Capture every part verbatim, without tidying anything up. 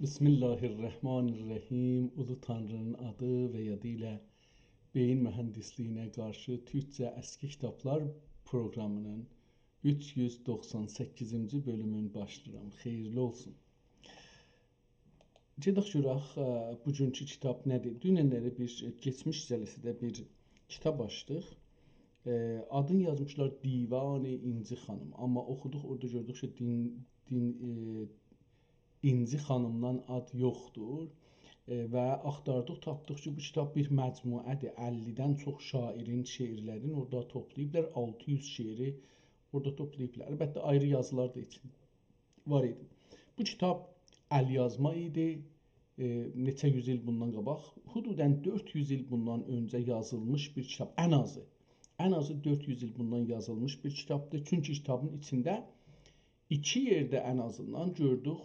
بسم الله الرحمن الرحیم. اولو تانری‌نین آدی و یادی ایله بئیین موهندیسلیگینه قارشی تورکجه اسکی کیتابلار پروقرامی‌نین اوچ یوز دوخسان سککیزینجی بؤلومون باشلاییرام. خئییرلی اولسون. گئدک گؤرک، ائ، بوگونکو کیتاب نه‌دیر؟ دونن‌لری بیر، ائ، کئچمیش جلسه‌ده بیر کیتاب آچدیق. ائ، آدینی یازمیشلار دیوان اینجی خانیم. آمما اوخودوق، اورادا گؤردوک کی، دین، دین، ائ، اینجی خانیمدان آد یوخدور. ائ، و آختاردیق، تاپدیق کی، بو کیتاب بیر مجموعه‌دیر. اللی‌دن چوخ شاعرین شعرلرینی اورادا توپلاییبلار. آلتی یوز شعری اورادا توپلاییبلار. البته، آیری یازیلار دا ایچین وار ایدی. بو کیتاب ال‌یازما ایدی. ائ، نئچه یوز ایل بوندان قاباق، حدوداً دؤرد یوز ایل بوندان اؤنجه یازیلمیش بیر کیتاب، ان آزی. ان آزی دؤرد یوز ایل بوندان یازیلمیش بیر کیتابدیر. چونکی کیتابین ایچینده ایکی یئرده ان آزیندان گؤردوک،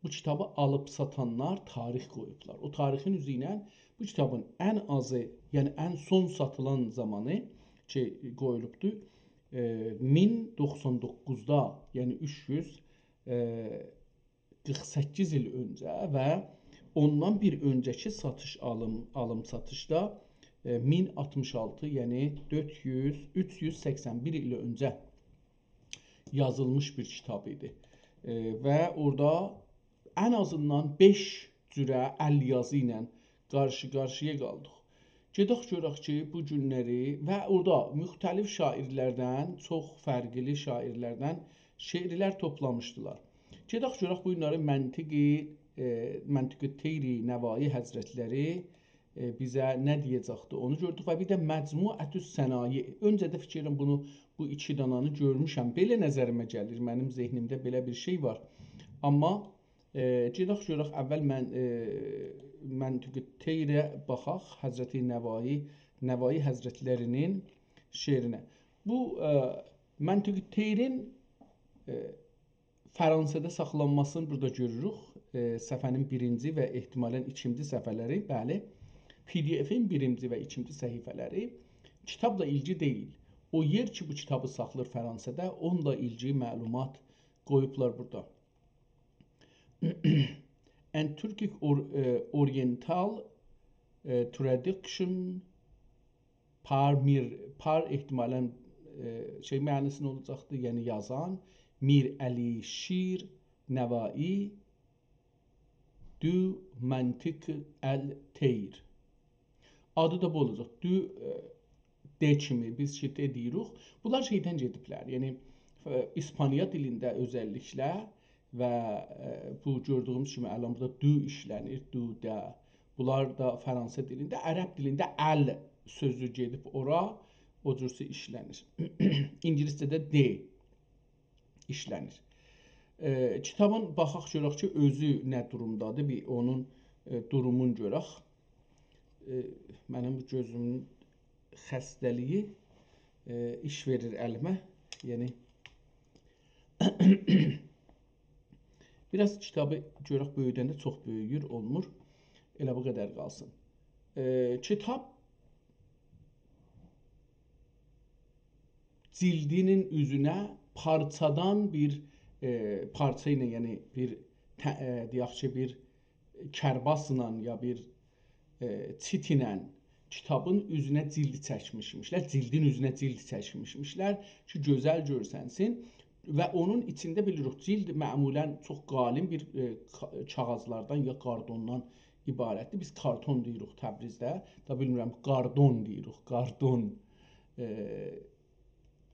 بو کیتابی آلیب ساتانلار تاریخ قویوبلار. او تاریخین اوزو ایله بو کیتابین ان آزی، یعنی ان سون ساتیلان زامانی کی، قویولوبدور، ائ، مین دوخسان دوققوزدا، یعنی اوچ یوز، ائ، قیرخ سککیز ایل اؤنجه و اوندان بیر اؤنجه‌کی ساتیش آلیم، آلیم ساتیشدا، ائ، مین آلتمیش آلتی، یعنی دؤرد یوز، اوچ یوز سکسن بیر ایل اؤنجه یازیلمیش بیر کیتاب ایدی. ائ، و اورادا ان آزیندان بئش جوره ال‌یازی ایله قارشی-قارشییا قالدیق. گئدک گؤرک کی، بو گونلری و اورادا مختلف شاعرلردن، چوخ فرقلی شاعرلردن شعرلر توپلامیشدیلار. گئدک گؤرک بو گونلری منطقی، ائ، منطق‌الطیر نوایی حضرتلری، ائ، بیزه نه دئیه‌جکدی، اونو گؤردوک و بیر ده مجموعة الصنایع. اؤنجه ده فیکر ائلیرم بونو، بو ایکی دانانی گؤرموشم. بئله نظریمه گلیر، منیم ذهنیمده بئله بیر شئی وار. آمما، ائ، گئدک گؤرک اول من، ائ، منطق‌الطیره باخاق، حضرت نوایی، نوایی حضرتلری‌نین شعرینه. بو، ائ، منطق‌الطیرین، ائ، فرانسه‌ده ساخلانماسینی بورادا گؤروروک. ائ، صفحه‌نین بیرینجی و احتمالاً ایکینجی صفحه‌لری، بلی، پی‌دی‌افین بیرینجی و ایکینجی صفحه‌لری. کیتابلا ایلگی دئییل. او یئر کی، بو کیتابی ساخلیر فرانسه‌ده، اونونلا ایلگی معلومات قویوبلار بورادا. And Turkic or-, ائ, Oriental, ائ, Traduction par Mir, par احتمالاً، ائ، شئی معنی‌سینده اولاجاقدی، یعنی یازان میر علی شیر نوایی دو منطق الطیر. آدی دا بو اولاجاق. دو، ائ، د کیمی، بیز کی، د دئییریک. بونلار شئیدن گئدیبلر، یعنی، ائ، ایسپانیا دیلینده اؤزللیکله و، ائ، بو گؤردویوموز کیمی الان بورادا دو ایشله‌نیر، دو، د. بونلار دا فرانسه دیلینده، عرب دیلینده ال سؤزو گئدیب اورا، او جورسه ایشله‌نیر. اینگیلیسجه‌ده د ایشله‌نیر. ائ، کیتابین باخاق گؤرک کی، اؤزو نه دورومدادیر، بیر اونون، ائ، دورومون گؤرک. ائ، منیم بو گؤزومون خسته‌لیگی، ائ، ایش وئریر الیمه. یعنی، بیر آز کیتابی گؤرک، بؤیودنده چوخ بؤیویور، اولمور. ائله بو قدر قالسین. ائ، کیتاب جیلدینین اوزونه پارچادان بیر، ائ، پارچا ایله، یعنی بیر ته-، ائ، دئیک کی، بیر کرباسلا یا بیر، ائ، چیت ایله کیتابین اوزونه جیلد چکمیشمیشلر، جیلدین اوزونه جیلد چکمیشمیشلر کی، گؤزل گؤرسنسین. و اونون ایچینده بیلیریک، جیلد معمولاً چوخ قالین بیر، ائ، کا-، کاغیذلاردان یا کاردوندان عبارتدیر. بیز کارتون دئییریک تبریزده. دا بیلمیرم، قاردون دئییریک، قاردون. ائ،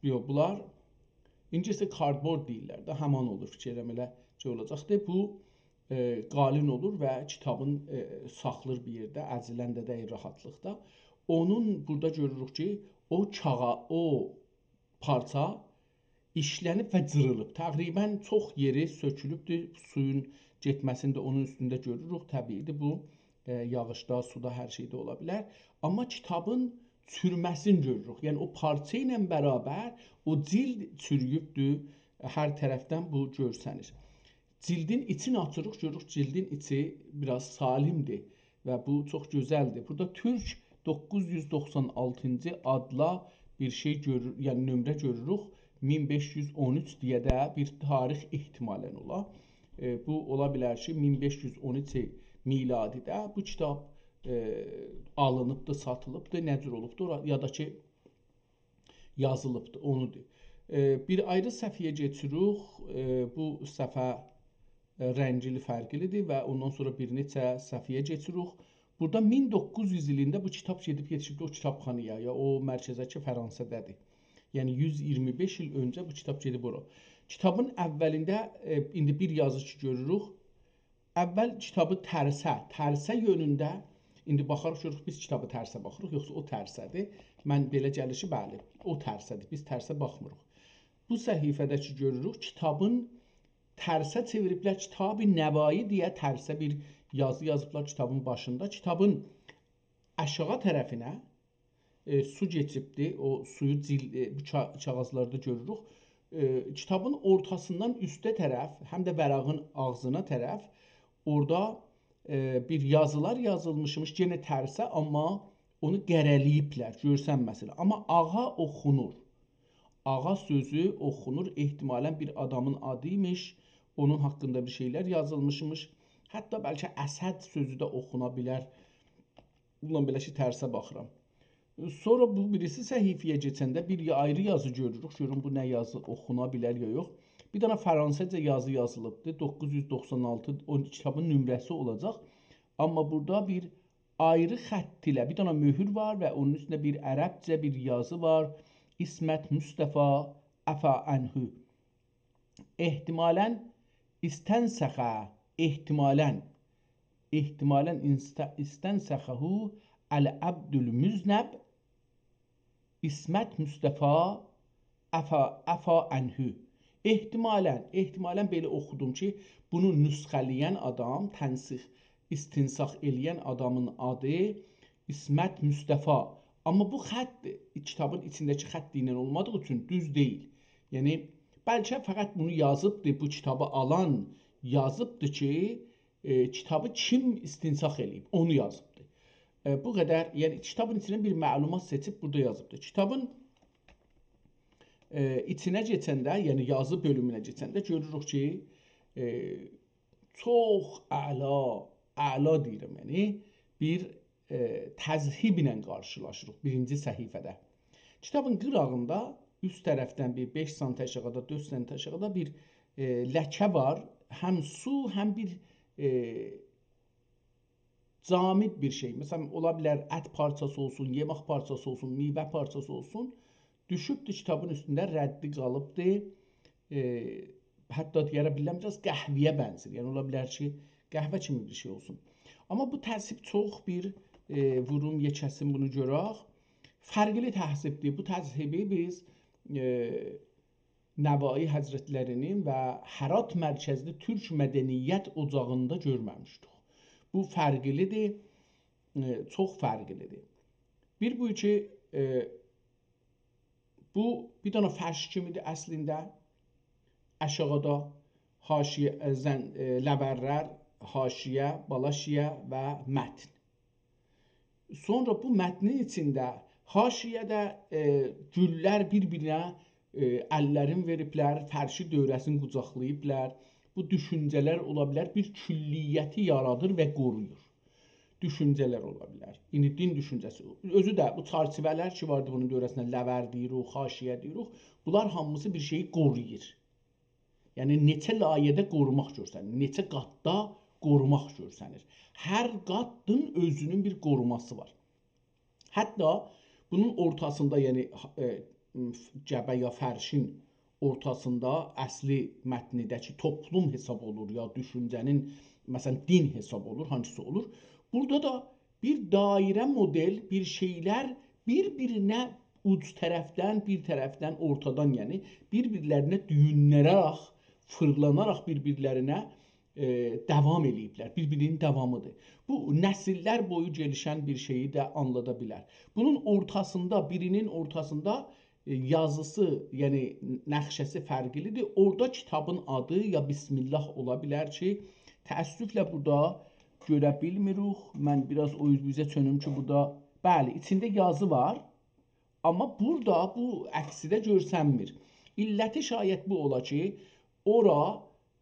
یوخ، بونلار اینگیلیسجه cardboard دئییرلر ده، همان اولور، فیکیر ائلیرم ائله شئی اولاجاقدیر. بو، ائ، قالین اولور و کیتابین، ائ، ساخلیر بیر یئرده، ازیلن ده دئییل راحتلیقدا. اونون بورادا گؤروروک کی، او کاغا-، او پارچا ایشله‌نیب و جیریلیب. تقریباً چوخ یئری سؤکولوبدور، سویون گئتمه‌سینی ده اونون اوستونده گؤروروک. طبیعی‌دیر بو، ائ، یاغیشدا، سودا، هر شئیده اولا بیلر. آمما کیتابین چورمه‌سینی گؤروروک. یعنی، او پارچا ایله برابر او جیلد چورویوبدور. هر طرفدن بو گؤرسنیر. جیلدین ایچینی آچیریق، گؤروروک جیلدین ایچی بیر آز سالیمدیر و بو چوخ گؤزلدیر. بورادا تورک دوققوز یوز دوخسان آلتینجی آدلا بیر شئی گؤرور، یعنی نؤمره گؤروروک. مین بئش یوز اون اوچ دئیه ده بیر تاریخ احتمالاً اولا. ائ، بو اولا بیلر کی، مین بئش یوز اون اوچ میلادیده بو کیتاب، ائ، آلینیبدی، ساتیلیبدی، نه جور اولوبدو، اورا-، یا دا کی، یازیلیبدی، اونودور. ائ، بیر آیری صفحه‌یه کئچیریک. ائ، بو صفحه، ائ، رنگلی فرقلیدیر و اوندان سونرا بیر نئچه صفحه‌یه کئچیریک. بورادا مین دوققوز یوز ایلینده بو کیتاب گئدیب یئتیشیبدی او کیتابخانایا، یا او مرکزه کی، فرانسه‌ده‌دیر. یعنی، یوز اییرمی بئش ایل اؤنجه بو کیتاب گئدیب اورا. کیتابین اولینده، ائ، ایندی بیر یازی کی گؤروروک. اول کیتابی ترسه، ترسه یؤنونده، ایندی باخاریق، گؤروروک، بیز کیتابی ترسه باخیریق، یوخسا او ترسه‌دیر. من بئله گلیر کی، بلی، او ترسه‌دیر، بیز ترسه باخمیریق. بو صفحه‌ده کی گؤروروک، کیتابین ترسه چئویریبلر، کتاب نوایی دئیه ترسه بیر یازی یازیبلار کیتابین باشیندا. کیتابین آشاغی طرفینه، ائ، سو کئچیبدی، او سویو جیل-، ائ، بو کا-، کاغیذلاردا گؤروروک. ائ، کیتابین اورتاسیندان اوسته طرف، هم ده ورقین آغزینا طرف، اورادا، ائ، بیر یازیلار یازیلمیشمیش، یئنه ترسه، آمما اونو قره‌له‌ییبلر، گؤرسنمه‌سین. آمما آغا اوخونور. آغا سؤزو اوخونور، احتمالاً بیر آدامین آدی ایمیش، اونون حاقیندا بیر شئیلر یازیلمیشمیش. حتی بلکه اسد سؤزو ده اوخونا بیلر. بونونلا بئله کی، ترسه باخیرام. سونرا بو بیریسی صفحه‌یه کئچنده بیر یا-، آیری یازی گؤروروک. گؤرون، بو نه یازی، اوخونا بیلر یا یوخ. بیر دنه فرانسیزجا یازی یازیلیبدی. دوققوز یوز دوخسان آلتی، او کیتابین نمره‌سی اولاجاق. آمما بورادا بیر آیری خط ایله بیر دنه مؤهور وار و اونون اوستونده بیر عربجه بیر یازی وار. عصمت مصطفی، عفا عنه. احتمالاً استنسخ، احتمالاً، احتمالاً انست-، استنسخه العبد المذنب، عصمت مصطفی، عفا، عفا عنه. احتمالاً، احتمالاً بئله اوخودوم کی، بونو نسخه‌له‌ین آدام، تنسیخ، استنساخ ائله‌ین آدامین آدی عصمت مصطفی. آمما بو خط، کیتابین ایچینده‌کی خط ایله اولمادیغی اوچون دوز دئییل. یعنی، بلکه فقط بونو یازیبدی، بو کیتابی آلان یازیبدی کی، ائ، کیتابی کیم استنساخ ائله‌ییب، اونو یازیبدی. ائ، بو قدر، یعنی کیتابین ایچیندن بیر معلومات سئچیب بورادا یازیبدی. کیتابین، ائ، ایچینه کئچنده، یعنی یازی بؤلومونه کئچنده گؤروروک کی، ائ، چوخ اعلا، اعلا دئییرم، یعنی بیر، ائ، تذهیب ایله قارشیلاشیریق بیرینجی صفحه‌ده. کیتابین قیراغیندا، اوست طرفدن بیر بئش سانت آشاغیدا، دؤرد سانت آشاغیدا بیر، ائ، لکه وار. هم سو، هم بیر، ائ، جامد بیر شئی. مثلاً، اولا بیلر ات پارچاسی اولسون، یئمک پارچاسی اولسون، میوه پارچاسی اولسون. دوشوبدور کیتابین اوستونده، ردی قالیبدیر. ائ، حتی دئیه بیلرم، بیر آز قهوه‌یه بنزیر. یعنی، اولا بیلر کی، قهوه کیمی بیر شئی اولسون. آمما بو تذهیب چوخ بیر، ائ، ووروم، یئکه‌سین بونو گؤرک. فرقلی تذهیبدیر. بو تذهیبی بیز، ائ، نوایی حضرتلری‌نین و هرات مرکزلی تورک مدنیت اوجاغیندا گؤرمه‌میشدیک. بو فرقلیدیر، ائ، چوخ فرقلیدیر. بیر بو کی، ائ، بو بیر دنه فرش کیمیدیر اصلینده. آشاغیدا حاشیه، ائ، زن-، ائ، لورلر، حاشیه، بالا شیعه و متن. سونرا بو متنین ایچینده حاشیه‌ده، ائ، گوللر بیر-بیرینه، ائ، اللرین وئریبلر، فرشی دؤوره‌سینی قوجاقلاییبلار. بو دوشونجه‌لر اولا بیلر، بیر کلیتی یارادیر و قورویور. دوشونجه‌لر اولا بیلر. ایندی دین دوشونجه‌سی. اؤزو ده بو چرچیوه‌لر کی واردی بونون دؤوره‌سینده، لور دئییریک، حاشیه دئییریک، بونلار هامیسی بیر شئیی قورویور. یعنی، نئچه لایه‌ده قوروماق گؤرسنیر، نئچه قاتدا قوروماق گؤرسنیر. هر قاتین اؤزونون بیر قوروماسی وار. حتی بونون اورتاسیندا، یعنی، ائ، گبه یا فرشین اورتاسیندا اصلی متنیده کی، توپلوم حساب اولور، یا دوشونجه‌نین، مثلاً، دین حساب اولور، هانسیسا اولور. بورادا دا بیر دایره مدل، بیر شئیلر بیر-بیرینه اوج طرفدن، بیر طرفدن، اورتادان، یعنی بیر-بیرلرینه دویونله‌رک، فیرلاناراق بیر-بیرلرینه، ائ، داوام ائله‌ییبلر. بیر-بیرینین داوامیدیر. بو، نسیللر بویو گلیشن بیر شئیی ده آنلادا بیلر. بونون اورتاسیندا، بیرینین اورتاسیندا، ائ، یازیسی، یعنی نقشه‌سی فرقلیدیر. اورادا کیتابین آدی یا بسم‌الله اولا بیلر کی، تأسفله بورادا گؤره بیلمیریک. من بیر آز او اوزه چؤنوم کی، بورادا، بلی، ایچینده یازی وار. آمما بورادا بو عکسیده گؤرسنمیر. علتی شاید بو اولا کی، اورا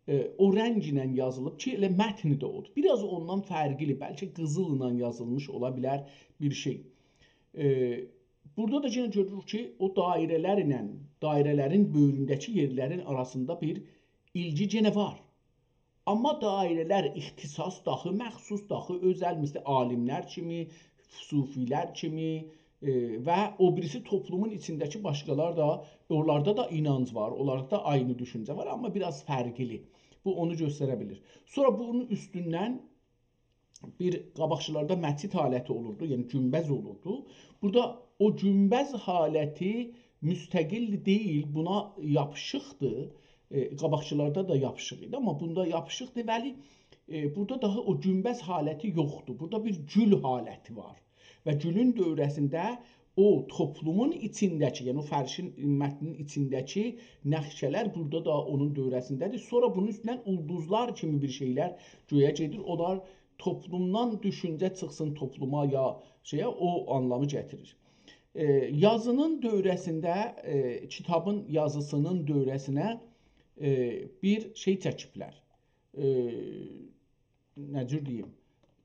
ائ، او رنگله یازیلیب کی، ائله متنی ده اودور. بیر آز اوندان فرقلی، بلکه قیزیللا یازیلمیش اولا بیلر بیر شئی. ائ، بورادا دا یئنه گؤروروک کی، او دایره‌لرله، دایره‌لرین بؤیرونده‌کی یئرلرین آراسیندا بیر ایلگی یئنه وار. آمما دایره‌لر اختصاص، داخی مخصوص، داخی اؤزل، مثلا، عالیملر کیمی، صوفی‌لر کیمی، ائ، و او بیریسی توپلومون ایچینده‌کی باشقالار دا، اونلاردا دا اینانج وار، اونلاردا دا عینی دوشونجه وار، آمما بیر آز فرقلی. بو اونو گؤستره بیلیر. سونرا بونون اوستوندن بیر قاباقکیلاردا مچیت حالتی اولوردو، یعنی گونبذ اولوردو. بورادا او گونبذ حالتی مستقل دئییل، بونا یاپیشیقدیر. ائ، قاباقکیلاردا دا یاپیشیق ایدی، آمما بوندا یاپیشیقدیر. ولی، ائ، بورادا داها او گونبذ حالتی یوخدور. بورادا بیر گول حالتی وار. و گولون دؤوره‌سینده او توپلومون ایچینده‌کی، یعنی او فرشین، متنین ایچینده‌کی نقشه‌لر بورادا دا اونون دؤوره‌سینده‌دیر. سونرا بونون اوستوندن اولدوزلار کیمی بیر شئیلر گؤیه گئدیر. اونلار توپلومدان دوشونجه چیخسین توپلوما یا شئیه، او آنلامی گتیریر. ائ، یازینین دؤوره‌سینده، ائ، کیتابین یازیسینین دؤوره‌سینه، ائ، بیر شئی چکیبلر. ائ، نه جور دئییم؟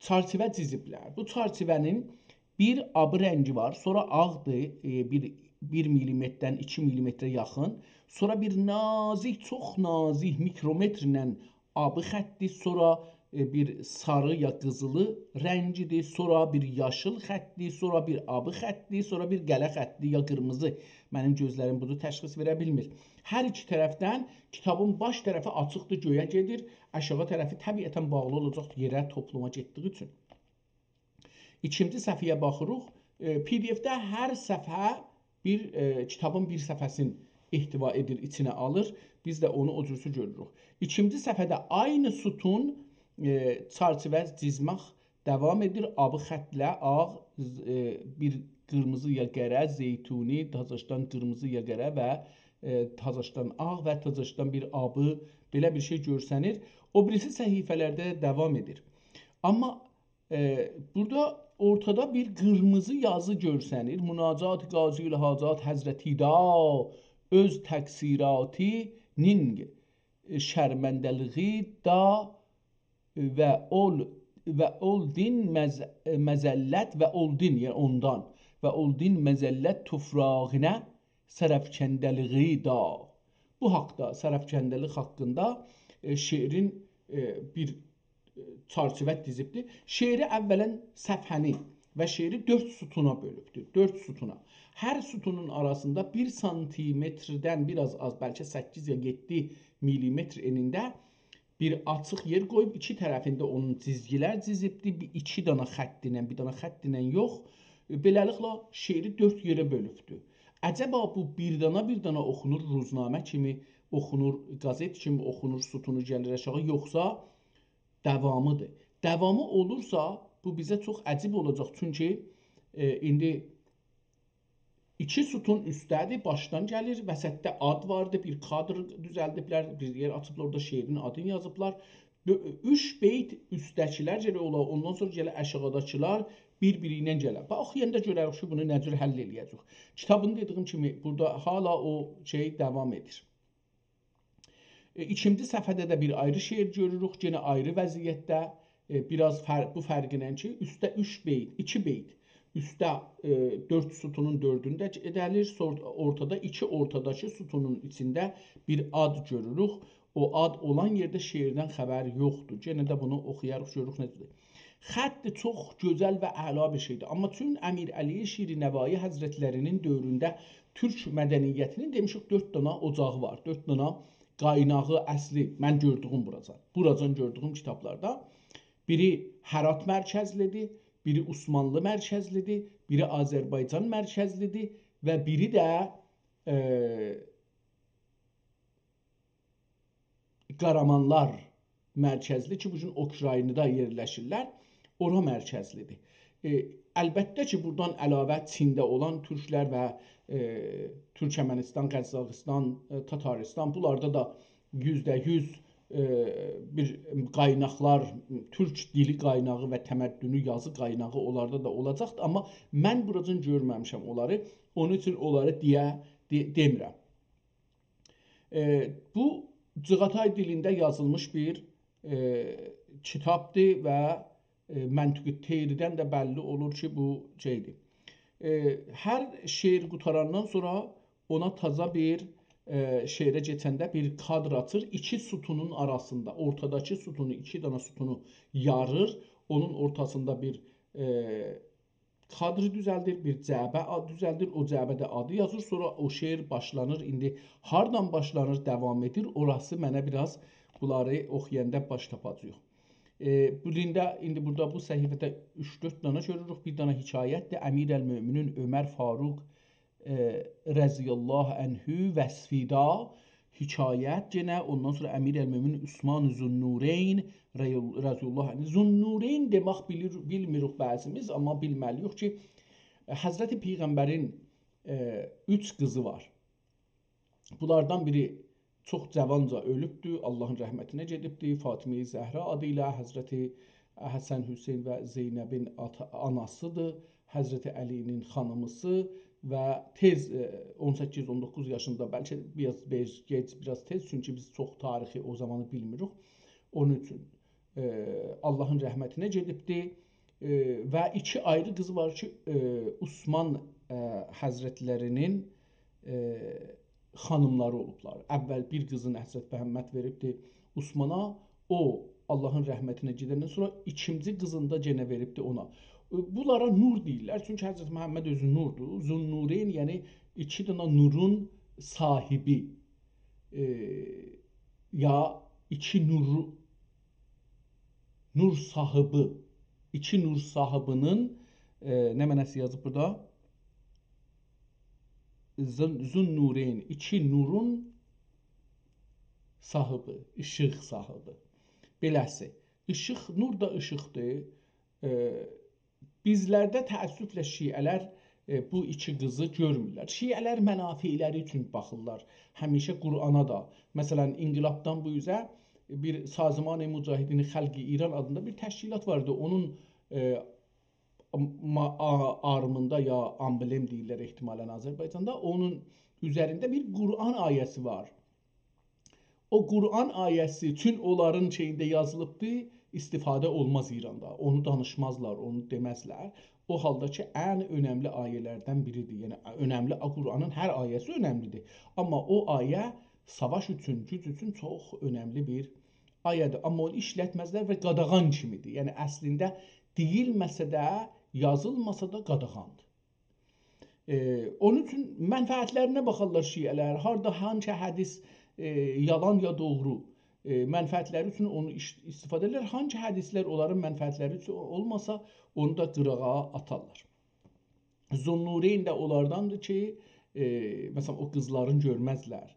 چرچیوه جیزیبلر. بو چرچیوه‌نین بیر آبی رنگی وار، سونرا آغدیر، ائ، بیر، بیر میلیمتردن ایکی میلیمتره یاخین، سونرا بیر نازیک، چوخ نازیک میکرومترله آبی خطدیر، سونرا، ائ، بیر ساری یا قیزیلی رنگیدیر، سونرا بیر یاشیل خطدیر، سونرا بیر آبی خطدیر، سونرا بیر قره خطدیر یا قیرمیزی. منیم گؤزلریم بونو تشخیص وئره بیلمیر. هر ایکی طرفدن کیتابین باش طرفی آچیقدیر، گؤیه گئدیر، آشاغی طرفی طبیعتا باغلی اولاجاق یئره، توپلوما گئتدیگی اوچون. ایکینجی صفحه‌یه باخیریق. ائ، پی دی اف‌ده هر صفحه بیر، ائ، کیتابین بیر صفحه‌سینی احتوا ائدیر، ایچینه آلیر. بیز ده اونو او جورسو گؤروروک. ایکینجی صفحه‌ده عینی ستون، ائ، چرچیوه جیزمک داوام ائدیر. آبی خطله، آغ، ز-، ائ، بیر قیرمیزی یا قره، زیتونی، تازاشدان قیرمیزی یا قره و، ائ، تازاشدان آغ و تازاشدان بیر آبی، بئله بیر شئی گؤرسنیر. او بیریسی صفحه‌لرده داوام ائدیر. آمما، ائ، بورادا اورتادا بیر قیرمیزی یازی گؤرسنیر. مناجات قاضی‌الحاجات حضرتی دا، اؤز تقصیراتی‌نین شرمنده‌لیگی دا و اول، و اولدین مز-، مذلت و اولدین، یعنی اوندان، و اولدین مذلت توفراغینه سرافکنده‌لیگی دا. بو حاقدا، سرافکنده‌لیک حاقیندا، ائ، شعرین، ائ، بیر، ائ، چرچیوه جیزیبدیر. شعری اولاً صفحه‌نی و شعری دؤرد ستونا بؤلوبدور. دؤرد ستونا. هر ستونون آراسیندا بیر سانتیمتردن بیر آز آز، بلکه سککیز یا یئددی میلیمتر انینده بیر آچیق یئر قویوب، ایکی طرفینده اونون جیزگیلر جیزیبدی. بیر ایکی دانا خط ایله، بیر دانا خط ایله یوخ. ائ، بئله‌لیکله شعری دؤرد یئره بؤلوبدو. عجبا بو بیر دانا بیر دانا اوخونور، روزنامه کیمی اوخونور، قازئت کیمی اوخونور، ستونو گلیر آشاغی، یوخسا داوامیدیر؟ داوامی اولورسا، بو بیزه چوخ عجیب اولاجاق. چونکی، ائ، ایندی ایکی ستون اوستده‌دیر، باشدان گلیر، وسطده آد واردی، بیر کادر دوزلدیبلر، بیر یئر آچیبلار، اورادا شعرین آدینی یازیبلار. بؤ-، اوچ بیت اوستده‌کیلر گرک اولا، اوندان سونرا گله آشاغیداکیلار بیر-بیری ایله گله. باخ، اوخویاندا گؤرریک کی، بونو نه جور حل ائله‌یه‌جک. کیتابین دئدیگیم کیمی، بورادا هالا او شئی داوام ائدیر. ائ، ایکینجی صفحه‌ده ده بیر آیری شعر گؤروروک، یئنه آیری وضعیتده، ائ، بیر آز فر-، بو فرقینن کی، اوستده اوچ بیت، ایکی بیت، اوستده، ائ، دؤرد ستونون دؤردونو ده ائده‌لیر، سور-، اورتادا ایکی، اورتاداکی ستونون ایچینده بیر آد گؤروروک. او آد اولان یئرده شعردن خبر یوخدور. یئنه ده بونو اوخویاریق، گؤروروک نئجه‌دیر. خط چوخ گؤزل و اعلا بیر شئیدیر. آمما چون امیر علی شیرنوایی حضرتلری‌نین دؤورونده تورک مدنیتی‌نین، دئمیشیک، دؤرد دانا اوجاغی وار، دؤرد دانا قایناغی، اصلی، من گؤردویوم بوراجان، بوراجان گؤردویوم کیتابلاردا. بیری هرات مرکزلی‌دیر، بیری عثمانلی مرکزلی‌دیر، بیری آذربایجان مرکزلی‌دیر و بیری ده، ائ، قارامانلار مرکزلی کی، بو گون اوکراینادا یئرلشیرلر، اورا مرکزلی‌دیر. ائ، البته کی، بورادان علاوه چینده اولان تورکلر و، ائ، تورکمنیستان، قزاقیستان، ائ، تاتاریستان، بونلاردا دا یوزده یوز، ائ، بیر قایناقلار، تورک دیلی قایناغی و تمدنو، یازی قایناغی اونلاردا دا اولاجاقدیر. آمما من بوراجان گؤرمه‌میشم اونلاری، اونون اوچون اونلاری دئیه، دئ-، دئمیرم. ائ، بو جیغاتای دیلینده یازیلمیش بیر، ائ، کیتابدیر و، ائ، منطق طیری‌دن ده بللی اولور کی، بو شئیدیر. ائ، هر شعر قوتاراندان سونرا اونا تازا بیر، ائ، شعره کئچنده بیر کادر آچیر. ایکی ستونون آراسیندا، اورتاداکی ستونو، ایکی دنه ستونو یاریر. اونون اورتاسیندا بیر، ائ، کادر دوزلدیر، بیر جعبه آد-، دوزلدیر. او جعبه‌ده آدی یازیر، سونرا او شعر باشلانیر. ایندی هاردان باشلانیر، داوام ائدیر، اوراسی منه بیر آز، بونلاری اوخویاندا باش تاپاجاغیق. ائ، بو دینده ایندی بورادا بو صفحه‌ده اوچ-دؤرد دنه گؤروروک. بیر دنه حکایتدیر. امیرالمؤمنین عمر فاروق، ائ، رضی الله عنه وصفیدا حکایت گئنه، اوندان سونرا امیرالمؤمنین عثمان ذوالنورین ری-، رضی الله عنه. ذوالنورین دئمک بیلیر، بیلمیریک بعضیمیز، آمما بیلمه‌لی‌ییک کی، حضرت پیغمبرین، ائ، اوچ قیزی وار. بونلاردان بیری چوخ جاوانجا اؤلوبدور، آللاهین رحمتینه گئدیبدیر. فاطمه زهرا آدی ایله، حضرت حسن، حسین و زینبین آتا-، آناسیدیر، حضرت علی‌نین خانیمیسی و تئز، ائ، اون سککیز، اون دوققوز یاشیندا، بلکه بیر آز بئش-، گئج، بیر آز تئز، چونکی بیز چوخ تاریخی او زامانی بیلمیریک. اونون اوچون، ائ، آللاهین رحمتینه گئدیبدیر. ائ، و ایکی آیری قیز وار کی، ائ، عثمان، ائ، حضرتلری‌نین، ائ، خانیملاری اولوبلار. اول بیر قیزین حضرت محمد وئریبدی عثمانا، او، آللاهین رحمتینه گئدندن سونرا ایکینجی قیزینی دا گئنه وئریبدی اونا. ائ، بونلارا نور دئییرلر، چونکی حضرت محمد اؤزو نوردور. ذوالنورین، یعنی ایکی دنه نورون صاحیبی، ائ، یا ایکی نور، نور صاحیبی، ایکی نور صاحیبی‌نین، ائ، نمنه‌سی یازیب بورادا؟ ذو-، ذوالنورین، ایکی نورون صاحیبی، ایشیق صاحیبی. بئله‌سی. ایشیق، نور دا ایشیقدیر. ائ، بیزلرده تأسفله شیعه‌لر، ائ، بو ایکی قیزی گؤرمورلر. شیعه‌لر منافعلری اوچون باخیرلار همیشه قرآنا دا. مثلا، انقلابدان بو اوزه بیر سازمان مجاهدین خلق ایران آدیندا بیر تشکیلات واردی. اونون، ائ، ما-، آ-، آرمیندا یا آمبلم دئییرلر احتمالا آذربایجاندا، اونون اوزرینده بیر قرآن آیه‌سی وار. او قرآن آیه‌سی چون اونلارین شئیینده یازیلیبدی، استفاده اولماز ایراندا. اونو دانیشمازلار، اونو دئمزلر. او حالدا کی، ان اؤنملی آیه‌لردن بیریدیر. یعنی، اؤنملی، قرآنین هر آیه‌سی اؤنملیدیر. آمما او آیه ساواش اوچون، گوج اوچون چوخ اؤنملی بیر آیه‌دیر. آمما اونو ایشلتمزلر و قاداغان کیمیدیر. یعنی، اصلینده دئییلمه‌سه ده، یازیلماسا دا قاداغاندیر. ائ، اونون اوچون منفعتلرینه باخارلار شیعه‌لر. هاردا، هانسی حدیث، ائ، یالان یا دوغرو، ائ، منفعتلری اوچون اونو ایش-، استفاده ائدیرلر. هانسی حدیثلر اونلارین منفعتلری اوچون اولماسا، اونو دا قیراغا آتارلار. ذوالنورین ده اونلارداندیر کی، ائ، مثلا، او قیزلارین گؤرمزلر.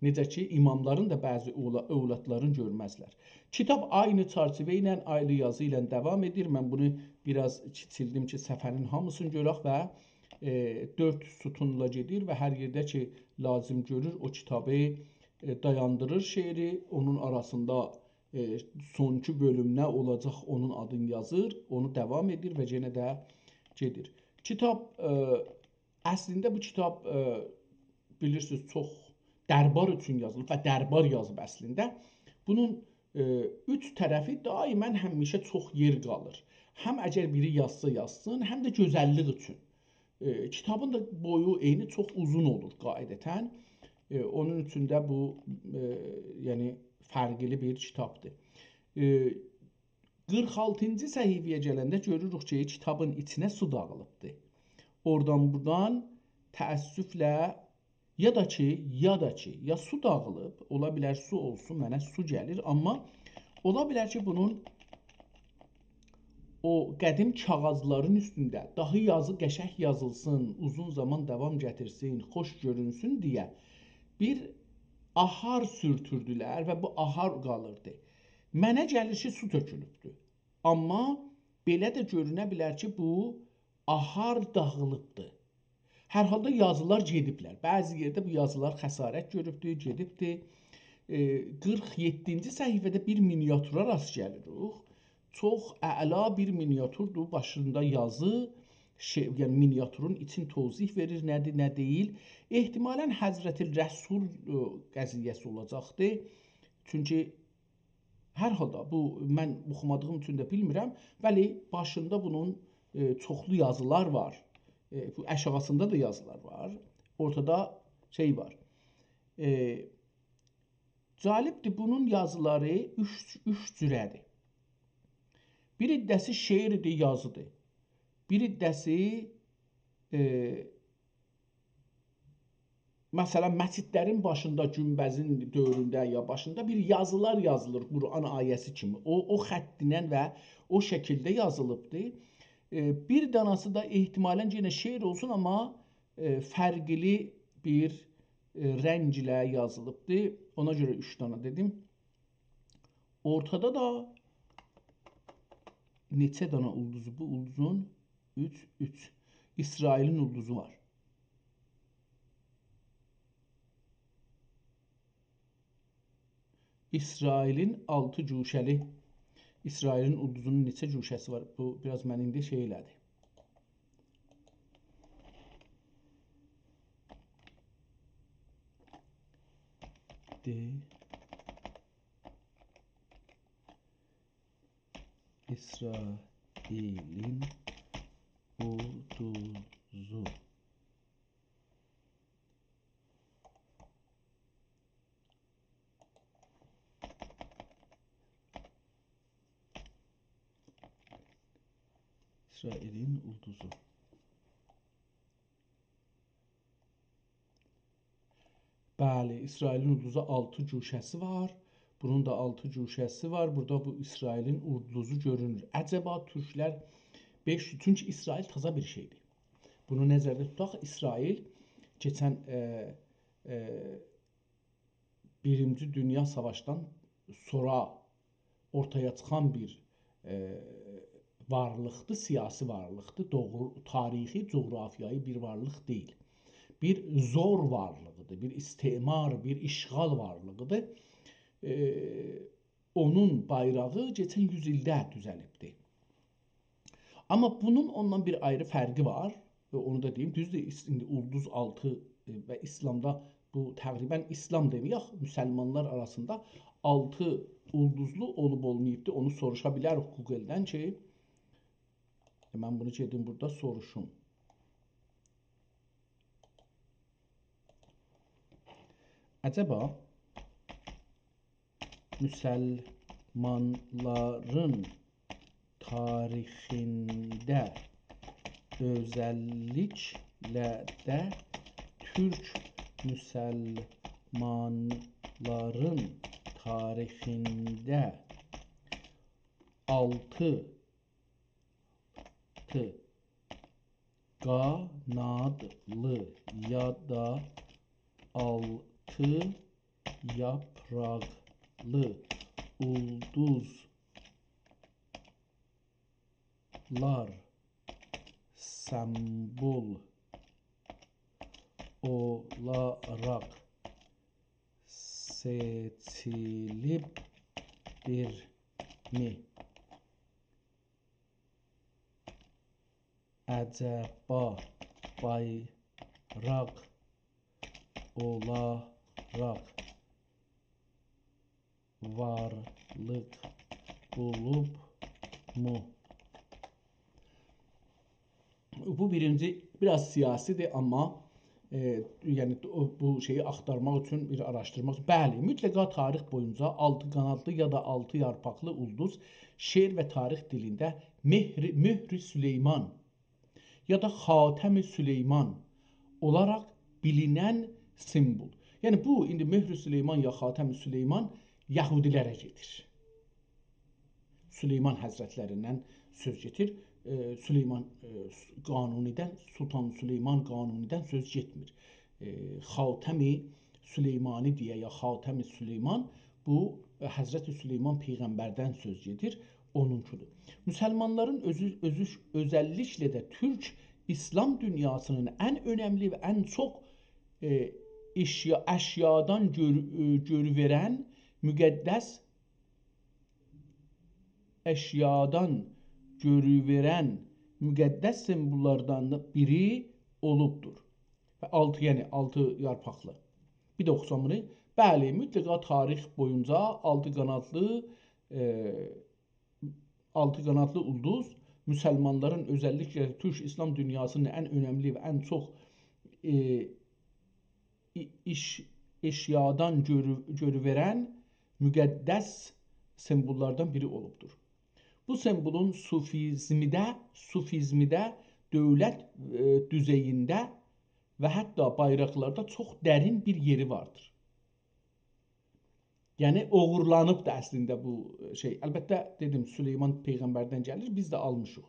نئجه کی، اماملارین دا بعضی اولا-، اولادلارین گؤرمزلر. کیتاب عینی چرچیوه ایله، عینی یازی ایله داوام ائدیر. من بونو بیر آز کیچیلدیم کی، صفحه‌نین هامیسینی گؤرک و، ائ، دؤرد ستونلا گئدیر و هر یئرده کی، لازیم گؤرور، او کیتابی، ائ، دایاندیریر شعری. اونون آراسیندا، ائ، سونکی بؤلوم نه اولاجاق، اونون آدینی یازیر، اونو داوام ائدیر و یئنه ده گئدیر. کیتاب، ائ، اصلینده بو کیتاب، ائ، بیلیرسینیز، چوخ دربار اوچون یازیلیب و دربار یازیب اصلینده. بونون، ائ، اوچ طرفی دائما همیشه چوخ یئر قالیر. هم اگر بیری یازسا یازسین، هم ده گؤزللیک اوچون. ائ، کیتابین دا بویو عینی چوخ اوزون اولور قاعدتا. ائ، اونون اوچون ده بو، ائ، یعنی، فرقلی بیر کیتابدیر. ائ، قیرخ آلتینجی صفحه‌یه گلنده گؤروروک کی، کیتابین ایچینه سو داغیلیبدی. اورادان بورادان تأسفله یا دا کی، یا دا کی، یا سو داغیلیب، اولا بیلر سو اولسون، منه سو گلیر، آمما اولا بیلر کی، بونون او قدیم کاغاذلارین اوستونده داها یازی قشنگ یازیلسین، اوزون زامان داوام گتیرسین، خوش گؤرونسون دئیه بیر آهار سورتوردولر و بو آهار قالیردی. منه گلیر کی، سو تؤکولوبدور. آمما بئله ده گؤرونه بیلر کی، بو آهار داغیلیبدیر. هر حالدا یازیلار گئدیبلر. بعضی یئرده بو یازیلار خسارت گؤروبدور، گئدیبدیر. ائ، قیرخ یئددینجی صفحه‌ده بیر مینیاتورا راست گلیریک. چوخ اعلا بیر مینیاتوردور. باشیندا یازی، شئی، یعنی مینیاتورون ایچین توضیح وئریر، نه‌دیر، نه دئییل. احتمالا حضرت رسول، ائ، قضیه‌سی اولاجاقدیر. چونکی هر حالدا بو، من اوخومادیغیم اوچون ده بیلمیرم، ولی باشیندا بونون، ائ، چوخلو یازیلار وار. ائ، بو آشاغیسیندا دا یازیلار وار. اورتادا شئی وار. ائ، جالبدیر، بونون یازیلاری اوچ، اوچ جوره‌دیر. بیر حیصه‌سی شعردیر، یازیدیر. بیر حیصه‌سی، ائ، مثلا، مسجدلرین باشیندا، گونبذین دؤورونده یا باشیندا بیر یازیلار یازیلیر، قرآن آیه‌سی کیمی. او، او خط ایله و او شکیلده یازیلیبدیر. ائ، بیر داناسی دا احتمالا یئنه شعر اولسون، آمما، ائ، فرقلی بیر، ائ، رنگ ایله یازیلیبدیر. اونا گؤره اوچ دانا دئدیم. اورتادا دا نئچه دانا اولدوزو؟ بو اولدوزون اوچ، اوچ. اسرائیلین اولدوزو وار. اسرائیلین آلتی گوشه‌لی، اسرائیلین اولدوزونون نئچه گوشه‌سی وار؟ بو بیر آز منی ایندی شئی ائله‌دی. دئ، اسرائیلین اولدوزو. اسرائیلین اولدوزو. بلی، اسرائیلین اولدوزو آلتی گوشه‌سی وار. بونون دا آلتی گوشه‌سی وار. بورادا بو اسرائیلین اولدوزو گؤرونور. عجبا تورکلر بئش، چونکی اسرائیل تازا بیر شئیدیر. بونو نظرده توتاق، اسرائیل کئچن، ائ، ائ، بیرینجی دونیا ساواشدان سونرا اورتایا چیخان بیر، ائ، وارلیقدیر، سیاسی وارلیقدیر. دوغرو، تاریخی، جغرافیایی بیر وارلیق دئییل. بیر زور وارلیغیدیر، بیر استعمار، بیر اشغال وارلیغیدیر. ائ، اونون بایراغی کئچن یوز ایلده دوزلیبدیر. آمما بونون اوندان بیر آیری فرقی وار. و اونو دا دئییم، دوزدور، ایس-، ایندی اولدوز آلتی، ائ، و اسلامدا بو تقریبا، اسلام دئمه‌یک، مسلمانلار آراسیندا آلتی اولدوزلو اولوب اولماییبدی. اونو سوروشا بیلریک گوگلدن کی، ائ، من بونو گئدیم بورادا سوروشوم. عجبا مسلمانلارین تاریخینده، اؤزللیکله ده تورک مسلمانلارین تاریخینده آلتی، آلتی قانادلی یا دا آلتی یاپراقلی اولدوزلار سمبول اولاراق سئچیلیبدیرمی؟ عجبا بایراق اولاراق وارلیق بولوبمو؟ بو بیرینجی، بیر آز سیاسی‌دیر، آمما، ائ، یعنی او، بو شئیی آختارماق اوچون بیر آراشدیرماق. بلی، مطلقا تاریخ بویونجا آلتی قانادلی یا دا آلتی یارپاقلی اولدوز شعر و تاریخ دیلینده مهر، مهر سلیمان یا دا خاتم سلیمان اولاراق بیلینن سیمبول. یعنی بو، ایندی مهر سلیمان یا خاتم سلیمان یهودی‌لره گئدیر. سلیمان حضرتلریندن سؤز گئدیر. ائ، سلیمان، ائ، قانونی‌دن، سلطان سلیمان قانونی‌دن سؤز گئتمیر. ائ، خاتم سلیمانی دئیه یا خاتم سلیمان، بو، ائ، حضرت سلیمان پیغمبردن سؤز گئدیر، اونونکودور. مسلمانلارین اؤزو، اؤزو، اؤزللیکله ده تورک اسلام دونیاسینین ان اؤنملی و ان چوخ، ائ، اشیا، اشیادان گؤر، ائ، گؤرووئرن مقدس، اشیادان گؤرووئرن مقدس سیمبوللاردان بیری اولوبدور. و آلتی، یعنی آلتی یارپاقلی. بیر ده اوخوسام بونو. بلی، مطلقا تاریخ بویونجا آلتی قانادلی، ائ، آلتی قانادلی اولدوز مسلمانلارین، اؤزللیکله تورک ایسلام دونیاسینین ان اؤنملی و ان چوخ، ائ، ای-، ایش-، اشیادان گؤرو-، گؤرووئرن مقدس سمبوللاردان بیری اولوبدور. بو سمبولون صوفیزمده، صوفیزمده دؤولت، ائ، دوزئیینده و حتی بایراقلاردا چوخ درین بیر یئری واردیر. یعنی، اوغورلانیبدی اصلینده بو شئی. البته، دئدیم، سلیمان پیغمبردن گلیر، بیز ده آلمیشیق.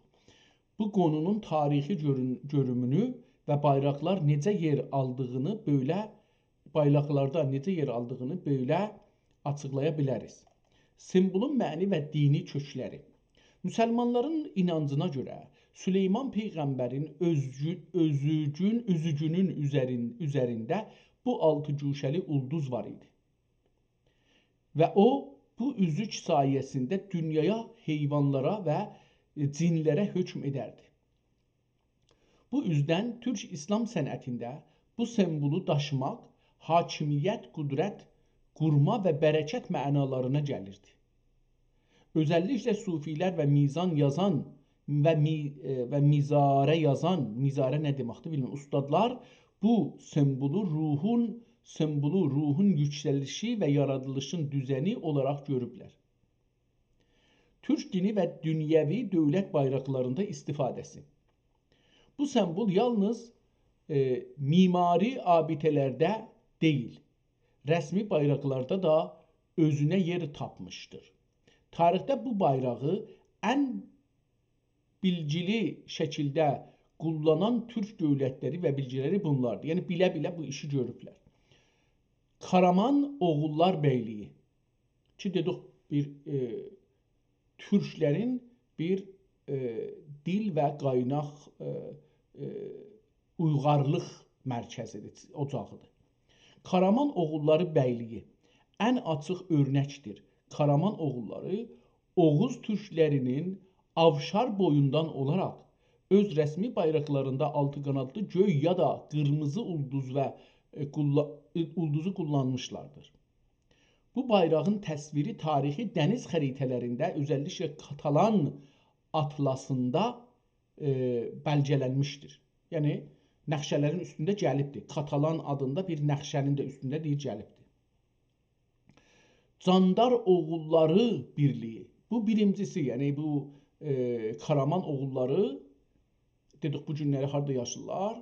بو قونونون تاریخی گؤرون-، گؤرومونو و بایراقلار نئجه یئر آلدیغینی بئله، بایراقلاردا نئجه یئر آلدیغینی بئله آچیقلایا بیلریز. سمبولون معنی و دینی کؤکلری. مسلمانلارین اینانجینا گؤره، سلیمان پیغمبرین اؤزگو-، اؤزوگون-، اؤزوگونون اوزرین-، اوزرینده بو آلتی گوشه‌لی اولدوز وار ایدی. و او، بو اوزوک سایه‌سینده دونیایا، حیوانلارا و، ائ، جینلره حکم ائدردی. بو اوزدن تورک ایسلام صنعتینده بو سمبولو داشیماق حاکمیت، قدرت، قورما و برکت معنالارینا گلیردی. اؤزللیکله صوفی‌لر و میزان یازان و می-، ائ، و میزاره یازان، میزاره نه دئمکدیر بیلمیرم، اوستادلار بو سمبولو روحون، سمبولو روحون یوکسلیشی و یارادیلیشین دوزنی اولاراق گؤروبلر. تورک دینی و دونیوی دؤولت بایراقلاریندا استفاده‌سی. بو سمبول یالنیز، ائ، معماری آبده‌لرده دئییل، رسمی بایراقلاردا دا اؤزونه یئر تاپمیشدیر. تاریخده بو بایراغی ان بیلگیلی شکیلده قوللانان تورک دؤولتلری و بیلگیلری بونلاردیر. یعنی، بیله-بیله بو ایشی گؤروبلر. کارامان اوغوللار بیگلیگی. کی، دئدیک، بیر، ائ، تورکلرین بیر، ائ، دیل و قایناق، ائ، ائ، اویغارلیق مرکزیدیر، اوجاغیدیر. کارامان اوغوللاری بیگلیگی ان آچیق اؤرنکدیر. کارامان اوغوللاری اوغوز تورکلرینین آوشار بویوندان اولاراق اؤز رسمی بایراقلاریندا آلتی قانادلی گؤی یا دا قیرمیزی اولدوز و، ائ، قوللا-، ائ، اولدوزو قوللانمیشلاردیر. بو بایراغین تصویری تاریخی دنیز خریطه‌لرینده، اؤزللیکله کاتالان آتلاسیندا، ائ، بلگه‌لنمیشدیر. یعنی، نقشه‌لرین اوستونده گلیبدیر. کاتالان آدیندا بیر نقشه‌نین ده اوستونده دئییر گلیبدیر. جاندار اوغوللاری بیرلیگی. بو بیرینجیسی، یعنی بو، ائ، کارامان اوغوللاری، دئدیک، بو گونلری هاردا یاشیرلار؟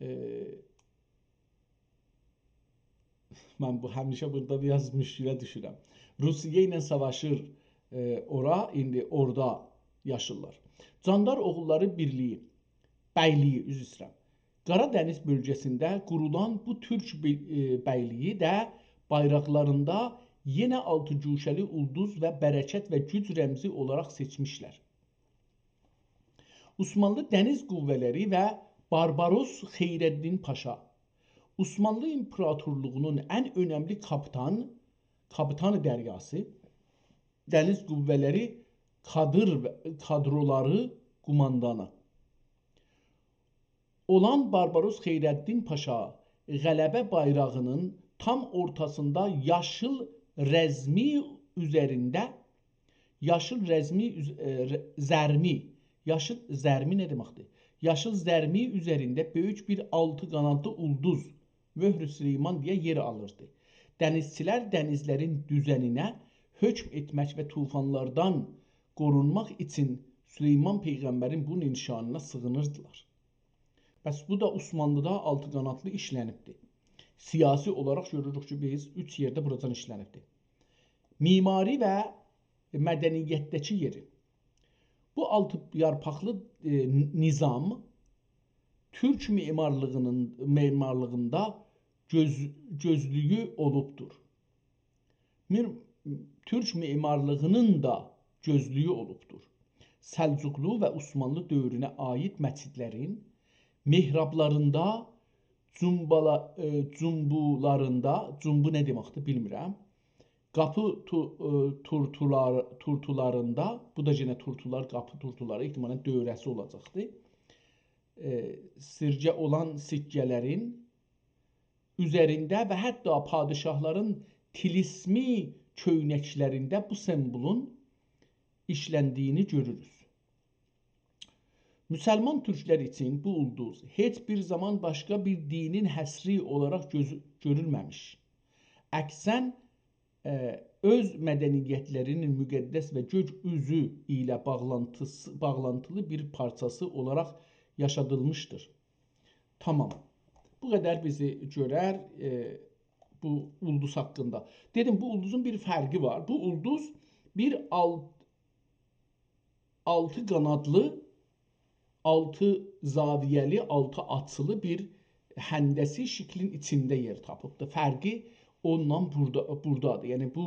ائ، من بو، همیشه بورادا بیر آز مشکله دوشورم. روسیه ایله ساواشیر، ائ، اورا، ایندی اورادا یاشیرلار. جاندار اوغوللاری بیرلیگی، بیگلیگی، عذر ایسته‌ییرم. قارا دنیز بؤلگه‌سینده قورولان بو تورک بی-، ائ، بیگلیگی ده بایراقلاریندا یئنه آلتی گوشه‌لی اولدوز و برکت و گوج رمزی اولاراق سئچمیشلر. عثمانلی دنیز قوه‌لری و بارباروس خیرالدین پاشا. عثمانلی ایمپراتورلوغونون ان اؤنملی کاپیتان، کاپیتان دریاسی، دنیز قوه‌لری کادر و کادرولاری قوماندانی اولان بارباروس خیرالدین پاشا غلبه بایراغینین تام اورتاسیندا یاشیل رزمی اوزرینده، یاشیل رزمی اوز-، ائ، ر-، زرمی، یاشیل زرمی نه دئمکدیر؟ یاشیل زرمی اوزرینده بؤیوک بیر آلتی قانادلی اولدوز، مهر سلیمان دئیه یئر آلیردی. دنیزچیلر دنیزلرین دوزنینه حکم ائتمک و طوفانلاردان قورونماق اوچون سلیمان پیغمبرین بو نیشانینا سیغینیردیلار. پس بو دا عثمانلیدا آلتی قانادلی ایشلنیبدیر. سیاسی اولاراق گؤروروک کی، بیز اوچ یئرده بورادان ایشلنیبدیر. معماری و مدنیتده‌کی یئری. بو آلتی یارپاقلی، ائ، نظام تورک معمارلیغینین، معمارلیغیندا گؤز-، گؤزلویو اولوبدور. میر-، تورک معمارلیغینین دا گؤزلویو اولوبدور. سلجوقلو و عثمانلی دؤورونه عایید مسجدلرین محرابلاریندا، جومبالا-، ائ، جومبولاریندا، جومبو نه دئمکدیر بیلمیرم، قاپی تو-، ائ، تورتولار-، تورتولاریندا، بو دا یئنه تورتولار، قاپی تورتولاری، احتمالاً دؤوره‌سی اولاجاقدیر. ائ، سیرجه اولان سکه‌لرین اوزرینده و حتی پادشاهلارین طلسمی کؤینکلرینده بو سمبولون ایشلندیگینی گؤروروز. مسلمان تورکلر اوچون بو اولدوز هئچ بیر زامان باشقا بیر دینین حصری اولاراق گؤز-، گؤرولمه‌میش. عکساً، ائ، اؤز مدنیتلرینین مقدس و گؤک اوزو ایله باغلانتیسی، باغلانتیلی بیر پارچاسی اولاراق یاشادیلمیشدیر. تامام. بو قدر بیزی گؤرر، ائ، بو اولدوز حاقیندا. دئدیم، بو اولدوزون بیر فرقی وار. بو اولدوز بیر آل-، آلتی قانادلی، آلتی زاویه‌لی، آلتی آچیلی بیر هندسی شکلین ایچینده یئر تاپیبدیر. فرقی اوندان بورادا، بورادادیر. یعنی بو،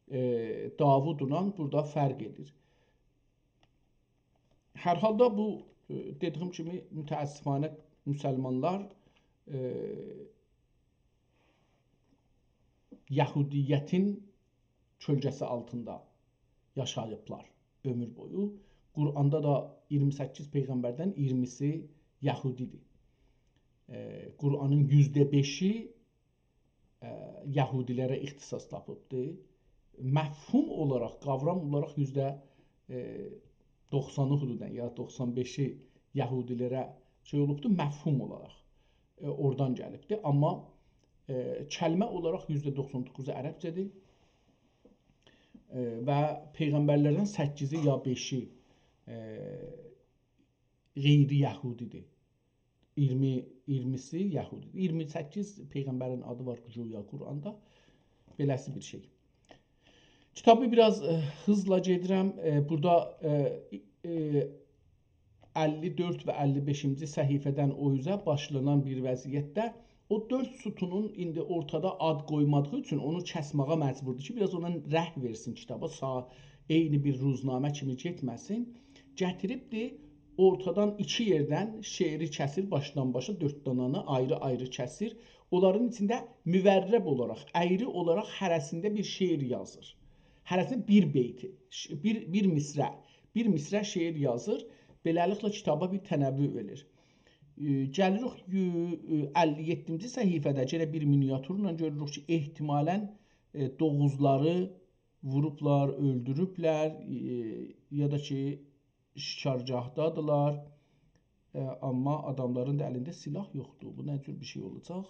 ائ، داوودلا بورادا فرق ائدیر. هر حالدا بو، ائ، دئدیگیم کیمی، متأسفانه مسلمانلار، ائ، یهودیتین کؤلگه‌سی آلتیندا یاشاییبلار عؤمور بویو. قرآندا دا اییرمی سککیز پیغمبردن اییرمیسی یهودی‌دیر. ائ، قرآنین یوزده بئشی، ائ، یهودی‌لره اختصاص تاپیبدی. مفهوم اولاراق، قاورام اولاراق یوزده، ائ، دوخسانی حدوداً یا دوخسان بئشی یهودی‌لره شئی اولوبدو، مفهوم اولاراق، ائ، اورادان گلیبدی. آمما، ائ، کلمه اولاراق یوزده دوخسان دوققوزو عربجه‌دیر. ائ، و پیغمبرلردن سککیزی یا بئشی، ائ، غیر یهودی‌دیر. اییرمی، اییرمیسی یهودی‌دیر. اییرمی سککیز پیغمبرین آدی وار گویا قرآندا. بئله‌سی بیر شئی. کیتابی بیر آز، ائ، هیزلا گئدیرم. ائ، بورادا، ائ، ائ، اللی دؤرد و اللی بئشینجی صفحه‌دن او اوزه باشلانان بیر وضعیتده او دؤرد ستونون ایندی اورتادا آد قویمادیغی اوچون اونو کسمه‌یه مجبوردور کی، بیر آز اوندان رنگ وئرسین کیتابا، سا-، عینی بیر روزنامه کیمی گئتمه‌سین. گتیریبدی، اورتادان ایکی یئردن شعری کسیر، باشدان باشا دؤرد دانانی آیری-آیری کسیر. اونلارین ایچینده مورتب اولاراق، اَیری اولاراق هره‌سینده بیر شعر یازیر. هره‌سینده بیر بیتی، ش-، بیر، بیر مصرع، بیر مصرع شعر یازیر. بئله‌لیکله کیتابا بیر تنوع وئریر. ائ، گلیریک، ائ، ائ، اللی یئددینجی صفحه‌ده یئنه بیر مینیاتورلا گؤروروک کی، احتمالاً، ائ، دوغوزلاری ووروبلار، اؤلدوروبلر، ائ، یا دا کی، شکارگاهدادیلار. ائ، آمما آداملارین دا الینده سلاح یوخدور. بو نه جور بیر شئی اولاجاق؟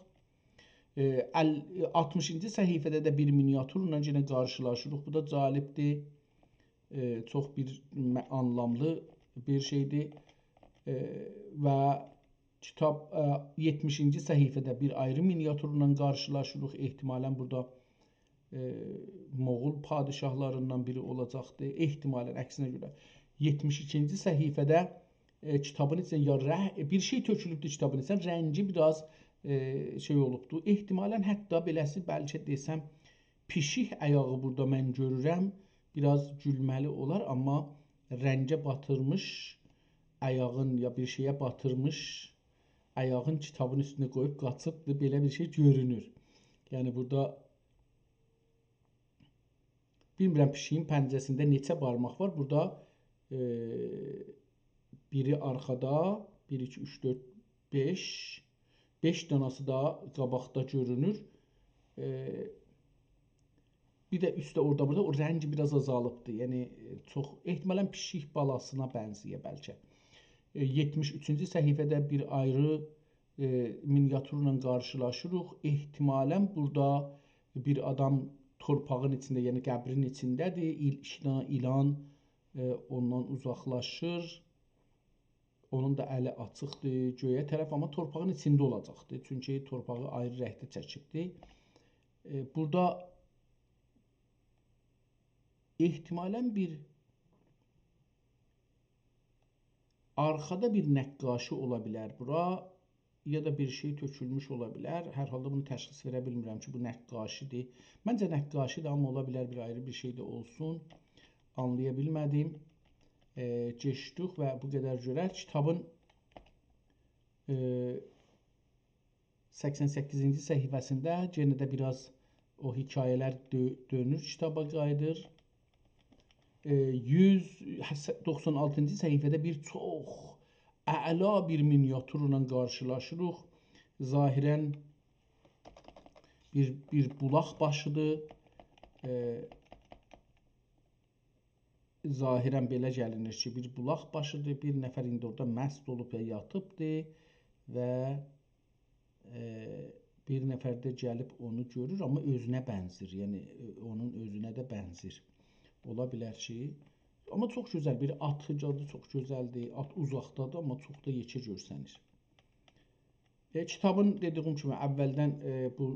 ائ، ال-، ائ، آلتمیشینجی صفحه‌ده ده بیر مینیاتورلا یئنه قارشیلاشیریق. بو دا جالبدیر. ائ، چوخ بیر مه-، آنلاملی بیر شئیدیر. ائ، و کیتاب، ائ، یئتمیشینجی صفحه‌ده بیر آیری مینیاتورلا قارشیلاشیریق. احتمالاً بورادا، ائ، مغول پادشاهلاریندان بیری اولاجاقدی. احتمالاً، عکسینه گؤره. یئتمیش ایکینجی صفحه‌ده، ائ، کیتابین ایچینده یا رنگ، ائ، بیر شئی تؤکولوبدور کیتابین ایچینده. رنگی بیر آز، ائ، شئی اولوبدور. احتمالاً حتی بئله‌سی، بلکه دئسم، پیشیک آیاغی بورادا من گؤرورم. بیر آز گولمه‌لی اولار، آمما رنگه باتیرمیش آیاغین، یا بیر شئیه باتیرمیش آیاغین کیتابین اوستونه قویوب قاچیبدیر. بئله بیر شئی گؤرونور. یعنی بورادا بیلمیرم پیشیگین پنجه‌سینده نئچه بارماق وار. بورادا، ائ، بیری آرخادا، بیر، ایکی، اوچ، دؤرد، بئش. بئش داناسی دا قاباقدا گؤرونور. ائ، بیر ده اوستده اورادا بورادا او رنگی بیر آز آزالیبدیر. یعنی، ائ، چوخ احتمالاً پیشیک بالاسینا بنزه‌ییر بلکه. ائ، یئتمیش اوچونجو صفحه‌ده بیر آیری، ائ، مینیاتورلا قارشیلاشیریق. احتمالاً بورادا بیر آدام تورپاغین ایچینده، یعنی قبرین ایچینده‌دیر. ایل-، ایکی دنه ایلان، ائ، اوندان اوزاقلاشیر. اونون دا الی آچیقدیر گؤیه طرف، آمما تورپاغین ایچینده اولاجاقدیر. چونکی تورپاغی آیری رنگده چکیبدیر. ائ، بورادا احتمالاً بیر آرخادا بیر نقاشی اولا بیلر بورا، یا دا بیر شئی تؤکولموش اولا بیلر. هر حالدا بونو تشخیص وئره بیلمیرم کی، بو نقاشی‌دیر. منجه نقاشی‌دیر، آمما اولا بیلر بیر آیری بیر شئی ده اولسون. آنلایا بیلمه‌دیم. ائ، کئچدیک و بو قدر گؤرک. کیتابین، ائ، سکسن سککیزینجی صفحه‌سینده یئنه ده بیر آز او حکایه‌لر دؤ-، دؤنور، کیتابا قاییدیر. ائ، یوز دوخسان آلتینجی صفحه‌ده بیر چوخ اعلا بیر مینیاتورلا قارشیلاشیریق. ظاهراً بیر، بیر بولاق باشیدیر. ائ، ظاهراً بئله گلینیر کی، بیر بولاق باشیدیر، بیر نفر ایندی اورادا مست اولوب یا یاتیبدیر و، ائ، بیر نفر ده گلیب اونو گؤرور، آمما اؤزونه بنزیر، یعنی، ائ، اونون اؤزونه ده بنزیر. اولا بیلر کی، آمما چوخ گؤزل، بیر آت گلدی، چوخ گؤزلدیر، آت اوزاقدادیر، آمما چوخ دا یئکه گؤرسنیر. ائ، کیتابین، دئدیگیم کیمی، اولدن، ائ، بو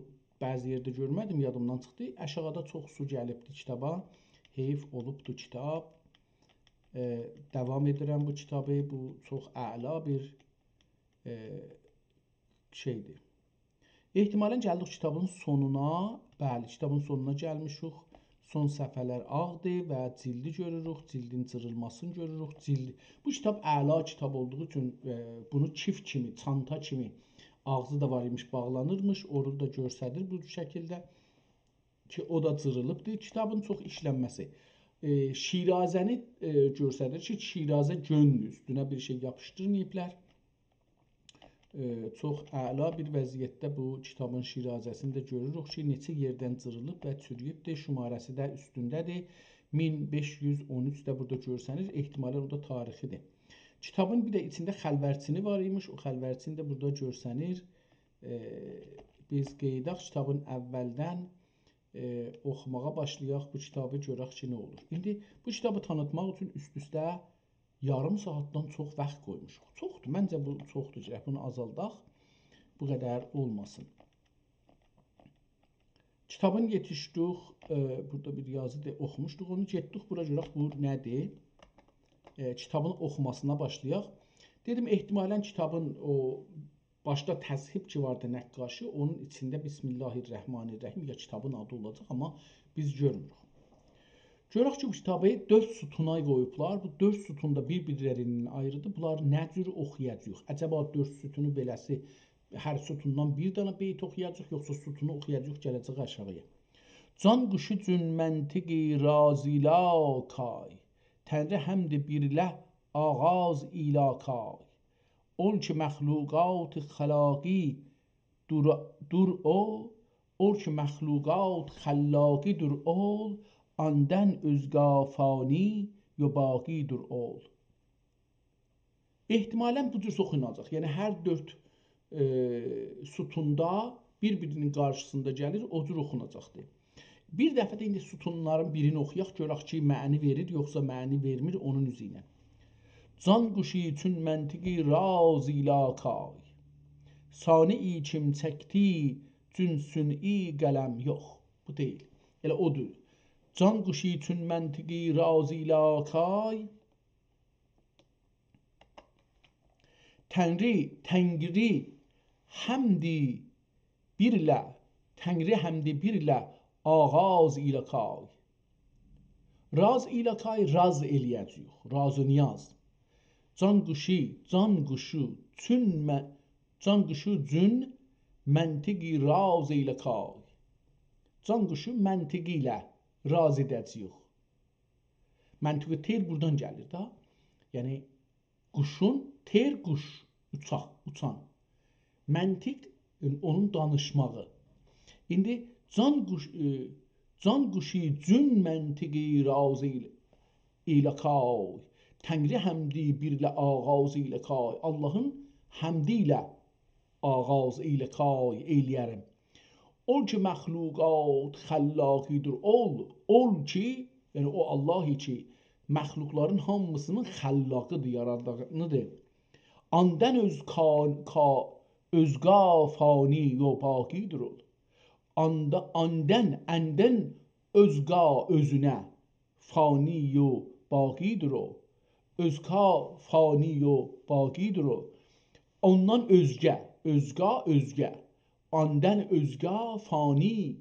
بعضی یئرده گؤرمه‌دیم، یادیمدان چیخدی. آشاغیدا چوخ سو گلیبدی کیتابا. حیف اولوبدو کیتاب. ائ، داوام ائدیرم بو کیتابی. بو چوخ اعلا بیر، ائ، شئیدیر. احتمالاً گلدیک کیتابین سونونا. بلی، کیتابین سونونا گلمیشیک. سون صفحه‌لر آغدیر و جیلدی گؤروروک، جیلدین جیریلماسینی گؤروروک. جیلد، بو کیتاب اعلا کیتاب اولدوغو اوچون، ائ، بونو کیف کیمی، چانتا کیمی آغزی دا وار ایمیش، باغلانیرمیش، اونو دا گؤستریر بو شکیلده کی، او دا جیریلیبدیر. کیتابین چوخ ایشلنمه‌سی، ائ، شیرازه‌نی، ائ، گؤستریر کی، شیرازه گؤندور، اوستونه بیر شئی یاپیشدیرماییبلار. ائ، چوخ اعلا بیر وضعیتده بو کیتابین شیرازه‌سینی ده گؤروروک کی، نئچه یئردن جیریلیب و چورویوبدور. شماره‌سی ده اوستونده‌دیر. مین بئش یوز اون اوچ ده بورادا گؤرسنیر. احتمالاً او دا تاریخیدیر. کیتابین بیر ده ایچینده خلورچینی وار ایمیش. او خلورچینی ده بورادا گؤرسنیر. ائ، بیز قئییداق کیتابین اولدن، ائ، اوخوماغا باشلایاق بو کیتابی، گؤرک کی، نه اولور. ایندی بو کیتابی تانیتماق اوچون اوست-اوسته یاریم ساعاتدان چوخ واخت قویموشوق. چوخدور، منجه بو چوخدور، گرک بونو آزالداق. بو قدر اولماسین. کیتابین یئتیشدیک، ائ، بورادا بیر یازیدیر، اوخوموشدوق اونو. گئتدیک بورا گؤرک بو نه‌دیر؟ ائ، کیتابین اوخوماسینا باشلایاق. دئدیم، احتمالاً کیتابین او باشدا تذهیب کی واردی، نقاشی، اونون ایچینده بسم الله الرحمن الرحیم یا کیتابین آدی اولاجاق، آمما بیز گؤرموروک. گؤرک کی، بو کیتابی دؤرد ستونا قویوبلار. بو دؤرد ستون دا بیر-بیرلریندن آیریدیر. بونلاری نه جور اوخویاجاغیق؟ عجبا دؤرد ستونو بئله‌سی، هر ستوندان بیر دنه بیت اوخویاجاغیق، یوخسا ستونو اوخویاجاغیق، گله‌جک آشاغییا؟ جان قوشو جون منطقی راز ایلاکای، تنری حمد بیرله آغاز ایلاکای. اول کی مخلوقات خلاقی دور، دور اول، اول کی مخلوقات خلاقی دور اول، آندن اؤزگا فانی یو باقی دور اول. احتمالاً بو جور اوخوناجاق. یعنی هر دؤرد، ائ، ستوندا بیر-بیرینین قارشیسیندا گلیر، او جور اوخوناجاقدیر. بیر دفعه ده ایندی ستونلارین بیرینی اوخویاق، گؤرک کی، معنی وئریر، یوخسا معنی وئرمیر، اونون اوزو ایله. جان قوشو چون منطقی راز ایلاکای، صانعی کیم چکدی جون صنعی قلم. یوخ، بو دئییل. ائله اودور. جان قوشو چون منطقی راز ایلاکای، تنری، تنگری حمدی بیرله، تنری حمدی بیرله آغاز ایلاکای. راز ایلاکای، راز ائله‌یه‌جه‌ییک، راز و نیاز. جان قوشو، جان قوشو، چون م-، جان قوشو جون منطقی راز ایلاکای. جان قوشو منطقی ایله راز ائده‌جه‌ییک. منطق طیر بورادان گلیر دا. یعنی، قوشون، طیر قوش، اوچاق، اوچان. منطق، یعنی اونون دانیشماغی. ایندی جان قوش-، ائ، جان قوشو جون منطقی راز ایل-، ایلاکای، تنری حمدی بیرله آغاز ایلاکای. آللاهین حمدی ایله آغاز ایلاکای، ائله‌یه‌رم. اول کی مخلوقات خلاقی دور اول، اول کی، یعنی او آللاه کی، مخلوقلارین هامیسینین خلاقیدیر، یارادانیدیر. آندن اؤزگا، کا-، اؤزگا فانی یو باقی دور اول. آندا-، آندن، اندن اؤزگا، اؤزونه، فانی یو باقی دور اول. اؤزگا فانی یو باقی دور اول. اوندان اؤزگه، اؤزگا، اؤزگه. آندن اؤزگا فانی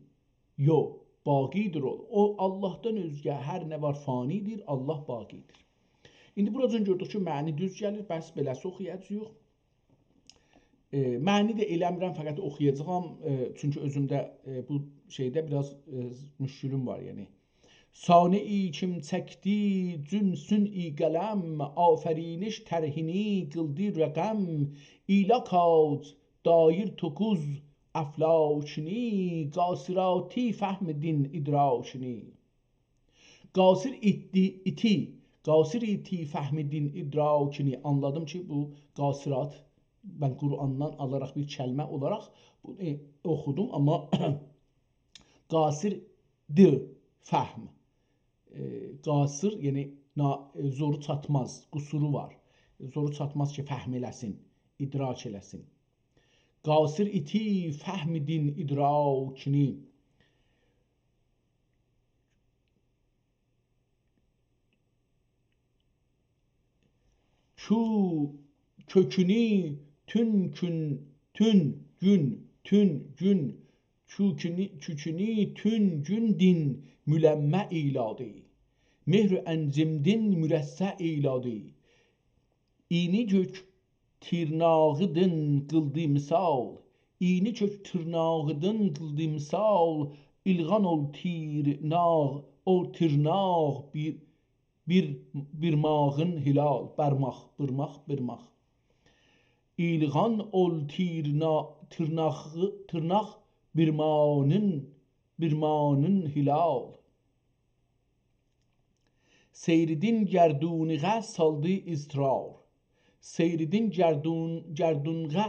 یو باقی دور اول. او، آللاهدان اؤزگه هر نه وار فانیدیر، آللاه باقیدیر. ایندی بوراجان گؤردوک کی، معنی دوز گلیر، بس بئله‌سی اوخویاجاغیق. ائ، معنی ده ائله‌میرم، فقط اوخویاجاغام، ائ، چونکی اؤزوم ده، ائ، بو شئیده بیر آز، ائ، مشکلیم وار، یعنی. صانعی کیم چکدی جون صنعی قلم، آفرینش طرحینی قیلدی رقم، ایلاکای دایر توقوز افلاکینی، قاصراتی فهم دین ادراکینی. قاصر ایتی، ایتی، قاصر ایتی فهم دین ادراکینی. آنلادیم کی، بو قاصرات، من قرآندان آلاراق بیر کلمه اولاراق بونو، ائ، اوخودوم، آمما قاصر دیر فهم. ائ، قاصر، یعنی نا-، ائ، زورو چاتماز، قصورو وار. زورو چاتماز کی، فهم ائله‌سین، ادراک ائله‌سین. قاصر ایتی فهم دین ادراکینی. کو-، کؤکونو تون کون، تون گون، تون گون، کؤکونو، کؤکونو تون گون دین ملمع ائیله‌دی. مهر و انجمدین مرصع ائیله‌دی. اینی گؤک تیرناغیدین قیلدی مثال. اینی گؤک تیرناغیدین قیلدی مثال. ایلغان اول تیرناغ، اول تیرناغ بیر، بیر، بیرماغین هلال. بارماق، بیرماق، بیرماق. ایلغان اول تیرنا-، تیرناغ، تیرناغ بیرماغین، بیرماغین هلال. سیردین گردونغه سالدی اضطرار. سیردین گردون-، گردونغه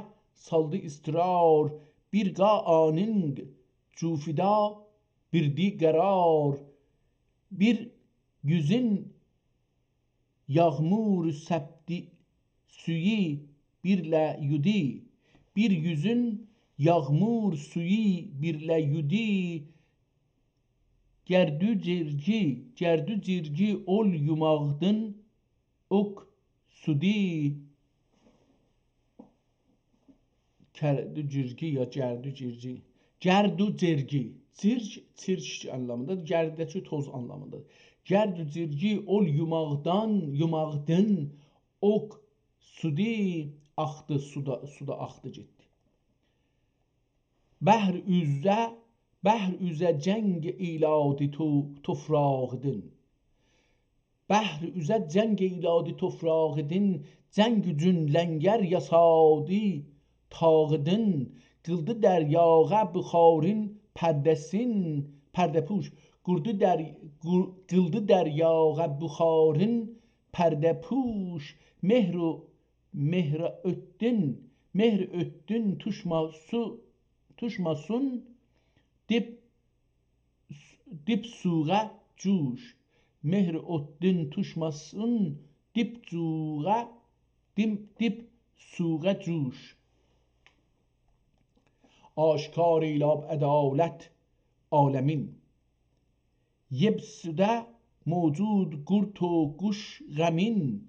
سالدی اضطرار. بیر قا آنین جوفیدا بیردی قرار. بیر گوزون یاغمور سپدی سویو بیرله یودو. بیر گوزون یاغمور سویو بیرله یودو. گردو جرگی، گردو جرگی اول یوماغدین اوک سودو. گردو جرگی یا گردو جرگی. گردو جرگی. جرگ، چرک آنلامیندا، گرد ده کی، توز آنلامیندا. گردو جرگی اول یوماغدان، یوماغدین اوک سودو آخدی، سودا، سودا آخدی گئتدی. بحر اوزه، بحر اوزه جنگ ائیله‌دی تو-، توفراغیدین. بحر اوزه جنگ ائیله‌دی توفراغیدین، جنگ اوچون لنگر یاسادی تاغیدین. قیلدی دریاغا بخارین پرده‌سین، پرده‌پوش. قوردو در-، قو-، قیلدی دریاغا بخارین پرده‌پوش. مهر و، مهر اؤتدون، مهر اؤتدون توشما-، سو-، توشماسون دیب، دیب سوغا جوش. مهر اؤتدون توشماسون دیب سوغا، دیب، دیب سوغا جوش. آشکار ائیله عدالت عالمین. یبسده موجود قورد و قوش غمین،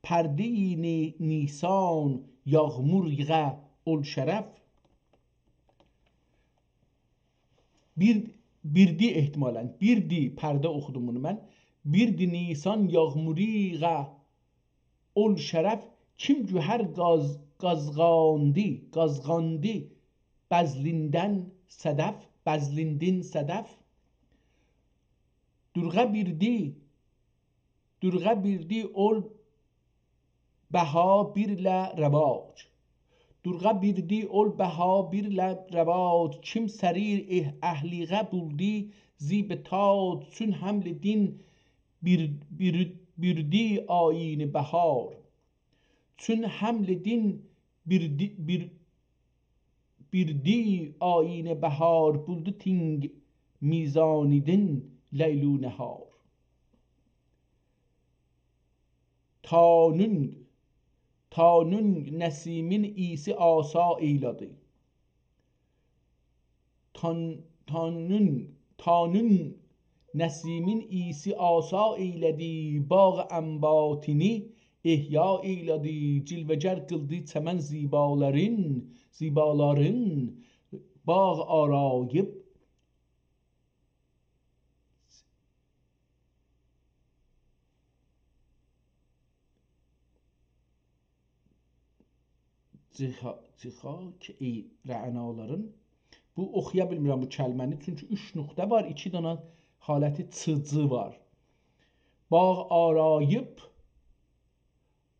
پرده‌ی نی-، نیسان یاغمور ییغا اول شرف. بیر، بیردی احتمالاً، بیردی، پرده اوخودوم بونو من. بیردی نیسان یاغمور ییغا اول شرف، کیم گوهر قاز-، قازغاندی، قازغاندی بذلیندن صدف، بذلیندن صدف. دورغا بیردی، دورغا بیردی اول بها بیرله رواج. دورغا بیردی اول بها بیرله رواج، کیم سریر اه-، اهلیغه بولدو زیب تاج، چون حمل دین بیر، بیر، بیردی آیین بهار. چون حمل دین بیردی، بیر، بیردی آیین بهار، بولدو تینگ میزانیدین لیل و نهار. تانون، تانون نسیمین ایسی آسا ائیله‌دی. تان-، تانون، تانون نسیمین ایسی آسا ائیله‌دی، باغ انباتینی احیا ائیله‌دی، جلوه‌گر قیلدی چمن زیبالارین، زیبالارین، باغ آراییب جیخا-، جیخا-، کی-، ای-، رعنالارین. بو، اوخویا بیلمیرم بو کلمه‌نی، چونکی اوچ نقطه وار، ایکی دنه حالتی چیجی وار. باغ آراییب،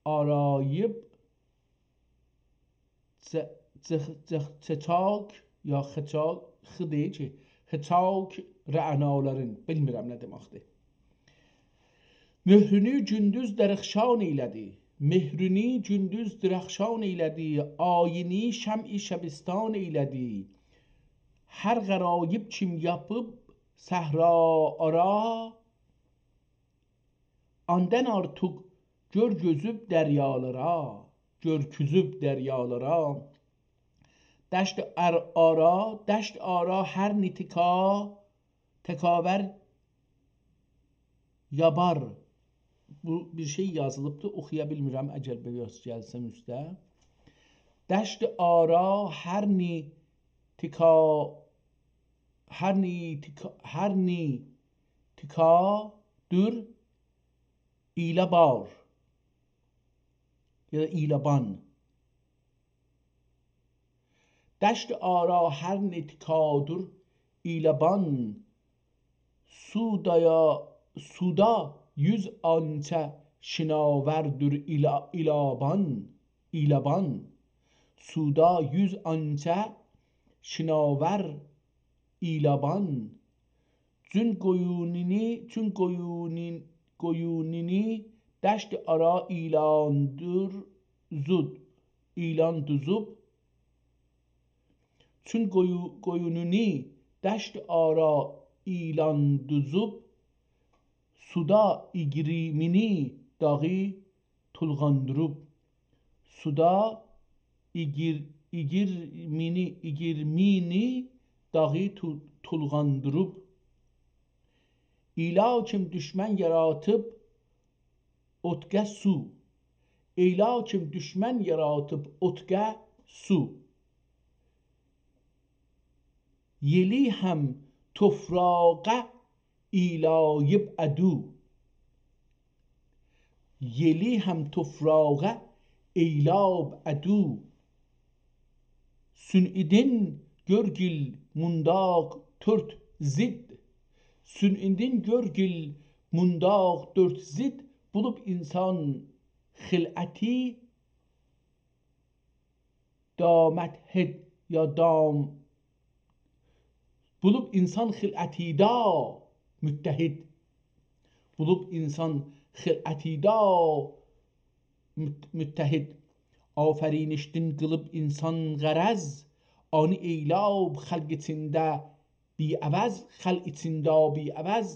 آراییب، چه-، چه-، چه-، چه‌چاک، یا خچاک، خ دئییر کی، خچاک رعنالارین، بیلمیرم نه دئمکدیر. مهرونو گوندوز درخشان ائیله‌دی. مهرونو گوندوز درخشان ائیله‌دی. آیینی شمع شبستان ائیله‌دی. هر غرایب کیم یاپیب صحرا آرا، آندان آرتیق گؤرگوزوب دریالارا، گؤرکوزوب دریالارا. دشت ار-، آرا، دشت آرا هر نی تکا، تکاور یابار. بو بیر شئی یازیلیبدی، اوخویا بیلمیرم، اگر بیر آز گلسم اوسته. دشت آرا هر نی تکا، هر نی تکا، هر نی تکادور ایله‌بار، یا دا ایله‌بان. دشت آرا هر نی تکادور ایله‌بان. سودایا، سودا یوز آنچه شناوردور ایلا-، ایلابان، ایلابان. سودا یوز آنچه شناور ایلابان. چون قویونونی، چون قویونون-، قویونونو دشت آرا ایلاندور زود، ایلاندوزوب. چون قویو-، قویونونو دشت آرا ایلاندوزوب، سودا ایگیرمینی داغی تولغاندیریب. سودا ایگیر-، ایگیرمینی، ایگیرمینی داغی تو-، تولغاندیریب. ایلا کیم دوشمن یاراتیب اوتقا سو. ایلا کیم دوشمن یاراتیب اوتقا سو. یئلی هم توفراغا ایلاییب عدو. یئلی هم توفراغا ایلاب عدو. سون ایدین گؤرگیل مونداق تورت زید. سون ایدین گؤرگیل مونداق تورت زید. بولوب اینسان خلعتی دامتهد یا دام-، بولوب اینسان خلعتی دا متحد. بولوب اینسان خلعتی دا مت-، متحد. آفرینشدین قیلیب اینسان غرض، آنی ایلاب خلق ایچینده بی‌عوض، خلق ایچینده بی‌عوض.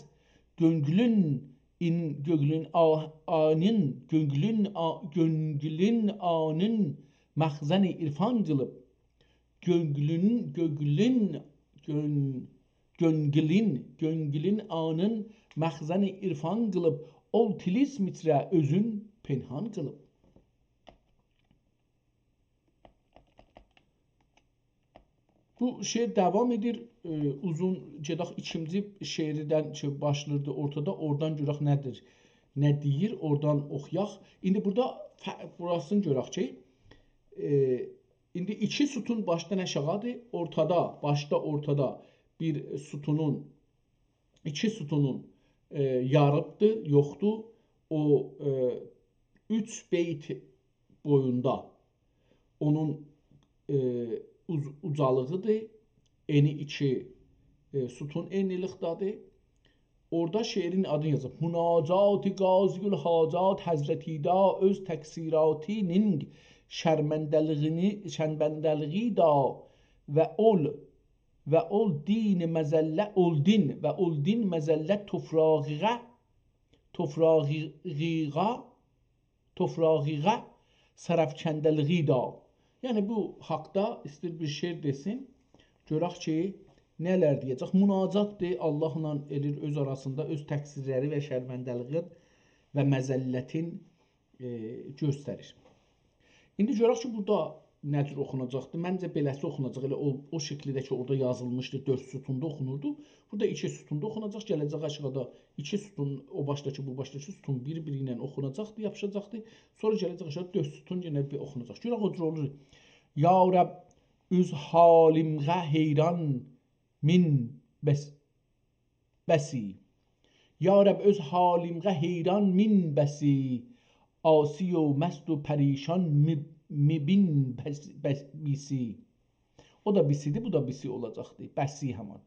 گؤنگلون این، گؤنگلون آ-، آنین، گؤنگلون آ-، گؤنگلون آنین مخزن عرفان قیلیب. گؤنگلون، گؤنگلون، گؤن-، گؤنگلون، گؤنگلون آنین مخزن عرفان قیلیب، اول طلسم ایچره اؤزون پنهان قیلیب. بو شعر داوام ائدیر. ائ، اوزون، گئدک ایکینجی شعردن کی، باشلاییردی اورتادا، اورادان گؤرک نه‌دیر، نه دئییر، اورادان اوخویاق. ایندی بورادا ف-، بوراسینی گؤرک کی، ائ، ایندی ایکی ستون باشدان آشاغیدیر. اورتادا، باشدا اورتادا بیر ستونون، ایکی ستونون، ائ، یاریبدیر، یوخدور. او، ائ، اوچ بیت بویوندا اونون، ائ، اوز-، اوجالیغیدیر. انی ایکی، ائ، ستون عینیلیکده‌دیر. اورادا شعرین آدینی یازیب. مناجات قاضی الحاجات حضرتی دا، اؤز تقصیراتینین شرمنده‌لیگینی، شرمنده‌لیگی دا و اول، و اول دین مذلت، اول دین و اول دین مذلت توفراغیغا، توفراغیغا، توفراغیغا سرافکنده‌لیگی دا. یعنی بو حاقدا ایسته‌ییر بیر شعر دئسین. گؤرک کی، نه‌لر دئیه‌جک. مناجاتدیر، آللاهلا ائله‌ییر اؤز آراسیندا، اؤز تقصیرلری و شرمنده‌لیگین و مذلتین، ائ، گؤستریر. ایندی گؤرک کی، بورادا نه جور اوخوناجاقدیر؟ منجه بئله‌سی اوخوناجاق. ائله او، او شکیلده کی، اورادا یازیلمیشدی، دؤرد ستوندا اوخونوردو. بورادا ایکی ستوندا اوخوناجاق. گله‌جک آشاغیدا ایکی ستون، او باشداکی، بو باشداکی ستون بیر-بیری ایله اوخوناجاقدی، یاپیشاجاقدی. سونرا گله‌جک آشاغیدا دؤرد ستون یئنه بیر اوخوناجاق. گؤرک او جور اولور. یا رب، اؤز حالیمغا حیران مین بس-، بسی. یا رب، اؤز حالیمغا حیران مین بسی، عاصی و مست و پریشان می-، می‌بین بس-، بس-، بیسی. او دا بیسی‌دی، بو دا بیسی اولاجاقدی. بسی همان.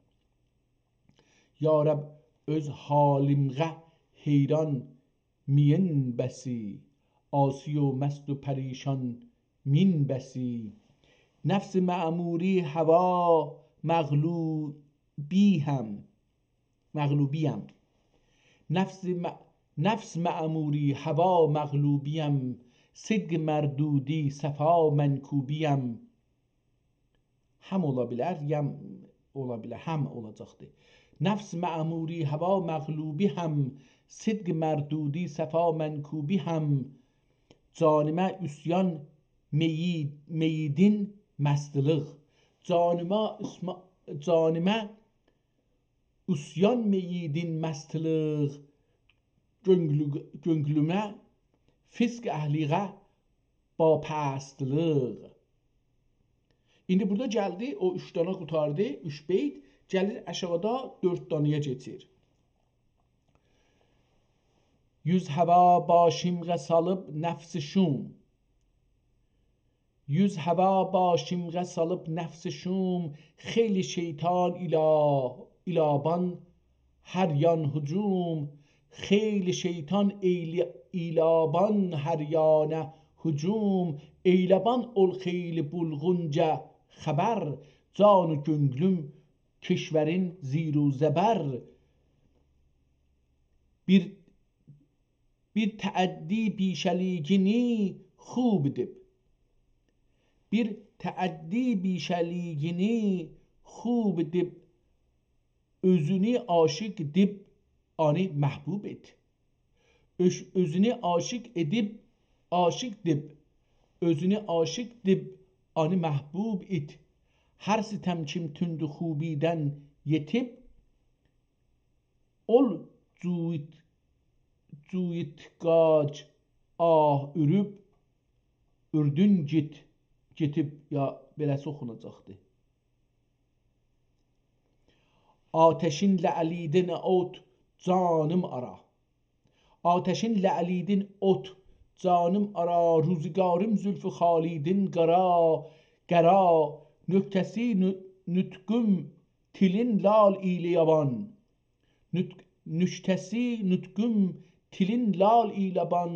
یا رب، اؤز حالیمغه حیران مئیین بسی، عاصی و مست و پریشان مئیین بسی. نفس مأموری هوا مغلوبی هم، مغلوبیم. نفس م-، نفس مأموری هوا مغلوبیم، صدق مردودی صفا منکوبیم. هم اولا بیلر، یم اولا بیلر، هم اولاجاقدی. نفس مأموری هوا مغلوبی هم، صدق مردودی صفا منکوبی هم. جانیمه عصیان مئیی-، مئییدین مستلیق. جانیمه عصما-، جانیمه عصیان مئییدین مستلیق، گؤنگلو-، گؤنگلومه فسق اهلیغه با پستلیق. ایندی بورادا گلدی، او اوچ دانا قوتاردی، اوچ بیت، گلیر آشاغیدا دؤرد دانایا کئچیر. یوز هوا باشیمغه سالیب نفس شوم، یوز هوا باشیمغه سالیب نفس شوم، خیلی شیطان ایلا-، ایلابان هر یان هجوم، خیلی شیطان ایلی-، ایلابان هر یانه هجوم، ایلابان اول خیلی بولغونجا خبر، جان و گؤنگلوم کشورین زیر و زبر. بیر بیر تعدی بیشه‌لیگینی خوب ائدیب. بیر تعدی بیشه‌لیگینی خوب ائدیب، اؤزونو عاشق ائدیب، آنی محبوب ائت. اؤز-، اؤزونو عاشق ائدیب، عاشق ائدیب، اؤزونو عاشق ائدیب، آنی محبوب ائت. هر ستم کیم توندو خوبیدن یئتیب، اول جویوت-، جویوتگاج آه اوره‌ب، اوردون گئت-، گئتیب، یا بئله‌سی اوخوناجاقدی. آتشین لعلیدین اوت جانیم آرا. آتشین لعلیدین اوت جانیم آرا، روزگاریم زلف خالیدین قارا، قارا، نکته‌سی نو-، نطقیم تیلین لال ایله یابان. نطق-، نکته‌سی نطقیم تیلین لال ایله بان،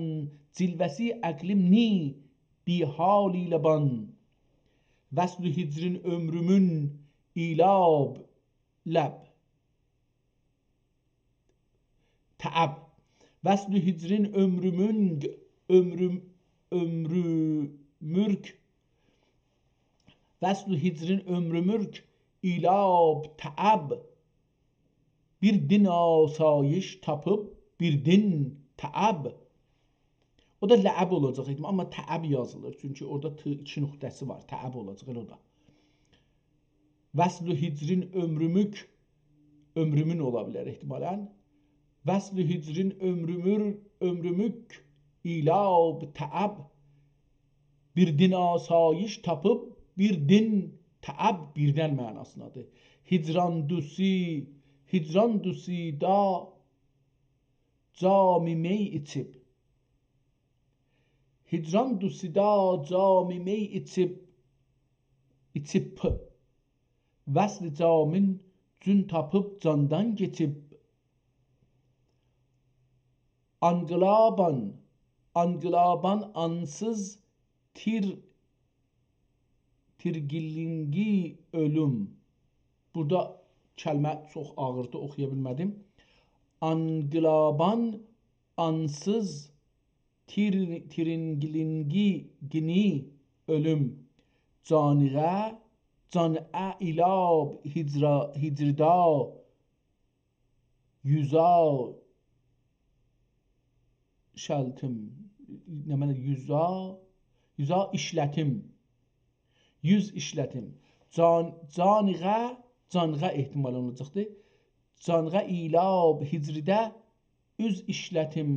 جلوه‌سی عقلیم نی بی‌حال ایله بان. وصل و هجرین عؤمرومون ایلاب لب. تعب. وصل و هجرین عؤمرومون، عؤمروم-، عؤمرومورک. وصل و هجرین عؤمرومورک ایلاب تعب. بیر دین آسایش تاپیب، بیر دین تعب. او دا لعب اولاجاق، اما تعب یازیلیر. چونکی اورادا ت ایکی نقطه‌سی وار. تعب اولاجاق، ائله او دا. وصل و هجرین عؤمروموک، عؤمرومون اولا بیلر احتمالاً. وصل و هجرین عؤمرومور-، عؤمروموک ایلاب تعب. بیر دین آسایش تاپیب، بیر دین تعب، بیردن معناسیندادیر. هجران دوسی، هجران دوسی دا جام می ایچیب. هجران دوسی دا جام می ایچیب، ایچیب. وصل جامین جون تاپیب جاندان کئچیب. آنقلابان، آنقلابان آنسیز تیر، تیرگیلینگی اؤلوم. بورادا کلمه چوخ آغیردی، اوخویا بیلمه‌دیم. آنقلابان آنسیز تیر-، تیرینگیلینگی گینی اؤلوم. جانیغه، جانعه ایلاب هجرا-، هجردا یوزا شلتیم. نمنه؟ یوزا، یوزا ایشلتیم. یوز ایشلتیم. جان-، جانیغه، جانغا احتمال اولاجاقدیر. جانغا ایلاب هجرده اوز ایشلتیم،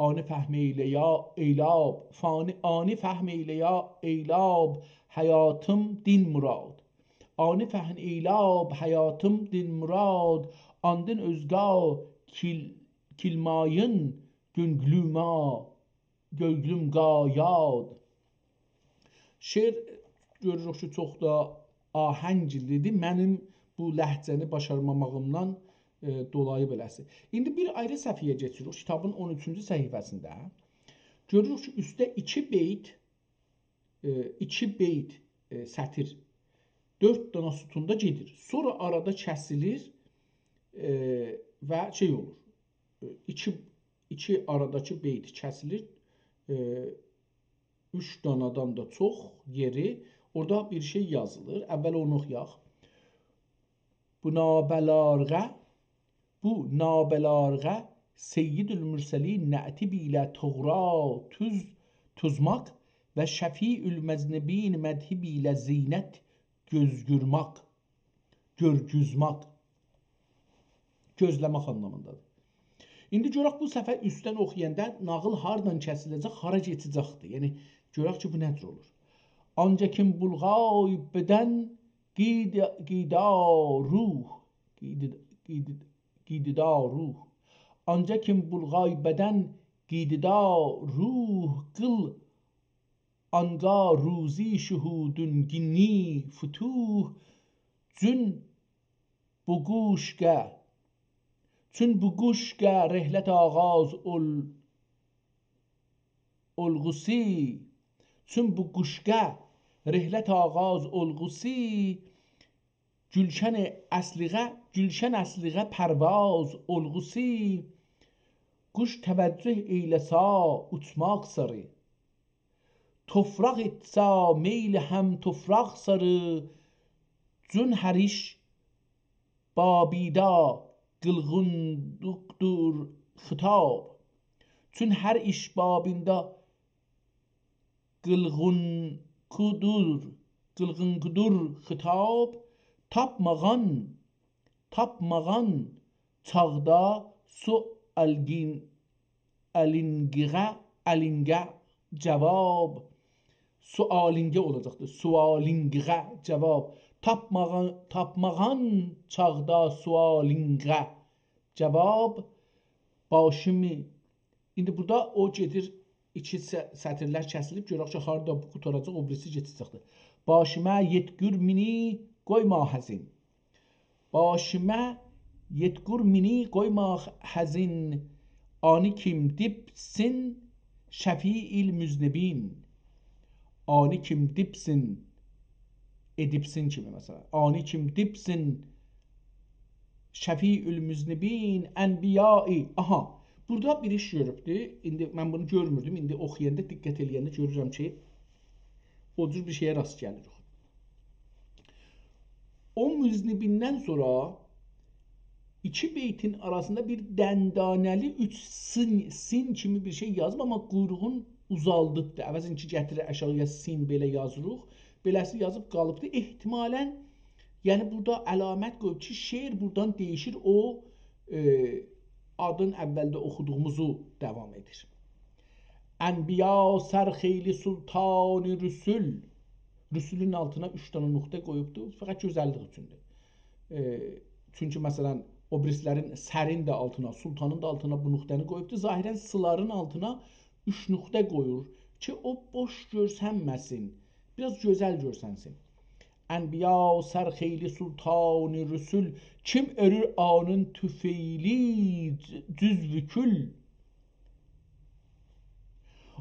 آنی فهم ائیله یا ایلاب، فانی، آنی فهم ائیله یا ایلاب، حیاتیم دین مراد. آنی فهم ایلاب، حیاتیم دین مراد، آندین اؤزگا کیل-، کیلمایین گؤنگلوما، گؤنگلوم قایاد. شعر گؤروروک کی، چوخ دا آهنگ ایلدی، منیم بو لهجه‌نی باشارماماغیمدان، ائ، دولایی بئله‌سی. ایندی بیر آیری صفحه‌یه کئچیریک. کیتابین اون اوچونجو صفحه‌سینده گؤروروک کی، اوسته ایکی بیت، ائ، ایکی بیت، ائ، سطر، دؤرد دانا ستوندا گئدیر. سونرا آرادا کسیلیر، ائ، و شئی اولور. ائ، ایکی، ایکی آراداکی بیت کسیلیر. ائ، اوچ دانادان دا چوخ یئری، اورادا بیر شئی یازیلیر. اول اونو اوخویاق. بو نابالغه، بو نابالغه سیدالمرسلین نعتی بیله طغرا توز، توزماق و شفیع‌المذنبین مدحی بیله زینت گؤزگورماق، گؤرگوزماق. گؤزله‌مک آنلامیندادیر. ایندی گؤرک بو صفحه اوستدن اوخویاندا ناغیل هاردان کسیله‌جک، هارا کئچه‌جکدیر. یعنی، گؤرک کی، بو نه جور اولور. آنجا کیم بولغای بدن گید، گیدا روح، گید، گید، گیدیدا روح. آنجا کیم بولغای بدن گیدیدا روح، قیل آنگا روزی شهودون گینی فتوح، جون بو گوشگه، چون بو گوشگه رحلت آغاز اول، اولغوسی، چون بو گوشگه رحلت آغاز اولغوسی، گولشن اصلیغه، گولشن اصلیغه پرواز اولغوسی، قوش توجه ائیله‌سا اوچماق ساری، توفراق ائتسا میل هم‌توفراق ساری، جون هر ایش بابیندا قیلغینقودور خطاب. چون هر ایش بابیندا قیلغینقودور، قیلغینقودور خطاب. تاپماغان، تاپماغان چاغدا سؤالین، الینگیغه، الینگه جواب. سؤالینگه اولاجاقدیر. سؤالینگیغه جواب. تاپماغان، تاپماغان چاغدا سؤالینگه جواب. باشیمی، ایندی بورادا او گئدیر، ایکی س، سطرلر کسیلیب، گؤرک کی، هاردا بو قوتاراجاق، او بیریسی کئچه‌جکدیر. باشیمه یئتگور مینی قویما حزین. باشیمه یئتگور مینی قویما حزین، آنی کیم دیبسین شفیع‌المذنبین. آنی کیم دیبسین، ائدیبسین کیمی، مثلا. آنی کیم دیبسین شفیع‌المذنبین انبیائی. آها، بورادا بیر ایش گؤروبدو. ایندی من بونو گؤرموردوم. ایندی اوخویاندا، دقت ائله‌ینده گؤرورم کی، او جور بیر شئیه راست گلیریک. او مذنبیندن سونرا ایکی بیتین آراسیندا بیر دندانه‌لی اوچ سین، سین کیمی بیر شئی یازیب، آمما قویروغون اوزالدیبدی. عوضین کی، گتیریر آشاغییا سین بئله یازیریق، بئله‌سی یازیب قالیبدی. احتمالاً، یعنی بورادا علامت قویوب کی، شعر بورادان دییشیر، او، ائ، آدین اولده اوخودوغوموزو داوام ائدیر. انبیا سر خیلی سلطان رسول. رسولون آلتینا اوچ دنه نقطه قویوبدو. فقط گؤزللیک اوچوندور. ائ، چونکی، مثلا، او بیریسیلرین سرین ده آلتینا، سلطانین دا آلتینا بو نقطه‌نی قویوبدو. ظاهراً سیلارین آلتینا اوچ نقطه قویور کی، او بوش گؤرسنمه‌سین. بیر آز گؤزل گؤرسنسین. انبیا سر خیلی سلطان رسول، کیم اؤرور آنین طفیلی ج، جزو کل.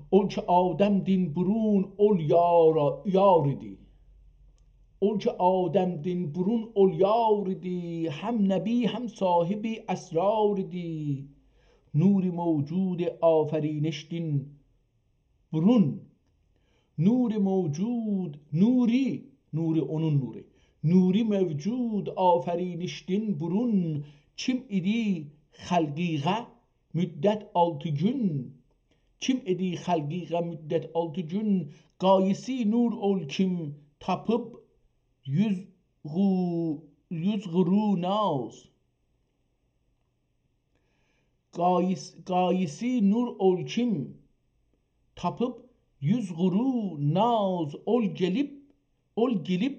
اول کی آدمدین بورون اول یارا، یار ایدی. اول کی آدمدین بورون اول یار ایدی، هم نبی، هم صاحب اسرار ایدی. نور موجود آفرینشدین بورون. نور موجود، نوری، نوری، اونون نورو. نور موجود آفرینشدین بورون کیم ایدی خلقیغه مدت آلتی گون؟ کیم ایدی خلقیغه مدت آلتی گون؟ غاییسی نور اول کیم تاپیب یوز غو، یوز غرو ناز. غاییس، غاییسی نور اول کیم تاپیب یوز غرو ناز، اول گلیب، اول گلیب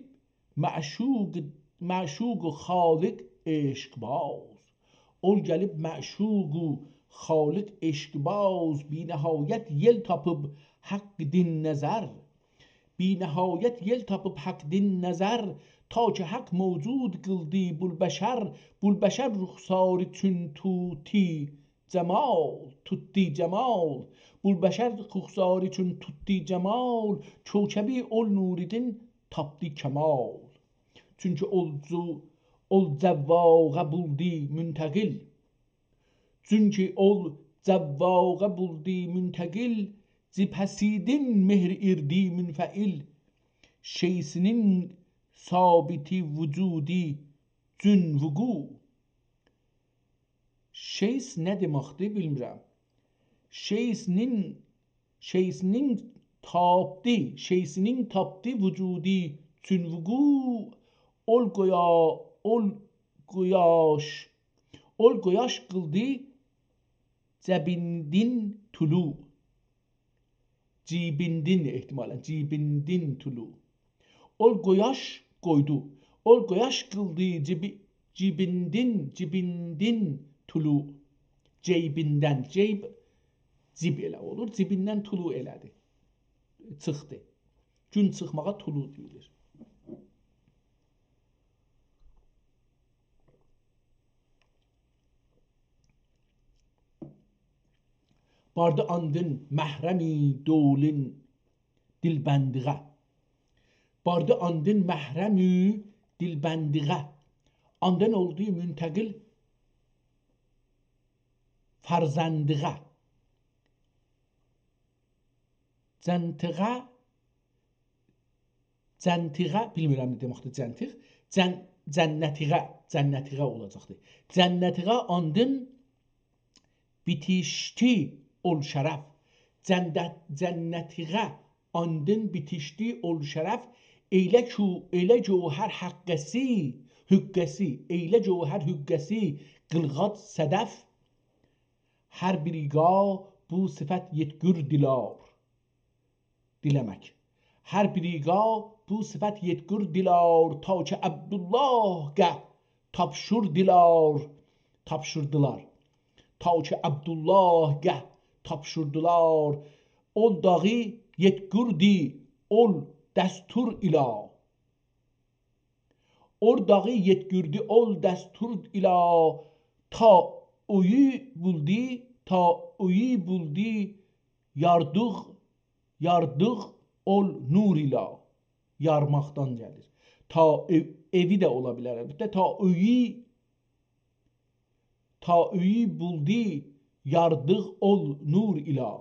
معشوق، معشوق خالق عشق‌باز. اول گلیب معشوق خالق عشق‌باز، بی‌نهایت یئل تاپیب حق دین نظر. بی‌نهایت یئل تاپیب حق دین نظر، تا کی حق موجود قیلدی بول‌بشر، بول‌بشر رخساری چون طوطی جمال، طوطی جمال. بول‌بشر رخساری چون طوطی جمال، کوکبی اول نوریدین تاپدی کمال. چونکی اول جو-، اول جواغه بولدی منتقل. چونکی اول جواغه بولدی منتقل، جبهه‌سیدین مهر ایردی منفعل. شیسینین ثابتی وجودی جون وقوع. شیس نه دئمکدیر، بیلمیرم. شیسینین، شیسینین تاپدی، شیسینین تاپدی وجودی چون وقوع. اول قویا-، اول قویاش، اول قویاش قیلدی جبیندین طلوع. جیبیندین احتمالاً، جیبیندین طلوع. اول قویاش قویدو. اول قویاش قیلدی جیبی-، جیبیندین، جیبیندین طلوع. جیبیندن، جیب، جیب ائله اولور. جیبیندن طلوع ائله‌دی. چیخدی. گون چیخماغا طلوع دئییلیر. باردی آندین محرمی دولین دلبندیغه. باردی آندین محرمی دلبندیغه. آندین اولدو منتقل فرزندیغه. جنتیغه، جنتیغه، بیلمیرم نه دئمکدیر جنتیغ. جن-، جنتیغه، جنتیغه اولاجاقدیر. جنتیغه آندین بیتیشدی اول شرف. جنت-، جنتیغه آندین بیتیشدی اول شرف. ائله کو-، ائله گوهر حقه‌سی، حقه‌سی، ائله گوهر حقه‌سی قیلغاج صدف. هر بیریگا بو صفت یئتگور دیلار دیله‌مک. هر بیریگا بو صفت یئتگور دیلار، تا کی عبدالله گه تاپشور دیلار، تاپشوردیلار. تا کی عبدالله گه تاپشوردیلار، اول داغی یئتگوردی اول دستور ایله. اول داغی یئتگوردی اول دستور ایله، تا اویو بولدی، تا اویو بولدی یاردیغ، یاردیغ اول نور ایله. یارماقدان گلیر. تا ائو-، ائوی ده اولا بیلر البته. تا اویو تا اویو بولدو یاردیغ اول نور ایله.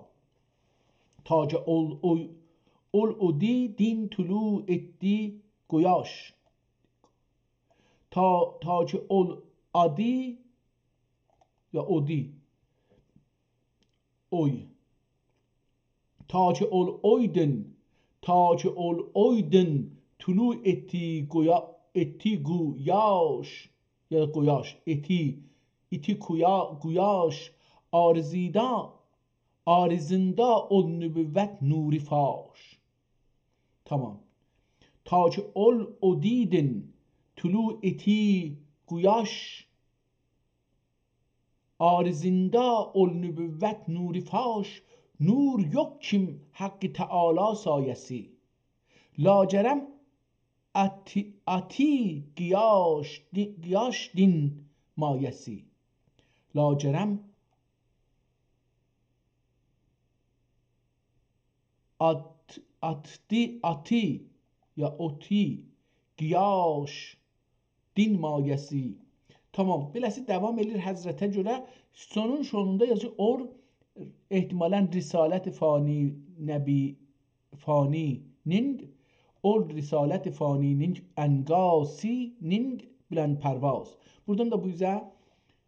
تا کی اول، اول، اول اودیدین طلوع ائتدی قویاش. تا، تا کی اول آدی، یا اودی، اوی. تا کی اول اویدون، تا کی اول اویدون، طلوع ائتدی قویا-، ائتدی قویاش، یا قویاش، ائتدی، ائتدی قویا-، قویاش، عارضیدا، عارضیندا اول نبوت نوری فاش. تمام. تا کی اول اودیدون، طلوع ائتدی قویاش، عارضیندا اول نبوت نوری فاش، نور یوخ کیم حق تعالی سایه‌سی. لاجرم آتی، آتی قیاش، دی-، قیاش دین مایه‌سی. لاجرم آت-، آتدی، آتی، یا اوتی، قیاش، دین مایه‌سی. تمام، بئله‌سی داوام ائله‌ییر حضرته گؤره. سونون سونوندا یازیر، اول احتمالاً رسالت فانی نبی، فانی‌نین، اول رسالت فانی‌نین عنقاسی‌نین بلندپرواز. بورادان دا بو اوزه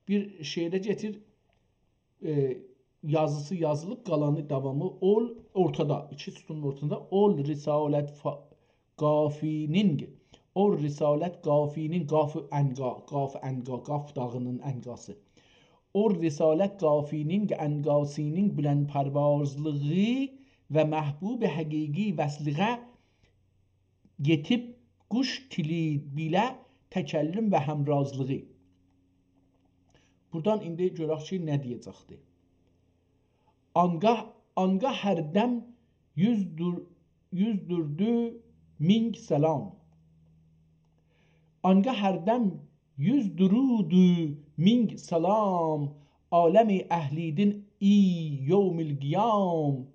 بیر شعر ده گتیر، ائ، یازیسی یازیلیب، قالانی داوامی اول اورتادا، ایکی سطونون اورتاسیندا اول رسالت فا-، قافی‌نین، اول رسالت قافی‌نین، قاف عنقا، قاف عنقا، قاف داغی‌نین عنقاسی. اول رسالت قافی‌نین، عنقاسی‌نین بلندپروازلیغی و محبوب حقیقی وصلیغه یئتیب قوش تیلی بیله تکلم و همرازلیغی. بورادان ایندی گؤرک کی، نه دئیه‌جکدی. آنگاه، آنگاه هر دم یوزدور-، یوزدوردو مینگ سلام. آنگه هر دم یوز درود و مینگ سلام، عالمی اهلیدین ای یوم القیام.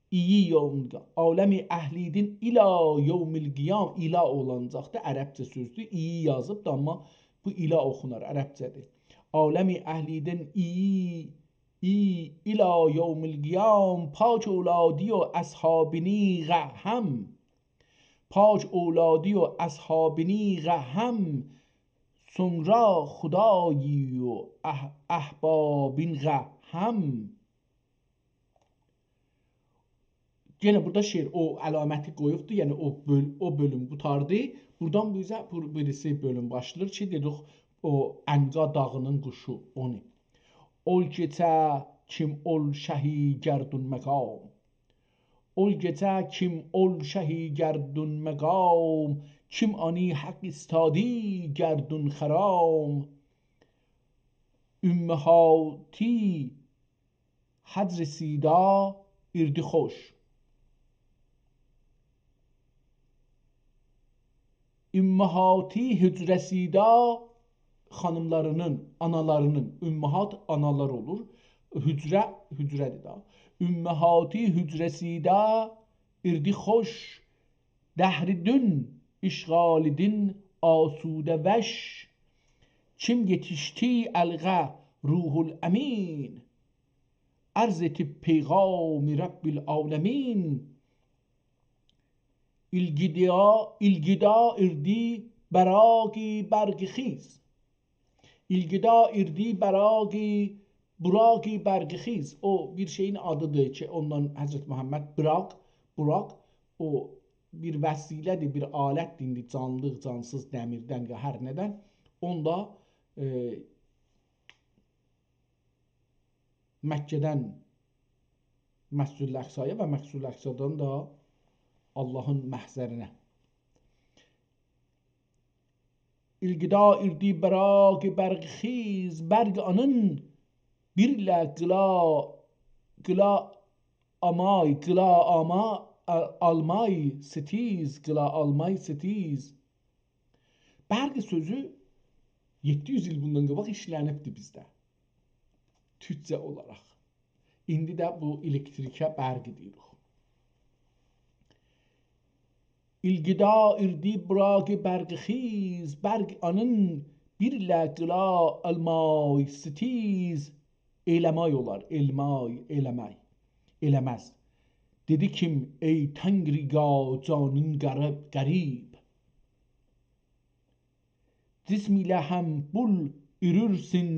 ای یوم، عالمی اهلیدین الی یوم القیام. الی اولاجاقدی، عربجه سؤزدور. ای یازیبدی، آمما بو الی اوخونار، عربجه‌دیر. عالمی اهلیدین ای، ای الی یوم القیام، پاک اولادی و اصحابینی غم. پاک اولادی و اصحابینی غم، سونرا خدایی و اح-، احبابین غم. یئنه بورادا شعر او علامتی قویوبدو، یعنی او بؤل-، او بؤلوم قوتاردی. بورادان بیزه بو بیریسی بؤلوم باشلاییر کی، دئدیک، او عنقا داغینین قوشو، اونو. اول گئجه کیم اول شهی گردون مقام. اول گئجه کیم اول شهی گردون مقام، کیم آنی حق ایستادی گردون خرام. امهاتی حضر سیدا ایردی خوش. امهاتی حجره سیدا، خانیملارینین، آنالارینین، امهات آنالار اولور. حجره، حجره‌دیر ده. امهاتی حجره سیدا ایردی خوش، دهر دون اشغالیدین آسوده وش. کیم یئتیشدی القه روح الامین، عرض ائتیب پیغام رب العالمین. القدا، القدا ایردی براقی برق خیز. القدا ایردی براقی، براقی برق خیز. او بیر شئیین آدیدیر کی، اوندان حضرت محمد براق، براق، او بیر وسیله‌دیر، بیر آلتدیر، ایندی جانلی، جانسیز، دمیردن یا هر نه‌دن. اوندا، ائ، مکه‌دن مسجدالاقصایا و مسجدالاقصادان دا آللاهین محضرینه. القدا ایردی براقی برق خیز، برق آنین بیرله قیلا، قیلا آمای، قیلا آما، آ-، آلمای ستیز، قیلا آلمای ستیز. برق سؤزو یئددی یوز ایل بوندان قاباق ایشلنیبدی بیزده. تورکجه اولاراق. ایندی ده بو الکتریکه برق دئییریک. القدا ایردی براقی برق خیز، برق آنین بیرله قیلا آلمای ستیز. ائله‌مای اولار، ائلمای، ائله‌مک، ائله‌مز. دئدی کیم: «ای تنگریگا جانین غریب، غریب، جسم ایله هم بول ایرورسن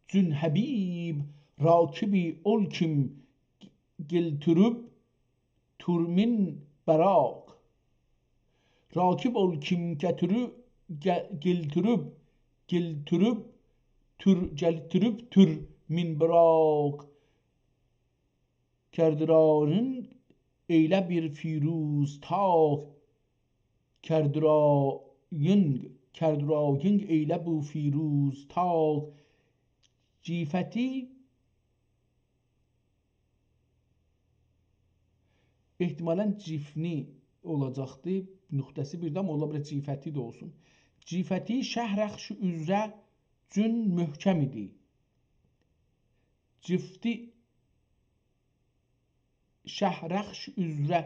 جون حبیب، راکیبی اول کیم گلتوروب تور مین براق. راکیب اول کیم گتیری-، گه-، گلتوروب، گلتوروب، تور، گلتوروب تور مین براق. کردرایینگ ائیله بیر فیروز طاق، کردرایینگ، کردرایینگ ائیله بو فیروز طاق.» جیفتی، احتمالاً جیفنی اولاجاقدی، نقطه‌سی بیر ده، آمما اولا بیلر جیفتی ده اولسون. جیفتی شه رخش اوزره جون محکم ایدی. جیفتی شه رخش اوزره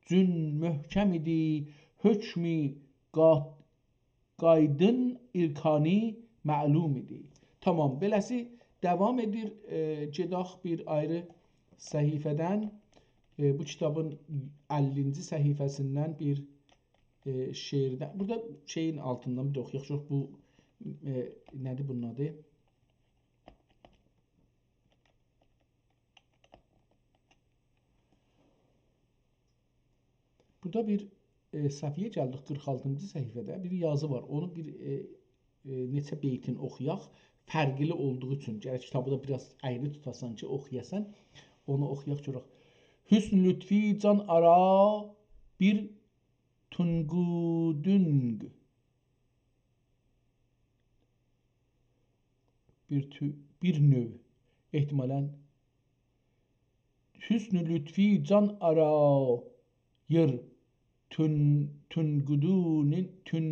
جون محکم ایدی، حکم قا-، قایدین ارکانی معلوم ایدی. تامام، بئله‌سی داوام ائدیر. ائ، گئدک بیر آیری صفحه‌دن. ائ، بو کیتابین اللینجی صفحه‌سیندن بیر، ائ، شعردن. بورادا شئیین آلتیندان بیر ده اوخویاق. یوخ، بو، ائ، نه‌دیر بونون آدی؟ بورادا بیر، ائ، صفحه‌یه گلدیک، قیرخ آلتینجی صفحه‌ده بیر یازی وار. اونو بیر، ائ، ائ، نئچه بیتین اوخویاق. فرقلی اولدوغو اوچون گرک کیتابی دا بیر آز اَیری توتاسان کی، اوخویاسان. اونو اوخویاق گؤرک. «حسن لطفی جان آرا بیر تونگودونگ.» بیر تو-، بیر نوع، احتمالاً. «حسن لطفی جان آراییر تون-، تونقودونین، تون،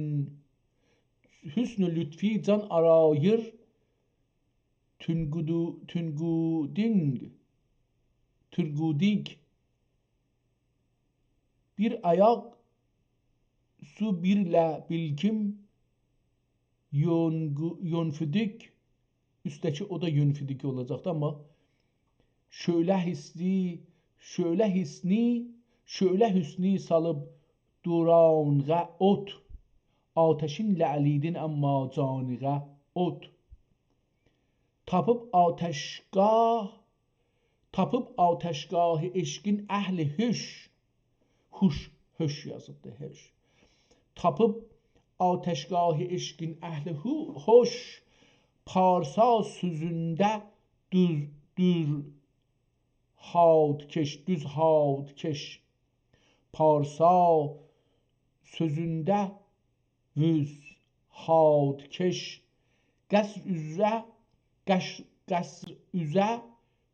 حسن لطفی جان آرایر، تونقودو، تونقودینگ، تونقودینگ. بیر آیاق سو بیرله بیلکیم، یونگو، یونفودیک، اوستده‌کی او دا یونفودیک اولاجاقدی، آمما شعله حسنی، شعله حسنی، شعله حسنی سالیب دورانیغا اوت، آتشین لعلیدین آمما جانیغا اوت. تاپیب آتشگاه، تاپیب آتشگاه عشقین اهل هوش، هوش، هوش یازیبدی، هوش. تاپیب آتشگاه عشقین اهل هو، هوش، پارسا سؤزونده دوز، دوز هادکش، دوز هادکش. پارسا سؤزونده ووز هادکش. قصر اوزه، قش، قصر اوزه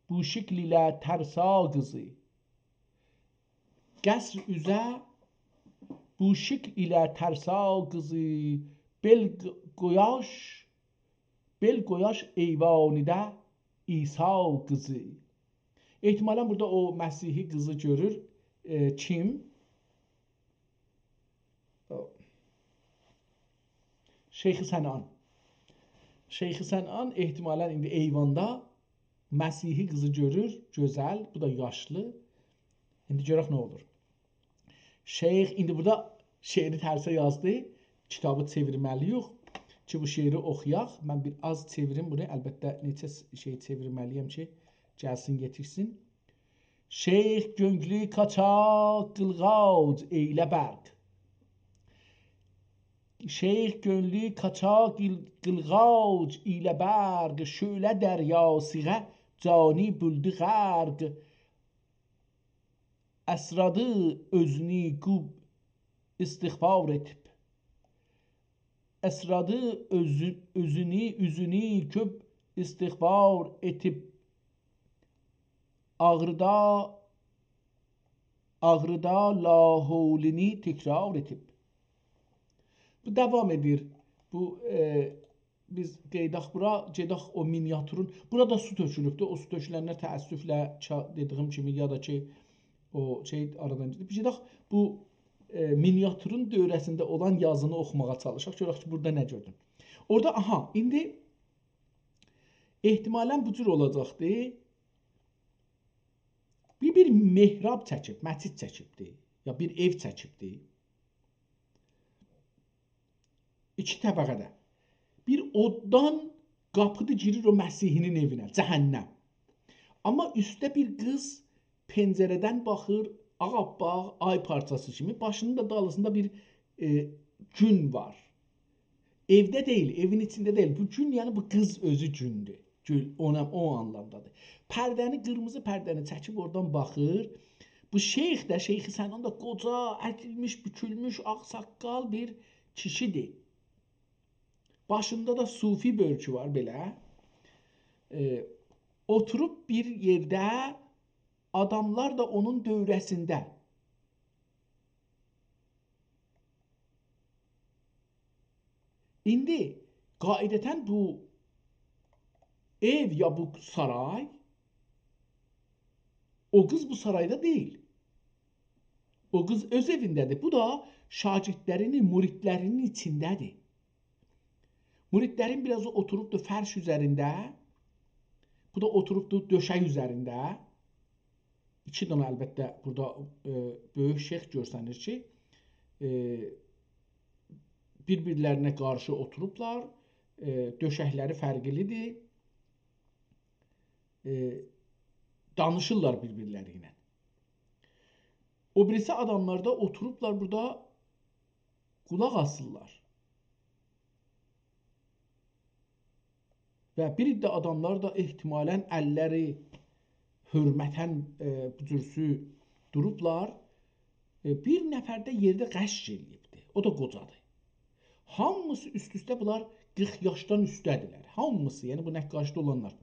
بو شکل ایله ترسا قیزی. قصر اوزه بو شکل ایله ترسا قیزی، بئل ق، قویاش، بئل قویاش ایوانیده عیسی قیزی. احتمالاً بورادا او مسیحی قیزی گؤرور. ائ، کیم؟ او. شیخ صنعان. شیخ صنعان احتمالاً ایندی ایواندا مسیحی قیزی گؤرور، گؤزل، بو دا یاشلی. ایندی گؤرک نه اولور. شیخ، ایندی بورادا شعری ترسه یازدی. کیتابی چئویرمه‌لی‌ییک کی، بو شعری اوخویاق. من بیر آز چئویریم بونو. البته، نئچه س، شئی چئویرمه‌لی‌یم کی، گلسین، یئتیشسین. شیخ گؤنلو قاچاق قیلغاج ائیله برق. شیخ گؤنلو قاچاق قیل، قیلغاج ایله برق، شعله دریا سیغه جانی بولدو غرق. اسرادی اؤزونو قوب استغفار ائتیب. اسرادی اؤزو، اؤزونو، اوزونو قوب استغفار ائتیب. آغریدا، آغریدا لاحولینی تکرار ائتیب. بو داوام ائدیر. بو، ائ، بیز قئییداق بورا، گئدک او مینیاتورون. بورادا سو تؤکولوبدور. او سو تؤکولنلر تأسفله کا، دئدیگیم کیمی، یا دا کی، او شئی آرادان گئدیب. گئدک بو، ائ، مینیاتورون دؤوره‌سینده اولان یازینی اوخوماغا چالیشاق. گؤرک کی، بورادا نه گؤردون. اورادا، آها، ایندی احتمالاً بو جور اولاجاقدی. بیر، بیر محراب چکیب، مسجد چکیبدی، یا بیر ائو چکیبدی. ایکی طبقه‌ده. بیر اوددان قاپیدی، گیریر او مسیحی‌نین ائوینه، جهنم. آمما اوستده بیر قیز پنجره‌دن باخیر، آغ‌آپپاق، آی پارچاسی کیمی. باشینین دا دالیسیندا بیر، ائ، گون وار. ائوده دئییل، ائوین ایچینده دئییل. بو گون، یعنی بو قیز اؤزو گوندور. گؤل، اونا، او آنلامدادیر. پرده‌نی، قیرمیزی پرده‌نی چکیب اورادان باخیر. بو شیخ ده، شیخ صنعان دا قوجا، اگیلمیش، بوکولموش، آغ‌ساققال بیر کیشیدیر. باشیندا دا صوفی بؤرکو وار بئله. ائ، اوتوروب بیر یئرده، آداملار دا اونون دؤوره‌سینده. ایندی قاعدتاً بو ائو یا بو سارای، او قیز بو سارایدا دئییل. او قیز اؤز ائوینده‌دیر. بو دا شاگردلرینین، مریدلرینین ایچینده‌دیر. مریدلرین بیر آزی اوتوروبدور فرش اوزرینده، بو دا اوتوروبدور دؤشک اوزرینده. ایکی دنه، البته، بورادا، ائ، بؤیوک شیخ گؤرسنیر کی، ائ، بیر-بیرلرینه قارشی اوتوروبلار، ائ، دؤشکلری فرقلیدیر، ائ، دانیشیرلار بیر-بیرلری ایله. او بیریسی آداملار دا اوتوروبلار بورادا قولاق آسیرلار. و بیر عده آداملار دا احتمالاً اللری حؤرمتاً، ائ، بو جورسو دوروبلار. ائ، بیر نفر ده یئرده غش ائله‌ییبدی. او دا قوجادیر. هامیسی اوست-اوسته، بونلار قیرخ یاشدان اوسته‌دیرلر. هامیسی، یعنی بو نقاشیده اولانلار.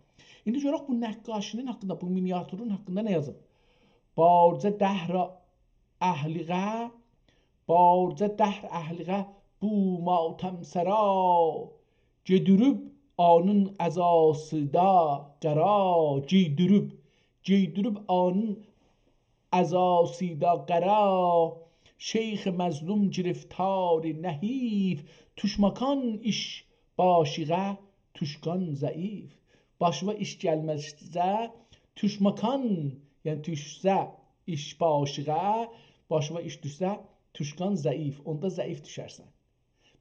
ایندی گؤرک بو نقاشی‌نین حاقیندا، بو مینیاتورون حاقیندا نه یازیب؟ بارجه دهر اهلیغه بارجا دهر اهلیغه بو ماتم‌سرا، گئدیریب آنین عزاسیدا قرا، گئیدیریب، گئیدیریب آنین عزاسیدا قرا، شیخ مظلوم گرفتار نحیف، توشماکان ایش باشیغه، توشکان ضعیف. باشیوا ایش گلمزسه، توشماکان، یعنی دوشسه ایش باشیغا، باشیوا ایش دوشسه، توشکان ضعیف، اوندا ضعیف دوشرسن.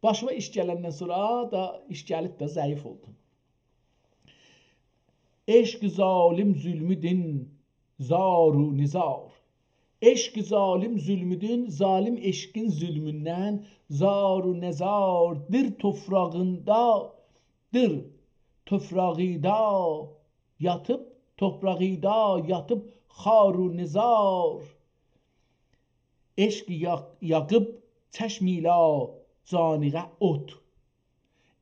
باشیوا ایش گلندن سونرا دا ایش گلیب ده ضعیف اولدون. عشق ظالم ظلمودون، زار و نزار. عشق ظالم ظلمودون، ظالم عشقین ظلموندن، زار و نزار. دیر توفراغیندا، دیر توفراغیدا یاتیب، توفراغیدا یاتیب، خوار و نزار. عشق یاغ-، یاغیب چشم ایله جانیغه اوت.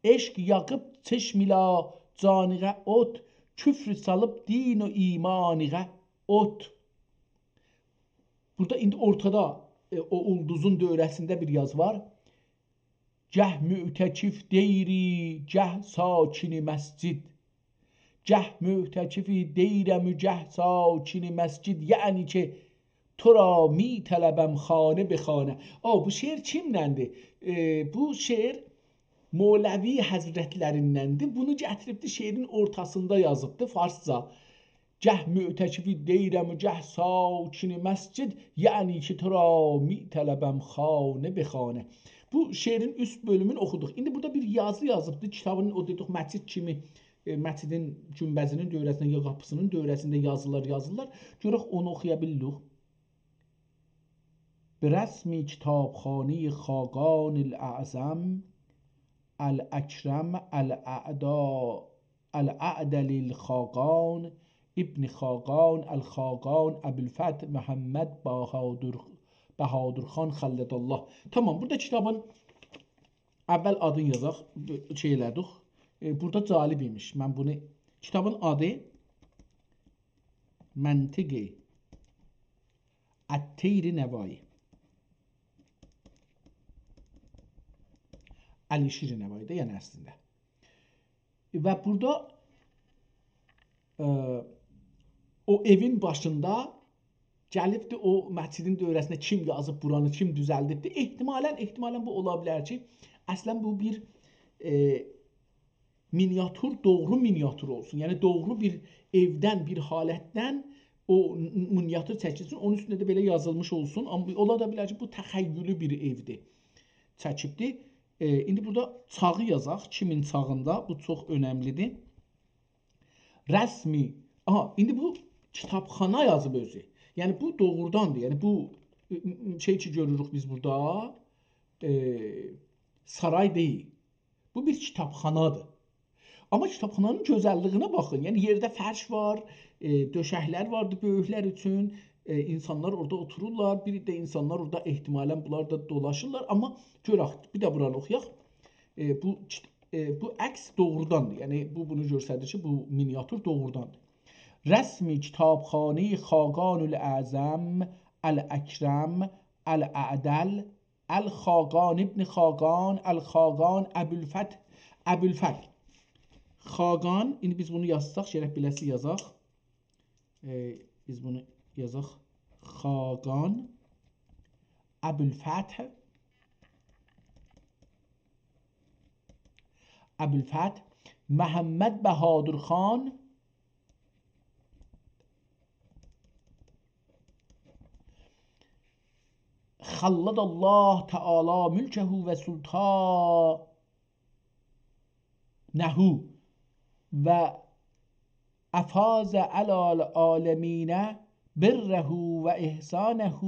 عشق یاغیب چشم ایله جانیغه اوت، کفر سالیب دین و ایمانیغه اوت. بورادا ایندی اورتادا، ائ، او اولدوزون دؤوره‌سینده بیر یازی وار. گه معتکف دیری، گه ساکن مسجد. گه معتکف دیرم و گه ساکن مسجد، یعنی که تو را می‌طلبم خانه به خانه. او، بو شعر کیمدندیر؟ ائ، بو شعر مولوی حضرتلریندندیر. بونو گتیریبدی، شعرین اورتاسیندا یازیبدی فارسجا. گه معتکف دیرم و گه ساکن مسجد، یعنی که تو را می‌طلبم خانه به خانه. بو شعرین اوست بؤلومونو اوخودوق. ایندی بورادا بیر یازی یازیبدی. کیتابین، او دئدیک، مسجد کیمی، ائ، مسجدین گونبزینین دؤوره‌سینده یا قاپیسینین دؤوره‌سینده یازیلار، یازیلار. گؤرک اونو اوخویا بیلیریک. به رسم کتابخانهٔ خاقان الاعظم، الاکرم، الاعدا-، الاعدل الخاقان، ابن خاقان، الخاقان، ابوالفتح محمد بهادر، بهادر خان خلد الله. تامام، بورادا کیتابین اول آدینی یازاق، شئی ائله‌دیک. ائ، بورادا جالب ایمیش. من بونو، کیتابین آدی منطق الطیر نوایی. علیشیر نوایی دا، یعنی اصلینده. و بورادا، ائ، او ائوین باشیندا گلیبدی او مسجدین دؤوره‌سینده کیم یازیب بورانی، کیم دوزلدیبدی. احتمالاً، احتمالاً بو اولا بیلر کی، اصلاً بو بیر، ائ، مینیاتور، دوغرو مینیاتور اولسون. یعنی دوغرو بیر ائودن، بیر حالتدن او م-، مینیاتور چکیلسین، اونون اوستونده ده بئله یازیلمیش اولسون. آمما اولا دا بیلر کی، بو تخیلی بیر ائودیر، چکیبدیر. ائ، ایندی بورادا چاغی یازاق، کیمین چاغیندا، بو چوخ اؤنملیدیر. رسمی، آها، ایندی بو کیتابخانا یازیب اؤزو. یعنی بو دوغروداندیر. یعنی بو، م-، م-، شئی کی گؤروروک بیز بورادا، ائ، سارای دئییل. بو بیر کیتابخانادیر. آمما کیتابخانانین گؤزللیگینه باخین. یعنی یئرده فرش وار، ائ، دؤشکلر واردی بؤیوکلر اوچون. ائ، اینسانلار اورادا اوتورورلار. بیر ده اینسانلار اورادا احتمالاً بونلار دا دولاشیرلار. آمما گؤرک، بیر ده بورانی اوخویاق. ائ، بو کیت-، ائ، بو عکس دوغروداندیر. یعنی بو بونو گؤستریر کی، بو مینیاتور دوغروداندیر. رسم کتابخانهٔ خاقان الاعظم، الاکرم، الاعدل، الخاقان ابن خاقان، الخاقان ابوالفتح، ابوالفتح. خاقان، ایندی بیز بونو یازساق، گرک بئله‌سی یازاق. ائ، بیز بونو یازاق. خاقان ابوالفتح، ابوالفتح محمد بهادر خان، خلد الله تعالی ملکه و سلطانه، و افاض علی العالمین بره و احسانه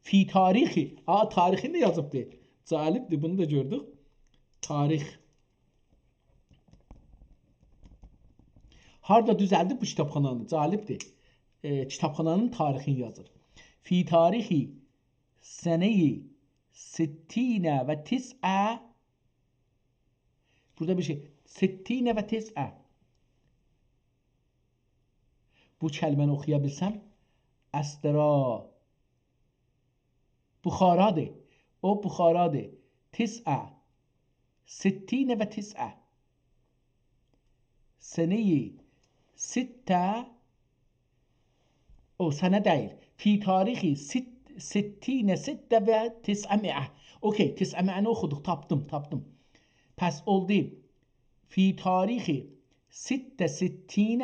فی تاریخی. آ، تاریخینی ده یازیبدی. جالبدیر، بونو دا گؤردوک. تاریخ. هاردا دوزلدیب بو کیتابخانانی؟ جالبدیر. ائ، کیتابخانانین تاریخینی یازیر. فی تاریخی سنهٔ ستین و تسع. بورادا بیر شئی. ستین و تسع. بو کلمه‌نی اوخویا بیلسم، استرا بخارادیر. او بخارادیر. تسعة، ستين وتسعة. سنه‌ی ستة، او، سنه دئییل. فی تاریخ ست، ستين ستة وتسعمائة. اوکی، تسعمائه‌نی اوخودوق، تاپدیم، تاپدیم. پس اولدو: فی تاریخ ستة ستين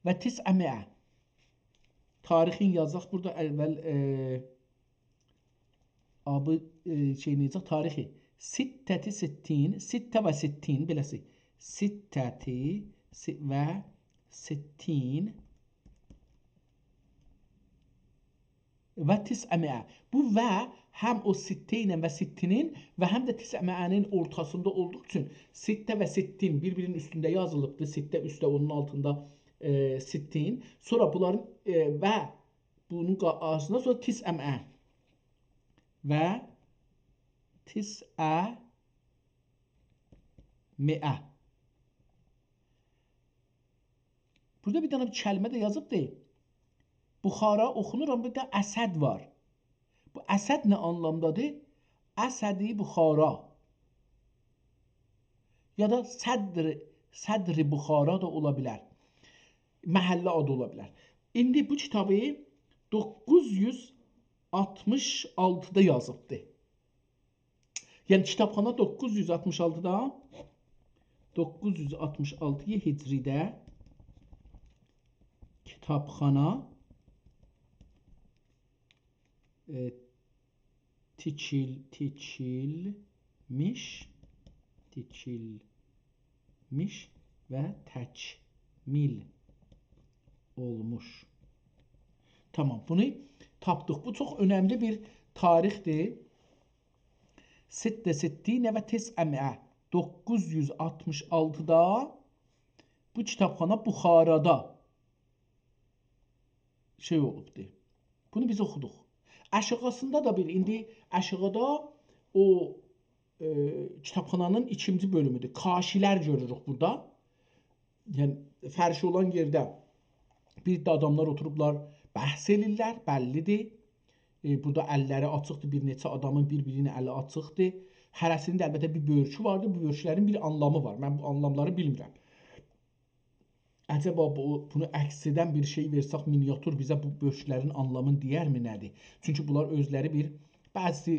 وتسعمائة. تاریخین یازاق بورادا اول، ائ، آبی، ائ، شئی نئجه؟ تاریخ ستة ستين، ستة وستين، بئله‌سی. ستة س، وستين وتسعمائة. بو «و» هم او ستة ایله وستينین و هم ده تسعمائه‌نین اورتاسیندا اولدوغو اوچون ستة وستين بیر-بیرینین اوستونده یازیلیبدی. ستة اوسته اونون آلتیندا، ائ، ستين. سونرا بونلارین، ائ، و بونون قا-، آراسیندا سونرا تسعمائة. وتسعمائة. بورادا بیر دنه بیر کلمه ده یازیبدی. بخارا اوخونور، آمما بیر ده اسد وار. بو اسد نه آنلامدادیر؟ اسد بخارا. یا دا صدر، صدر بخارا دا اولا بیلر. محله آدی اولا بیلر. ایندی بو کیتابی دوققوز یوز آلتمیش آلتیدا یازیبدی. یعنی کیتابخانا دوققوز یوز آلتمیش آلتیدا، دوققوز یوز آلتمیش آلتی هجریده کیتابخانا، ائ، تیکیل-، تیکیلمیش، تیکیلمیش و تکمیل اولموش. تامام، بونو تاپدیق. بو چوخ اؤنملی بیر تاریخدیر. ستة ستين وتسعمائة، دوققوز یوز آلتمیش آلتیدا بو کیتابخانا بخارادا شئی اولوبدو. بونو بیز اوخودوق. آشاغیسیندا دا بیر، ایندی آشاغیدا او، ائ، کیتابخانانین ایکینجی بؤلومودور. کاشی‌لر گؤروروک بورادا. یعنی، فرشی اولان یئرده بیر ده آداملار اوتوروبلار، بحث ائله‌ییرلر، بللی‌دیر. ائ، بورادا اللری آچیقدیر، بیر نئچه آدامین بیر-بیرینین الی آچیقدیر. هره‌سینین ده البته بیر بؤرکو واردیر، بو بؤرکلرین بیر آنلامی وار. من بو آنلاملاری بیلمیرم. عجبا بو، بونو عکس ائدن بیر شئی وئرسک، مینیاتور، بیزه بو بؤرکلرین آنلامینی دئیرمی، نه‌دیر؟ چونکی بونلار اؤزلری بیر، بعضیسی،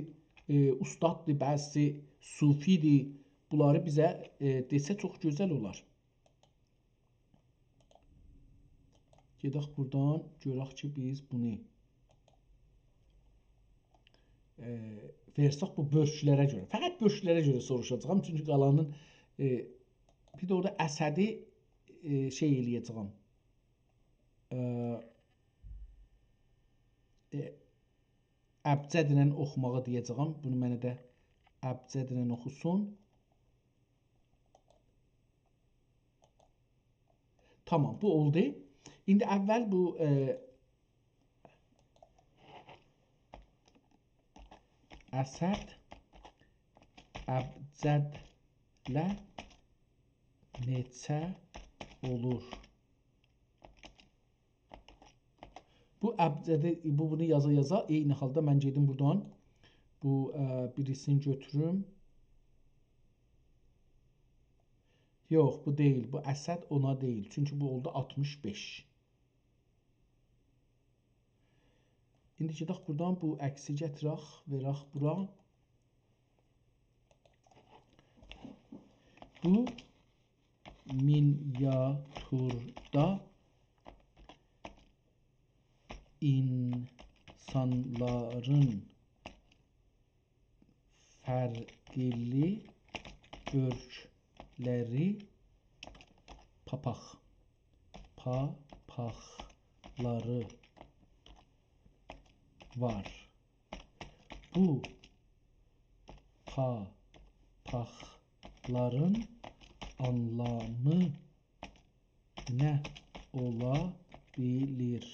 ائ، اوستاددیر، بعضیسی صوفی‌دیر. بونلاری بیزه، ائ، دئسه چوخ گؤزل اولار. گئدک بورادان، گؤرک کی، بیز بونو، ائ، وئرسک بو بؤرکلره گؤره. فقط بؤرکلره گؤره سوروشاجاغام، چونکی قالانین، ائ، بیر ده اورادا اسدی، ائ، شئی ائله‌یه‌جه‌یم. ائ، ائ، ابجدله اوخوماغی دئیه‌جه‌یم. بونو منه ده ابجدله اوخوسون. تامام، بو اولدو. ایندی اول بو، ائ، اسد ابجدله نئچه اولور؟ بو ابجدی، بو، بونو یازا-یازا عینی حالدا من گئدیم بورادان بو، ائ، بیریسینی گؤتوروم. یوخ، بو دئییل، بو اسد اونا دئییل. چونکی بو اولدو آلتمیش بئش. ایندی گئدک بورادان بو عکسی گتیرک، وئرک بورا. بو مینیاتوردا اینسانلارین فرقلی بؤرکلری، پاپاق، پاپاقلاری وار. بو پاپاقلارین آنلامی نه اولا بیلیر؟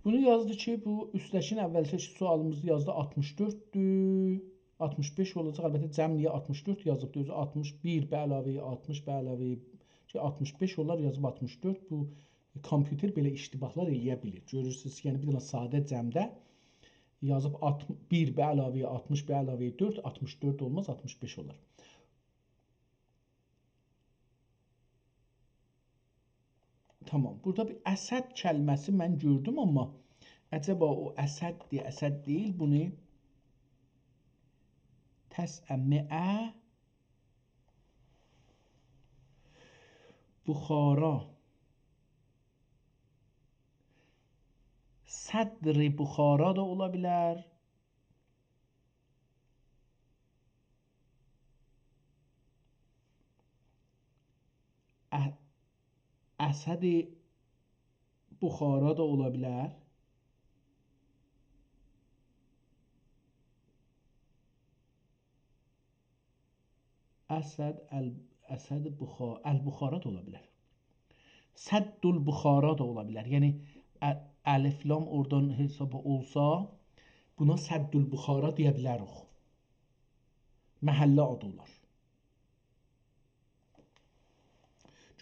بونو یازدی کی، بو اوستده‌کین اوّلکی سؤالیمیزی یازدی، آلتمیش دؤرددور. آلتمیش بئش اولاجاق. البته، جمع نییه آلتمیش دؤرد یازیبدی؟ اؤزو آلتمیش بیر به علاوه آلتمیش به علاوه، شئی، آلتمیش بئش اولار، یازیب آلتمیش دؤرد. بو کامپیوتر بئله اشتباهلار ائله‌یه بیلیر. گؤرورسونوز کی، یعنی بیر دنه ساده جمعده یازیب آلت-، بیر به علاوه آلتمیش به علاوه دؤرد، آلتمیش دؤرد اولماز، آلتمیش بئش اولار. تامام. بورادا بیر اسد کلمه‌سی من گؤردوم، آمما عجبا او اسددیر، اسد دئییل، بونو تسمع بخارا. صدر بخارا دا اولا بیلر. ا-، اسد بخارا دا اولا بیلر. اسد ال-، اسد بخا-، البخارا دا اولا بیلر. سد البخارا دا اولا بیلر. یعنی، ا-، الف لام اورادان حساب اولسا، بونا سد البخارا دئیه بیلریک. محله آدی اولار.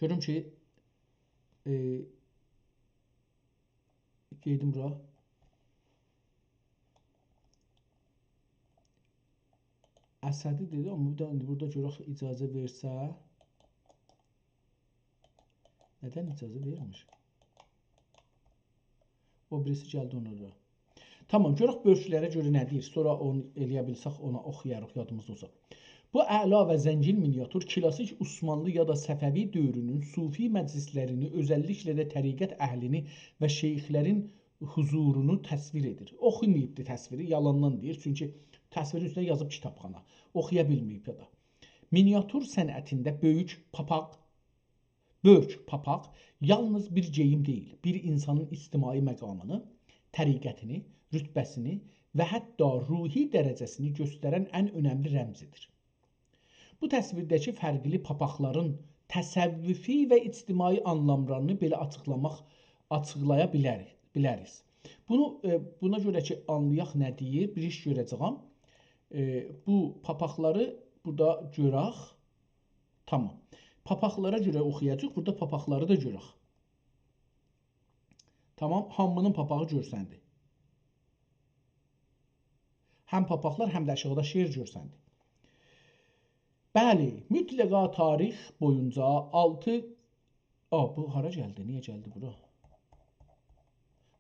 گؤروم کی، ائ، گئدیم بورا. اسدی دئدی، آمما بیر ده ایندی بورادا گؤرک اجازه وئرسه. ندن اجازه وئرمیر؟ او بیریسی گلدی اونا دا. تامام، گؤرک بؤرکلره گؤره نه دئییر. سونرا اونو ائله‌یه بیلسک، اونا اوخویاریق، یادیمیزدا اولسا. بو اعلا و زنگین مینیاتور کلاسیک عثمانلی یا دا صفوی دؤورونون صوفی مجلسلرینی، اؤزللیکله ده طریقت اهلینی و شیخلرین حضورونو تصویر ائدیر. اوخوماییبدی تصویری، یالاندان دئییر. چونکی تصویرین اوستونه یازیب کیتابخانا. اوخویا بیلمه‌ییب یا دا. مینیاتور صنعتینده بؤیوک پاپاق، بؤرک، پاپاق یالنیز بیر گئییم دئییل، بیر اینسانین اجتماعی مقامینی، طریقتینی، رتبه‌سینی و حتی روحی درجه‌سینی گؤسترن ان اؤنملی رمزیدیر. بو تصویرده‌کی فرقلی پاپاقلارین تصوفی و اجتماعی آنلاملارینی بئله آچیقلاماق، آچیقلایا بیلر-، بیلریز. بونو، ائ، بونا گؤره کی، آنلایاق نه دئییر، بیر ایش گؤره‌جه‌یم. ائ، بو پاپاقلاری بورادا گؤرک. تامام. پاپاقلارا گؤره اوخویاجاغیق، بورادا پاپاقلاری دا گؤرک. تامام، هامینین پاپاغی گؤرسندی. هم پاپاقلار، هم ده آشاغیدا شعر گؤرسندی. بلی، مطلقا تاریخ بویونجا آلتی، آ، بو هارا گلدی؟ نییه گلدی بورا؟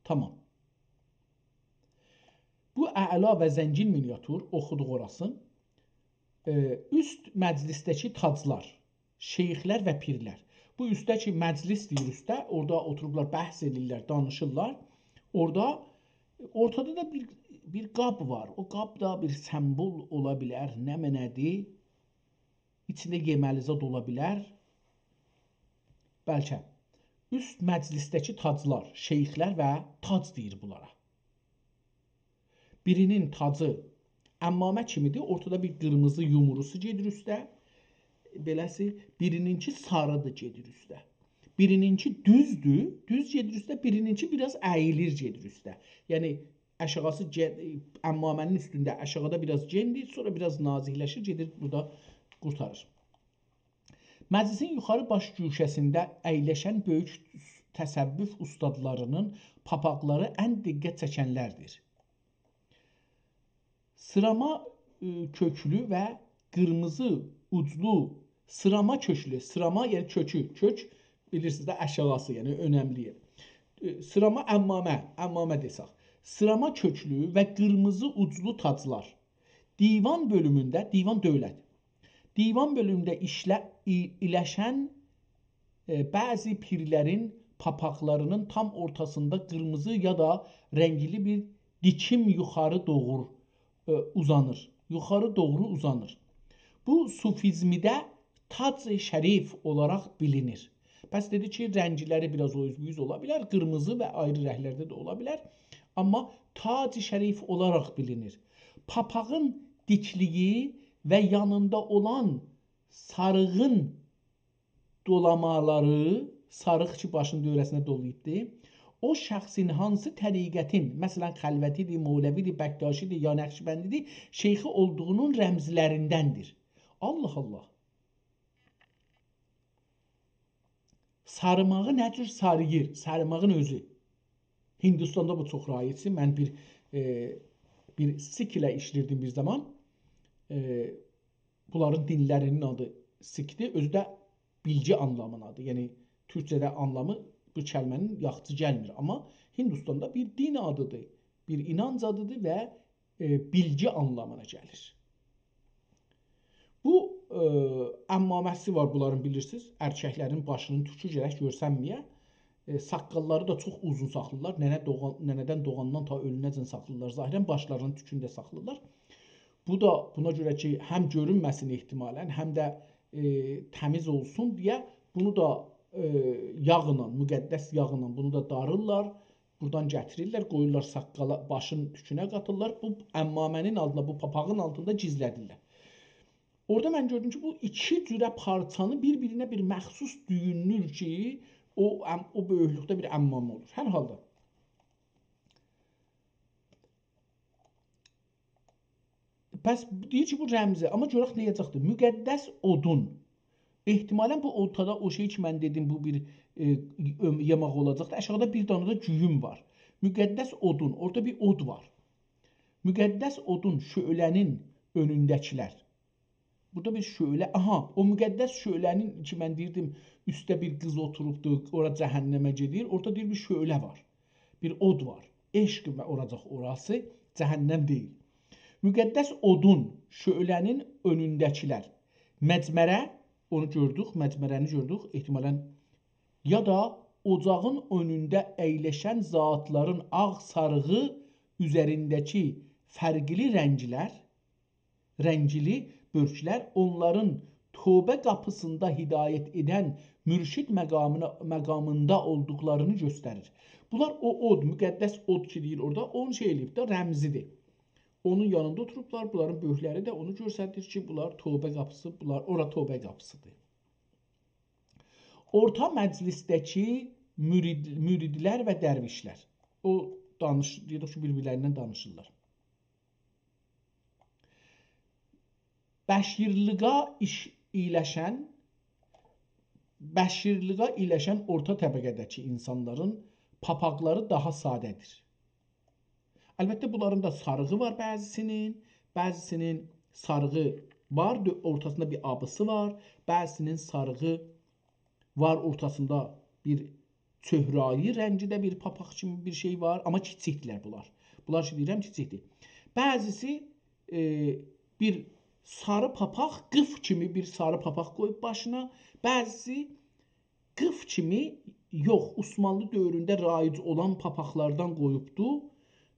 تامام. بو اعلا و زنگین مینیاتور، اوخودوق اوراسین. ائ، اوست مجلسده‌کی تاجلار، شیخلر و پیرلر. بو اوستده‌کی مجلس دئییر اوسته، اورادا اوتوروبلار، بحث ائدیرلر، دانیشیرلار. اورادا، اورتادا دا بیر، بیر قاب وار. او قاب دا بیر سمبول اولا بیلر، نمنه‌دیر؟ ایچینده یئمه‌لی زاد اولا بیلر. بلکه. اوست مجلسده‌کی تاجلار، شیخلر و تاج دئییر بونلارا. بیرینین تاجی عمامه کیمیدیر، اورتادا بیر قیرمیزی یومروسو گئدیر اوسته. بئله‌سی، بیرینینکی ساریدیر، گئدیر اوسته. بیرینینکی دوزدور، دوز گئدیر اوسته، بیرینینکی بیر آز اییلیر، گئدیر اوسته. یعنی، آشاغیسی گئ-، عمامه‌نین اوستونده، آشاغیدا بیر آز گئندیر، سونرا بیر آز نازیکلشیر، گئدیر بورادا قورتاریر. مجلسین یوخاری باش گوشه‌سینده اَیلشن بؤیوک تصوف اوستادلارینین پاپاقلاری ان دقت چکنلردیر. سیراما، ائ، کؤکلو و قیرمیزی اوجلو، سیراما کؤکلو، سیراما، یعنی کؤکو، کؤک، بیلیرسینیز ده، آشاغیسی، یعنی اؤنملی یئر. ائ، سیراما عمامه، عمامه دئسک. سیراما کؤکلو و قیرمیزی اوجلو تاجلار. دیوان بؤلومونده، دیوان دؤولت. دیوان بؤلومونده ایشله-، ای-، ایلشن، ائ، بعضی پیرلرین پاپاقلارینین تام اورتاسیندا قیرمیزی یا دا رنگلی بیر دیکیم یوخاری دوغرو، ائ، اوزانیر. یوخاری دوغرو اوزانیر. بو صوفیزمده تاج شریف اولاراق بیلینیر. پس دئدی کی، رنگلری بیر آز او اوز بو اوز اولا بیلر، قیرمیزی و آیری رنگلرده ده اولا بیلر. آمما تاج شریف اولاراق بیلینیر. پاپاغین دیکلیگی و یانیندا اولان ساریغین دولامالاری، ساریغ کی، باشینین دؤوره‌سینه دولاییبدی، او شخصین هانسی طریقتین، مثلا، خلوتیدیر، مولویدیر، بکتاشیدیر، یا نقشبندیدیر، شیخی اولدوغونون رمزلریندندیر. الله الله. ساریماغی نه جور ساریییر؟ ساریماغین اؤزو. هندوستاندا بو چوخ رایجدیر. من بیر، ائ، بیر سیک ایله ایشله‌ییردیم بیر زامان. ائ، بونلارین دینلرینین آدی سیکدیر. اؤزو ده بیلگی آنلامینادیر. یعنی، تورکجه‌ده آنلامی بو کلمه‌نین یاخشی گلمیر. آمما هندوستاندا بیر دین آدیدیر، بیر اینانج آدیدیر و، ائ، بیلگی آنلامینا گلیر. بو، ائ، عمامه‌سی وار بونلارین، بیلیرسینیز. ارککلرین باشینین توکو گرک گؤرسنمه‌یه. ائ، ساققاللاری دا چوخ اوزون ساخلاییرلار. ننه دوغان، ننه‌دن دوغاندان تا اؤلونه‌جن ساخلاییرلار. ظاهراً باشلارینین توکونو ده ساخلاییرلار. بو دا بونا گؤره کی، هم گؤرونمه‌سین احتمالاً، هم ده، ائ، تمیز اولسون دئیه بونو دا، ائ، یاغلا، مقدس یاغلا بونو دا داریرلار. بورادان گتیریرلر، قویورلار ساققالا، باشین توکونه قاتیرلار. بو عمامه‌نین آلتیندا، بو پاپاغین آلتیندا گیزلدیرلر. اورادا من گؤردوم کی، بو ایکی جوره پارچانی بیر-بیرینه بیر مخصوص دویونلور کی، او، ام-، او بؤیوکلوکده بیر عمامه اولور. هر حالدا. پس دئییر کی، بو رمزی، آمما گؤرک نه یازاجاقدیر. مقدس اودون. احتمالاً بو اورتادا او شئی کی، من دئدیم، بو بیر، ائ، اؤم-، یاماق اولاجاقدیر. آشاغیدا بیر دنه ده گویون وار. مقدس اودون، اورادا بیر اود وار. مقدس اودون، شعله‌نین اؤنونده‌کیلر. بورادا بیر شعله، آها، او مقدس شعله‌نین کی، من دئییردیم، اوسته بیر قیز اوتوروبدور، اورا جهنمه گئدیر. اورادا دئییر، بیر شعله وار، بیر اود وار. عشق و اوراجاق اوراسی، جهنم دئییل. مقدس اودون، شعله‌نین اؤنونده‌کیلر. مجمره، اونو گؤردوک، مجمره‌نی گؤردوک. احتمالاً یا دا اوجاغین اؤنونده اَیلشن ذاتلارین آغ ساریغی اوزرینده‌کی فرقلی رنگلر، رنگلی بؤرکلر اونلارین توبه قاپیسیندا هدایت ائدن مرشد مقامینا، مقامیندا اولدوقلارینی گؤستریر. بونلار او اود، مقدس اود کی دئییر اورادا، اونو شئی ائله‌ییب ده، رمزیدیر. اونون یانیندا اوتوروبلار، بونلارین بؤرکلری ده اونو گؤستریر کی، بونلار توبه قاپیسی، بونلار اورا توبه قاپیسیدیر. اورتا مجلسده‌کی مرید، مریدلر و درویشلر. او دانیش، دئییریک کی، بیر-بیرلریندن دانیشیرلار. بشیرلیغا ایش، ایلشن، بشیرلیغا ایلشن اورتا طبقه‌ده‌کی اینسانلارین پاپاقلاری داها ساده‌دیر. البته، بونلارین دا ساریغی وار بعضیسینین، بعضیسینین ساریغی وار، دؤ-، اورتاسیندا بیر آبیسی وار، بعضیسینین ساریغی وار، اورتاسیندا بیر چهرایی رنگی ده بیر پاپاق کیمی بیر شئی وار، آمما کیچیکدیرلر بونلار. بونلار کی دئییرم، کیچیکدیر. بعضیسی، ائ، بیر ساری پاپاق، قیف کیمی بیر ساری پاپاق قویوب باشینا، بعضیسی قیف کیمی یوخ، عثمانلی دؤورونده رایج اولان پاپاقلاردان قویوبدو.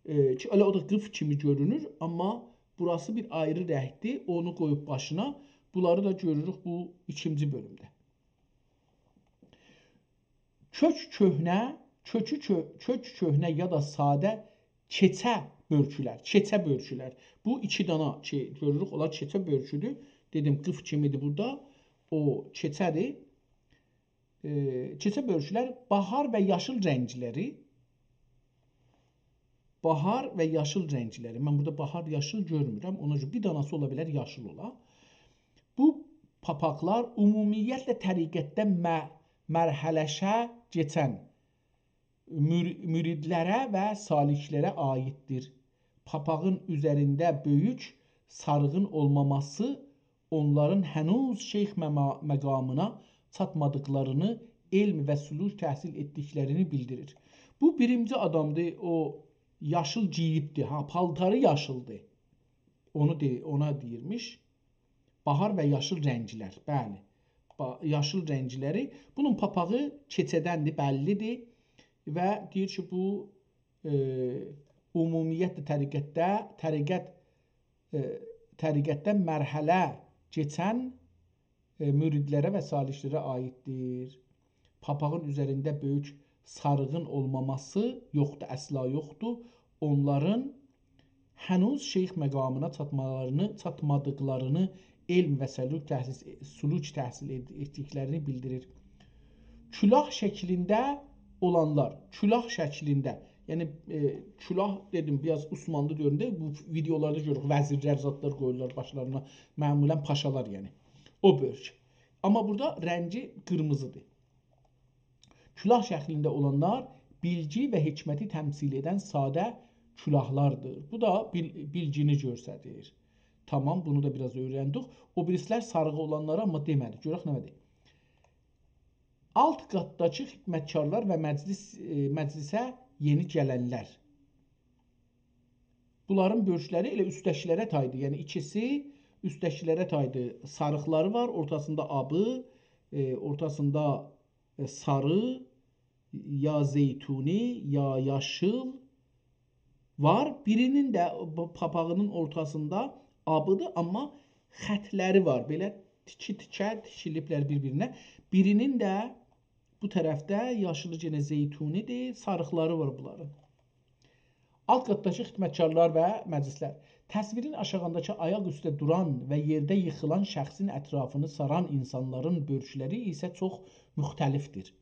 ائ، کی، ائله او دا قیف کیمی گؤرونور، آمما بوراسی بیر آیری رنگدیر، اونو قویوب باشینا. بونلاری دا گؤروروک بو ایکینجی بؤلومده. کؤک کؤهنه، کؤکو کؤ-، کؤک کؤهنه یا دا ساده کئچه بؤرکولر، کئچه بؤرکولر. بو ایکی دانا کی گؤروروک، اونلار کئچه بؤرکودور. دئدیم، قیف کیمیدیر بورادا. او کئچه‌دیر. ائ، کئچه بؤرکولر باهار و یاشیل رنگلری، باهار و یاشیل رنگلری. من بورادا باهار، یاشیل گؤرمورم. اونا گؤره بیر داناسی اولا بیلر یاشیل اولا. بو پاپاقلار عمومیتله طریقتده مه-، مرحله‌شه کئچن مور-، مریدلره و سالکلره عایددیر. پاپاغین اوزرینده بؤیوک ساریغین اولماماسی اونلارین هنوز شیخ مما-، مقامینا چاتمادیقلارینی، علم و سلوک تحصیل ائتدیکلرینی بیلدیریر. بو بیرینجی آدامدیر، او یاشیل گئییبدی، ها، پالتاری یاشیلدی. اونو دئ-، اونا دئییرمیش. باهار و یاشیل رنگلر، بلی. با-، یاشیل رنگلری. بونون پاپاغی کئچه‌دندیر، بللیدیر. و دئییر کی، بو، ائ، عمومیتله طریقتده، طریقت، ائ، طریقتده مرحله کئچن، ائ، مریدلره و سالکلره عایددیر. پاپاغین اوزرینده بؤیوک ساریغین اولماماسی یوخدور، اصلا یوخدور. اونلارین هنوز شیخ مقامینا چاتمالارینی، چاتمادیقلارینی، علم و سلوک تحصیل، سلوک تحصیل ائت-، ائتدیکلرینی بیلدیریر. کلاه شکلینده اولانلار، کلاه شکلینده، یعنی، ائ، کلاه دئدیم، بیر آز عثمانلی دؤورونده بو ویدئولاردا گؤروروک، وزیرلر، زادلار قویورلار باشلارینا، معمولاً پاشالار، یعنی. او بؤرک. آمما بورادا رنگی قیرمیزیدیر. کلاه شکلینده اولانلار بیلگی و حکمتی تمثیل ائدن ساده کلاهلاردیر. بو دا بیل-، بیلگینی گؤستریر. تامام، بونو دا بیر آز اؤیرندیک. او بیریسیلر ساریغی اولانلارا آمما دئمه‌دی. گؤرک نه دئییر. آلت قاتداکی خدمتکارلار و مجلس، ائ، مجلسه یئنی گلنلر. بونلارین بؤرکلری ائله اوستده‌کیلره تایدی. یعنی ایکیسی اوستده‌کیلره تایدی. ساریقلاری وار، اورتاسیندا آبی، ائ، اورتاسیندا، ائ، ساری، یا زیتونی، یا یاشیل وار. بیرینین ده بو پاپاغینین اورتاسیندا آبیدیر، آمما خطلری وار. بئله تیکی-تیکه تیکیلیبلر بیر-بیرینه. بیرینین ده بو طرفده یاشیلی یئنه زیتونی‌دیر، ساریقلاری وار بونلارین. آلت قاتداکی خدمتکارلار و مجلسلر. تصویرین آشاغینداکی آیاق اوسته دوران و یئرده ییخیلان شخصین اطرافینی ساران اینسانلارین بؤرکلری ایسه چوخ مختلفدیر.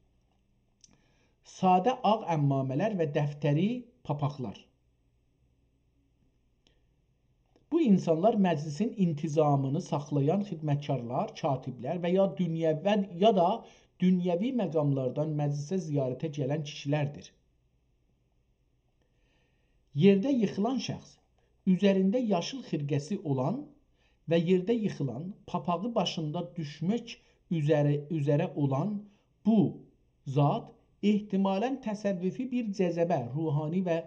ساده آغ عمامه‌لر و دفتری پاپاقلار. بو اینسانلار مجلسین انتظامینی ساخلایان خدمتکارلار، کاتبلر و یا دونیا-، و یا دا دونیوی مقاملاردان مجلسه زیارته گلن کیشیلردیر. یئرده ییخیلان شخص، اوزرینده یاشیل خرقه‌سی اولان و یئرده ییخیلان، پاپاغی باشیندا دوشمک اوزره، اوزره اولان بو ذات احتمالاً تصوفی بیر جذبه، روحانی و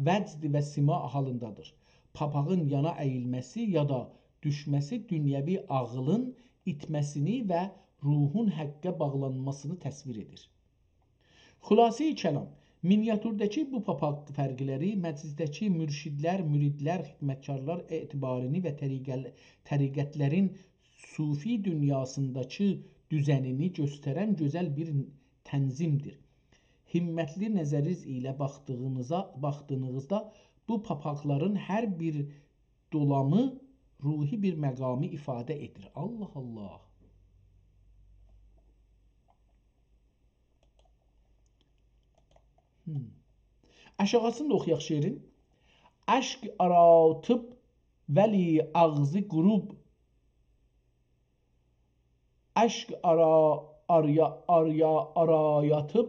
وجد و سما حالیندادیر. پاپاغین یانا اییلمه‌سی یا دا دوشمه‌سی دونیوی عاغیلین ایتمه‌سینی و روحون حقه باغلانماسینی تصویر ائدیر. خلاصه‌ی کلام، مینیاتورده‌کی بو پاپاق فرقلری مجلسده‌کی مرشدلر، مریدلر، خدمتکارلار اعتبارینی و طریقل-، طریقتلرین صوفی دونیاسینداکی دوزنینی گؤسترن گؤزل بیر تنظیمدیر. همتلی نظریز ایله باخدیغینیزا، باخدیغینیزدا بو پاپاقلارین هر بیر دولامی روحی بیر مقامی ایفاده ائدیر. الله الله. هوم. آشاغیسینی دا اوخویاق شعرین. اشک آراتیب ولی آغزی قوروب. اشک آرا، آریا، آریا، آرایاتیب،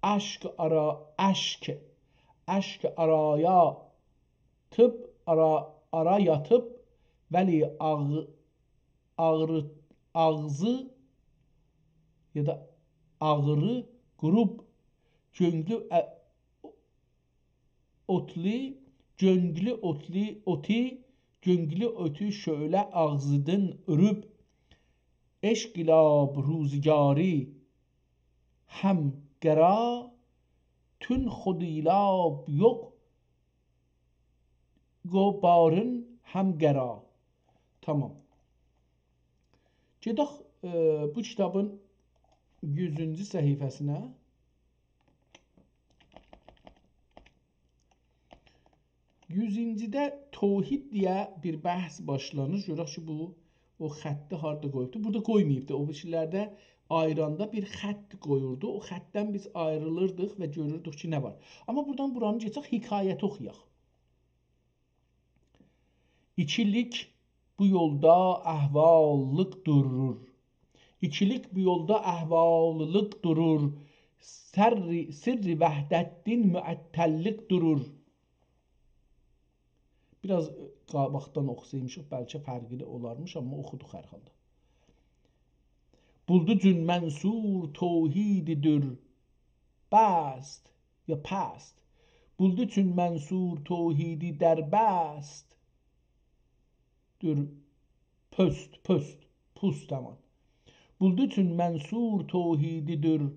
اشک آرا، اشک، اشک آرایاتیب، آرا، آرایاتیب، ولی آغ-، آغری، آغزی یا دا آغری قوروب، گؤنگلو ا-، اوتلی، گؤنگلو اوتلی، اوتی، گؤنگلو اوتو شعله آغزیدین اؤروب، عشق ایله روزگاری هم قرا، تون خود ایله یوخ، گو بارین هم قرا. تامام. گئدک، ائ، بو کیتابین یوزونجو صفحه‌سینه. یوزونجوده توحید دئیه بیر بحث باشلانیر. گؤرک کی، بو او خطی هاردا قویوبدو؟ بورادا قویماییبدی. او بیریسیلرده آییراندا بیر خط قویوردو. او خطدن بیز آیریلیردیق و گؤروردوک کی، نه وار. آمما بورادان بورانی کئچک، حکایتی اوخویاق. ایکیلیک بو یولدا احواللیق دورور. ایکیلیک بو یولدا احواللیق دورور. سرّ، سرّ وحدتدین معطللیق دورور. بیر آز قاباقدان اوخوسایمیشیق، بلکه فرقلی اولارمیش، آمما اوخودوق هر حالدا. بولدو جون منصور توحیدی‌دیر. بست یا پست. بولدو چون منصور توحیدی در بست. دور، پست، پست، پوست همان. بولدو چون منصور توحیدی‌دیر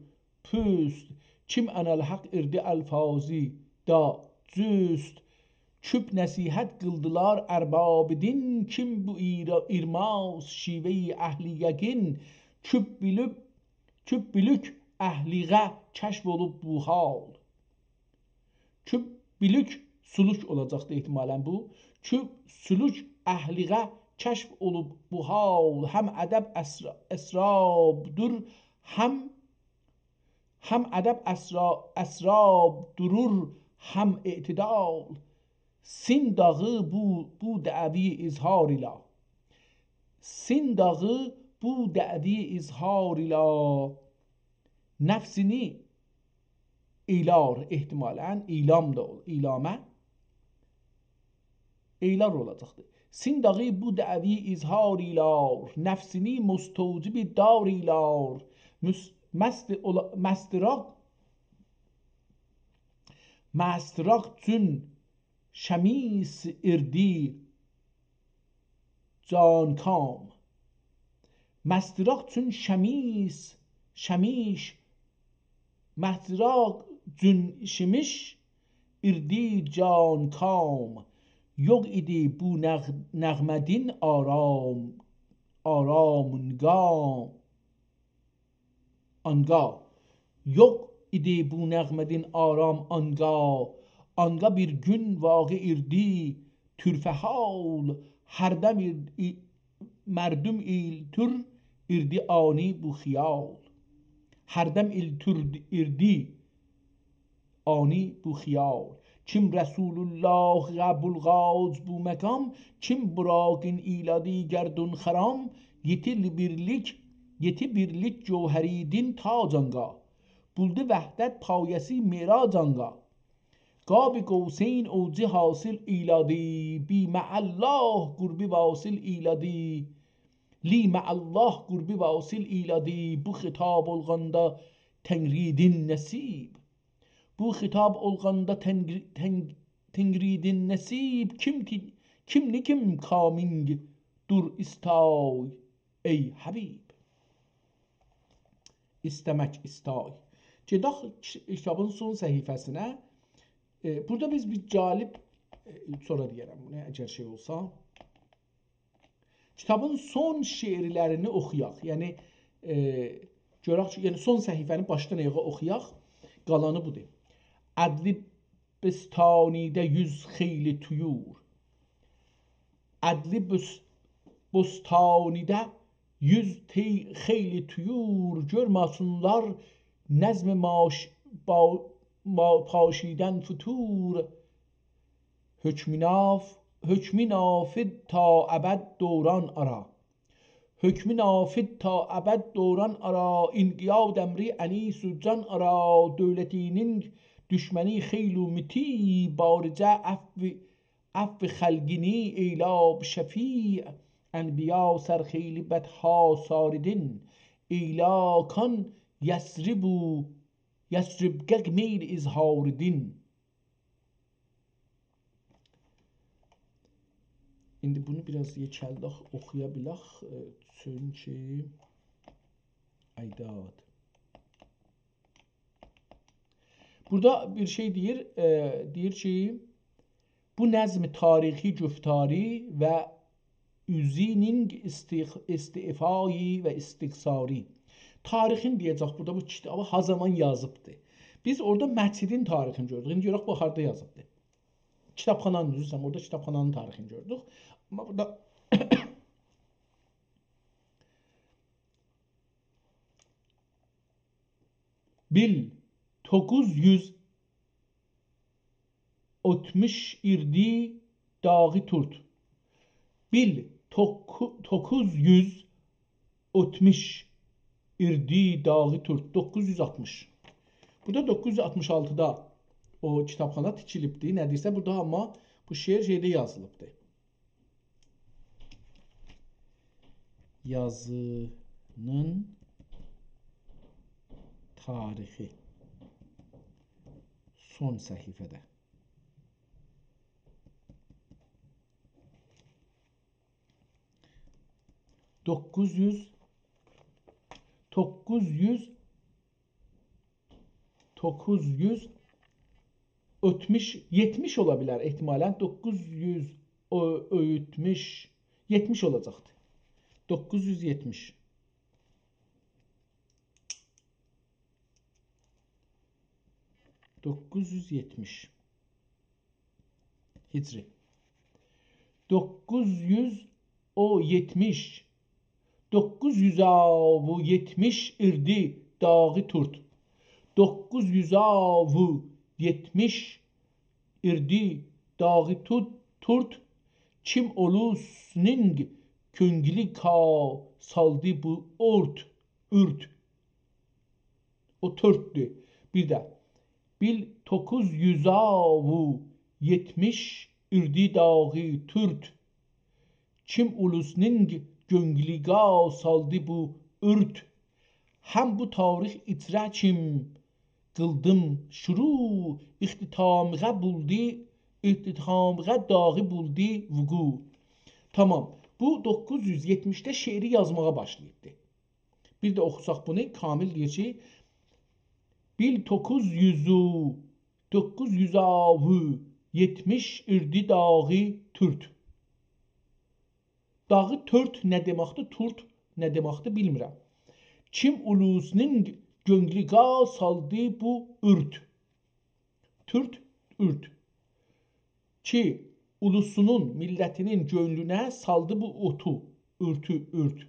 پوست. کیم اناالحق ایردی الفاظی دا جوست. کوب نصیحت قیلدیلار ارباب دین، کیم بو ایرا-، ایرماز شیوه‌ی اهل یقین. کوب بیلیب، کوب بیلیک اهلیغه کشف اولوب بو حال. کوب بیلیک سلوک اولاجاقدی احتمالاً بو. کوب سلوک اهلیغه کشف اولوب بو حال. هم ادب اسرا-، اسرابدور، هم هم ادب اسرا-، اسراب دورور، هم اعتدال. سین داغی بو، بو دعوی اظهار ایله. سین داغی بو دعوی اظهار ایله. نفسینی، ایلار احتمالاً، ایلام دا اول-، ایلامه، ایلار اولاجاقدیر. سین داغی بو دعوی اظهار ایلار، نفسینی مستوجب دار ایلار. مس-، مست اولا-، مستراق، مستراق چون شمیس ایردی جانکام. مستراق چون شمیس، شمیش، مستراق چون شمیش ایردی جانکام. یوخ ایدی بو نغ-، نغمه‌دین آرام، آرامونگام. آنگاه. یوخ ایدی بو نغمه‌دین آرام آنگاه. آنگاه بیر گون واقع ایردی طرفه حال. هردم ایل-، ای-، مردم ایلتور ایردی آنی بو خیال. هردم ایلتور ایردی آنی بو خیال. کیم رسول‌الله قبول قاج بو مقام، کیم براقین ایلادی گردون خرام، یئتیل بیرلیک، یئتی بیرلیک جوهریدین تاج آنگاه. بولدو وحدت پایه‌سی معراج آنگاه. قاب قوسین اوجی حاصل ایلادی، بی مع الله قربی واصل ایلادی. لی مع الله قربی واصل ایلادی، بو خطاب اولغاندا تنگریدین نصیب. بو خطاب اولغاندا تنگ-، تنگ-، تنگریدین نصیب، کیم تی-، کیم نیکیم کامینگ دور ایستای، ای حبیب. ایسته‌مک ایستای. گئدک کی-، کیتابین سون صفحه‌سینه. ائ، بورادا بیز بیر جالب، ائ، سونرا دئیه‌رم بونو، اگر شئی اولسا. کیتابین سون شعرلرینی اوخویاق. یعنی، ائ، گؤرک کی، یعنی سون صفحه‌نی باشدان آیاغا اوخویاق. قالانی بودور. عدلی بستانیده یوز خیلی طیور. عدلی بس-، بستانیده یوز تی-، خیلی طیور، گؤرمه‌سینلر نظم ماش-، با-، ما-، پاشیدن فتور. حکم ناف-، حکم نافذ تا ابد دوران آرا. حکم نافذ تا ابد دوران آرا، انقیاد امری انیس و جان آرا، دولتینین دشمنی خیلی مطیع، بارجه عفو، عفو خلقینی ائیله شفیع، انبیا سر خیلی بدها ساریدین، ائیله کان یثرب و یثربقه میل اظهاریدین. ایندی بونو بیر آز یئکلدک، اوخویا بیلک، ائ، چونکی ایداد. بورادا بیر شئی دئییر، ائ، دئییر کی، بو نظم تاریخی گفتاری و اوزینین استخ-، استعفایی و استقصاری. تاریخین دئیه‌جک بورادا بو کیتابی ها زامان یازیبدی. بیز اورادا مسجدین تاریخینی گؤردوک. ایندی گؤرک بو هاردا یازیبدی. کیتابخانانین، عذر ایسته‌ییرم، اورادا کیتابخانانین تاریخینی گؤردوک. آمما بورادا بیل، دوققوز یوز اوتموش ایردی داغی تورت. بیل، توققو-، دوققوز یوز اوتموش ایردی داغی تورت. دوققوز یوز آلتمیش. بورادا دوققوز یوز آلتمیش آلتیدا او کیتابخانا تیکیلیبدی. نه دئییرسه، بورادا آمما بو شعر شئیده یازیلیبدی. یازینین تاریخی. سون صفحه‌ده. دوققوز یوز، دوققوز یوز، دوققوز یوز اوتموش، یئتمیش اولا بیلر احتمالاً. دوققوز یوز او-، اوتموش، یئتمیش اولاجاقدی. دوققوز یوز یئتمیش. دوققوز یوز یئتمیش. هجری. دوققوز یوز او یئتمیش. دوققوز یوز او یئتمیش ایردی داغی تورت. دوققوز یوز او یئتمیش ایردی داغی توت-، تورت. کیم اولوسنینگ کؤنگلی کا سالدی بو اورت، اورت. او تورتدور. بیر ده. بیل توققوز یوز و یئتمیش ایردی داغی تورت. کیم اولوسنینگ گؤنگلیگا سالدی بو اورت. هم بو تاریخ ایچره کیم قیلدیم شروع، اختتامیغه بولدی، اختتامیغه داغی بولدی وقوع. تامام. بو دوققوز یوز یئتمیشده شعری یازماغا باشلاییبدی. بیر ده اوخوساق بونو، کامل دئییر کی، بیل توققوز یوز، دوققوز یوز و یئتمیش ایردی داغی تورت. داغی تورت نه دئمکدیر، تورت نه دئمکدیر، بیلمیرم. کیم اولوسنون گؤنگلیگا سالدی بو اورت. تورت، اورت. کی، اولوسونون، میللتینین گؤنلونه سالدی بو اوتو، اورتو، اورت.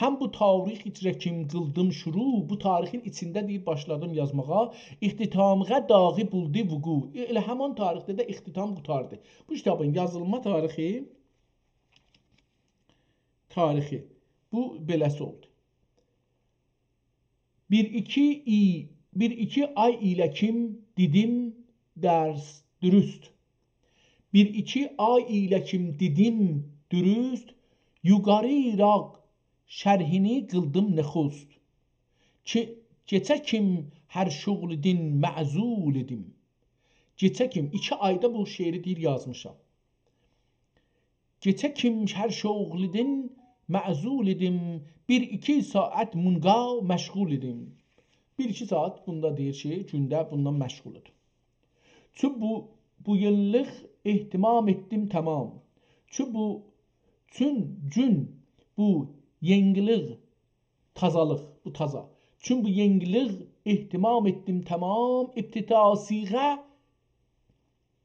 هم بو تاریخ ایچره کیم قیلدیم شروع، بو تاریخین ایچینده دئییر، باشلادیم یازماغا، اختتامیغه داغی بولدی وقوع. ائله همان تاریخده ده اختتام قوتاردی. بو کیتابین یازیلما تاریخی، تاریخی بو بئله‌سی اولدو. بیر ایکی ای-، بیر ایکی آی ایله کیم دئدیم درس دوروست. بیر ایکی آی ایله کیم دئدیم دوروست، یوخاری ایراق شرحینی قیلدیم نخوست. کی-، گئچه کیم هر شغل دین معزول ایدیم. گئچه کیم، ایکی آیدا بو شعری دئییر یازمیشام. گئچه کیم هر شغل دین معزول ایدیم، بیر ایکی ساعت مونگا مشغول ایدیم. بیر ایکی ساعت بوندا دئییر کی، گونده بوننان مشغول ایدیم. چون بو، بو یئنلیک اهتمام ائتدیم تامام. چون بو، چون گون بو یئنگیلیک، تازالیق، بو تازا. چون بو یئنگیلیک اهتمام ائتدیم تامام، ابتدا صیغه،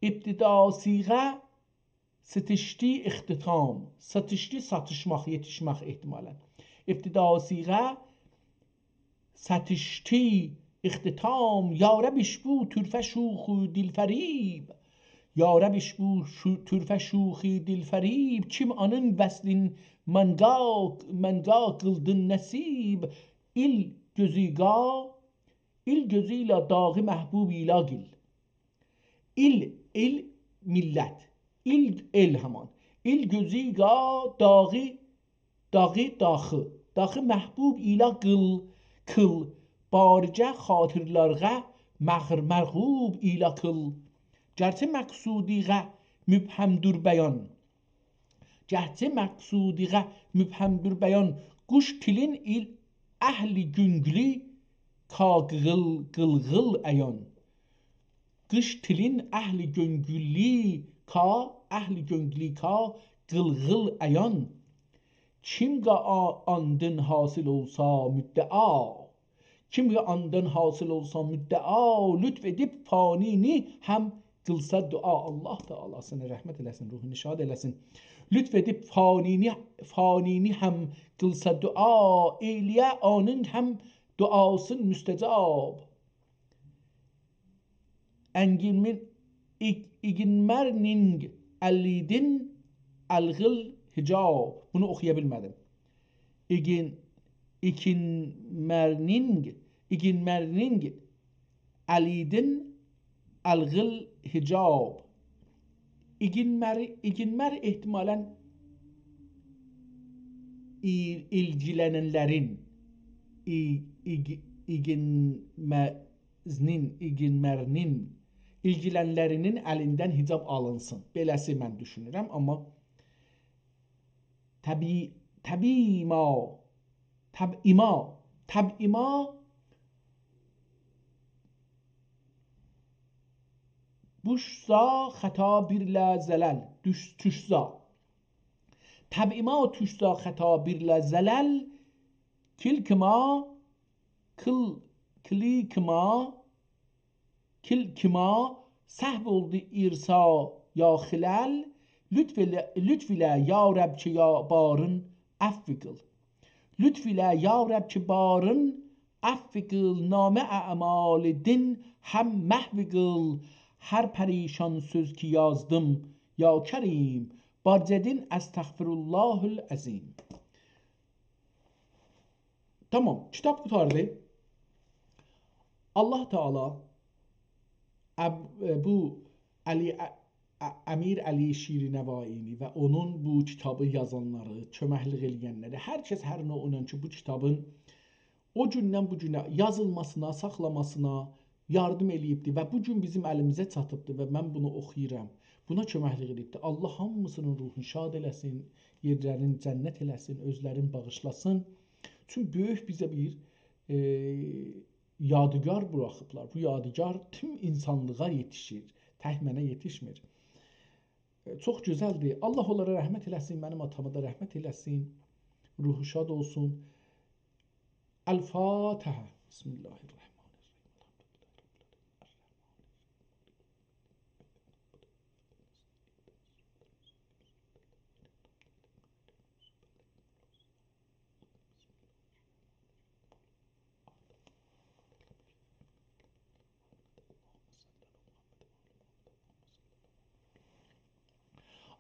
ابتدا صیغه ستیشدی اختتام. ستیشدی، ساتیشماق، یئتیشمک احتمالاً. ابتدا صیغه ستیشدی اختتام. یا رب اشبو طرفه شوخ و دلفریب. یا رب اشبو شو-، طرفه شوخ و دلفریب. کیم اونون وصلین منقا، منقا قیلدین نصیب. ایل گؤزویله، ایل گؤزویله داغی محبوب ایله قیل. ایل، ایل، میللت. ایل، ائل همان. ایل گؤزویله داغی، داغی، داخی. داخی محبوب ایله قیل، قیل. بارجه خاطرلارغا مغر-، مرغوب ایله قیل. گرچه مقصودیغه مبهمدور بیان. گرچه مقصودیغه مبهمدور بیان، قوش تیلین ایل اهل گؤنگولی کا قیغیل، قیلغیل ایان. قوش تیلین اهل گؤنگولی کا، اهل گؤنگولی کا قیلغیل ایان. کیم قا-، آ-، آندین حاصل اولسا مدعا. کیم قا-، آندین حاصل اولسا مدعا، لطف ائدیب فانینی هم قیلسا دعا. الله تعالی سنه رحمت ائله‌سین، روحونو شاد ائله‌سین. لطف ائدیب فانینی، فانینی هم قیلسا دعا، ائیله‌یه اونون هم دعاسین مستجاب. انگیمین، ایگ-، ایگینمرنینگ الیدین الغیل حجاب. بونو اوخویا بیلمه‌دیم. ایگین، ایگینمرنینگ، ایگینمرنینگ الیدین الغیل حجاب. ایگینمر، ایگینمر احتمالاً ای-، ایلگیلننلرین، ای-، ایگ-، ایگینمه-، زنین، ایگینمرنین، ایلگیلننلرینین الیندن حجاب آلینسین. بئله‌سی من دوشونورم، آمما طبیع-، طبیعیما، طبعیما، طبعیما بوشسا خطا بیرله زلل، دوش-، توشسا. طبعیما توشسا خطا بیرله زلل، کلکیما، کل-، کلیکیما، کلکیما سهو اولدو ارسا یا خلل، لطف ائله، لطف ائله یا رب کی یا بارین عفو قیل. لطف ائله یا رب کی بارین عفو قیل، نام اعمال دین هم محو قیل. هر پریشان سؤز کی یازدیم یا کریم، بارجه دین استغفرالله العظیم. تامام، کیتاب قوتاردی. الله تعالی اب-، ائ، بو علی، ا-، ا-، امیر علی شیرنوایی و اونون بو کیتابی یازانلاری، کؤمکلیک ائله‌ینلری، هر کس هر نوعلا کی، بو کیتابین او گوندن بو گونه یازیلماسینا، ساخلاماسینا یاردیم ائله‌ییبدی و بو گون بیزیم الیمیزه چاتیبدی و من بونو اوخویورام. بونا کؤمکلیک ائله‌ییبدی. الله هامیسینین روحونو شاد ائله‌سین، یئرلرین جنت ائله‌سین، اؤزلرین باغیشلاسین. چون بؤیوک بیزه بیر، ائ، یادگار بوراخیبلار. بو یادگار توم اینسانلیغا یئتیشیر، تک منه یئتیشمیر. ائ، چوخ گؤزلدیر. الله اونلارا رحمت ائله‌سین، منیم آتاما دا رحمت ائله‌سین. روحو شاد اولسون. الفاتحة. بسم الله الرحمن الرحیم.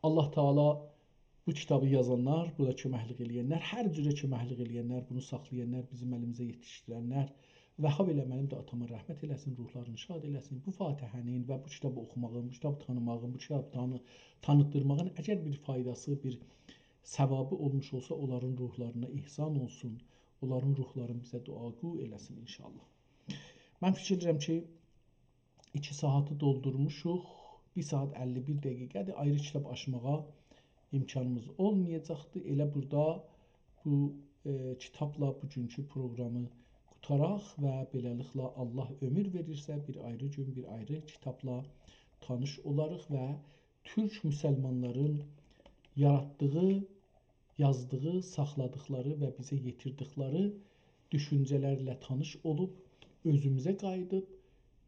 الله تعالی بو کیتابی یازانلار، بونا کؤمکلیک ائله‌ینلر، هر جوره کؤمکلیک ائله‌ینلر، بونو ساخلایانلار، بیزیم الیمیزه یئتیشدیرنلر، وهاب ائله منیم ده آتاما رحمت ائله‌سین، روحلارینی شاد ائله‌سین. بو فاتحه‌نین و بو کیتابی اوخوماغین، بو کیتابی تانیماغین، بو کیتابی تانی-، تانیتدیرماغین اگر بیر فایداسی، بیر ثوابی اولموش اولسا، اونلارین روحلارینا احسان اولسون. اونلارین روحلارینی بیزه دعاگو ائله‌سین انشاءالله. من فیکیر ائدیرم کی، ایکی ساعاتی دولدورموشوق. بیر ساعات اللی بیر دقیقه‌دیر. آیری کیتاب آچماغا امکانیمیز اولمایاجاقدی. ائله بورادا بو، ائ، کیتابلا بوگونکو پروگرامی قوتاراق و بئله‌لیکله، الله عؤمور وئریرسه، بیر آیری گون، بیر آیری کیتابلا تانیش اولاریق و تورک مسلمانلارین یاراتدیغی، یازدیغی، ساخلادیقلاری و بیزه یئتیردیکلری دوشونجه‌لرله تانیش اولوب، اؤزوموزه قاییدیب،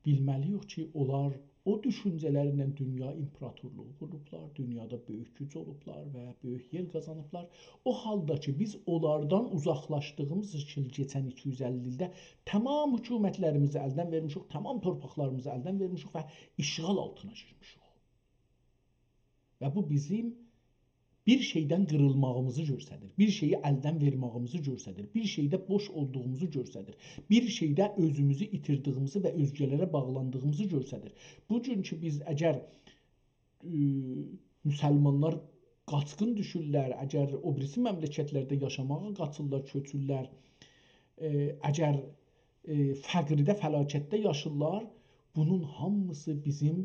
بیلمه‌لی‌ییک کی، اونلار او دوشونجه‌لرله دونیا ایمپراتورلوغو قوروبلار، دونیادا بؤیوک گوج اولوبلار و بؤیوک یئر قازانیبلار. او حالدا کی، بیز اونلاردان اوزاقلاشدیغیمیز اوچون کئچن ایکی یوز اللی ایلده تمام حکومتلریمیزی الدن وئرمیشیک، تمام تورپاقلاریمیزی الدن وئرمیشیک و اشغال آلتینا گیرمیشیک. و بو بیزیم بیر شئیدن قیریلماغیمیزی گؤستریر، بیر شئیی الدن وئرمه‌ییمیزی گؤستریر، بیر شئیده بوش اولدوغوموزو گؤستریر، بیر شئیده اؤزوموزو ایتیردیگیمیزی و اؤزگه‌لره باغلاندیغیمیزی گؤستریر. بو گون کی، بیز اگر، ائ، مسلمانلار قاچقین دوشورلر، اگر او بیریسی مملکتلرده یاشاماغا قاچیرلار، کؤچورلر، ائ، اگر، ائ، فقیرده، فلاکتده یاشیرلار، بونون هامیسی بیزیم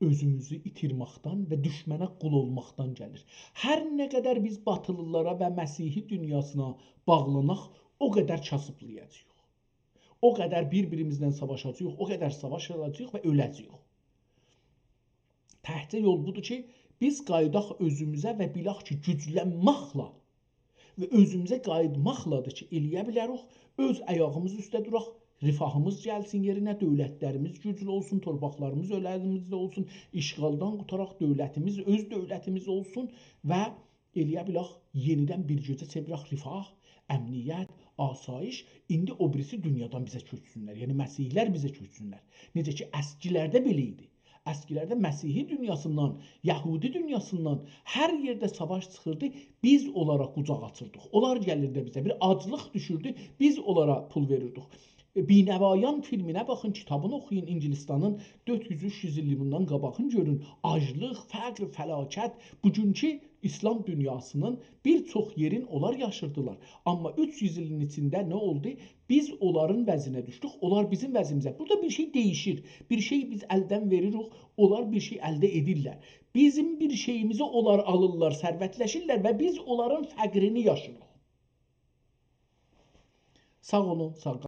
اؤزوموزو ایتیرمکدن و دوشمنه قول اولماقدان گلیر. هر نه قدر بیز باتیلیلارا و مسیحی دونیاسینا باغلاناق، او قدر کاسیبلایاجاغیق. او قدر بیر-بیریمیزله ساواشاجاغیق، او قدر ساواشاجاغیق و اؤله‌جه‌ییک. تکجه یول بودور کی، بیز قاییداق اؤزوموزه و بیلک کی، گوجلنمکله و اؤزوموزه قاییتماقلادیر کی، ائلیه بیلریک اؤز آیاغیمیز اوسته دوراق، رفاهیمیز گلسین یئرینه، دؤولتلریمیز گوجلو اولسون، تورپاقلاریمیز ال الیمیزده اولسون، اشغالدان قوتاراق، دؤولتیمیز اؤز دؤولتیمیز اولسون و ائلیه بیلک یئنیدن بیر گوجه چئویرک رفاه، امنیت، آسایش، ایندی او بیریسی دونیادان بیزه کؤچسونلر، یعنی مسیحی‌لر بیزه کؤچسونلر. نئجه کی، اسکیلرده بئله ایدی. اسکیلرده مسیحی دونیاسیندان، یهودی دونیاسیندان هر یئرده ساواش چیخیردی، بیز اونلارا قوجاق آچیردیق. اونلار گلیردی بیزه، بیر آجلیق دوشوردو، بیز اونلارا پول وئریردیک. ائ، بینوایان فیلمینه باخین، کیتابینی اوخویون، انگلستانین دؤرد یوز، اوچ یوز ایل بوندان قاباغین گؤرون. آجلیق، فقر، فلاکت، بوگونکو ایسلام دونیاسی‌نین بیر چوخ یئرین اونلار یاشیردیلار. آمما اوچ یوز ایلین ایچینده نه اولدو؟ بیز اونلارین وضعینه دوشدوک، اونلار بیزیم وضعیمیزه. بورادا بیر شئی دییشیر، بیر شئی بیز الدن وئریریک، اونلار بیر شئی الده ائدیرلر. بیزیم بیر شئییمیزی اونلار آلیرلار، ثروتلشیرلر و بیز اونلارین فقرینی یاشیریق. ساغ اولون، ساغ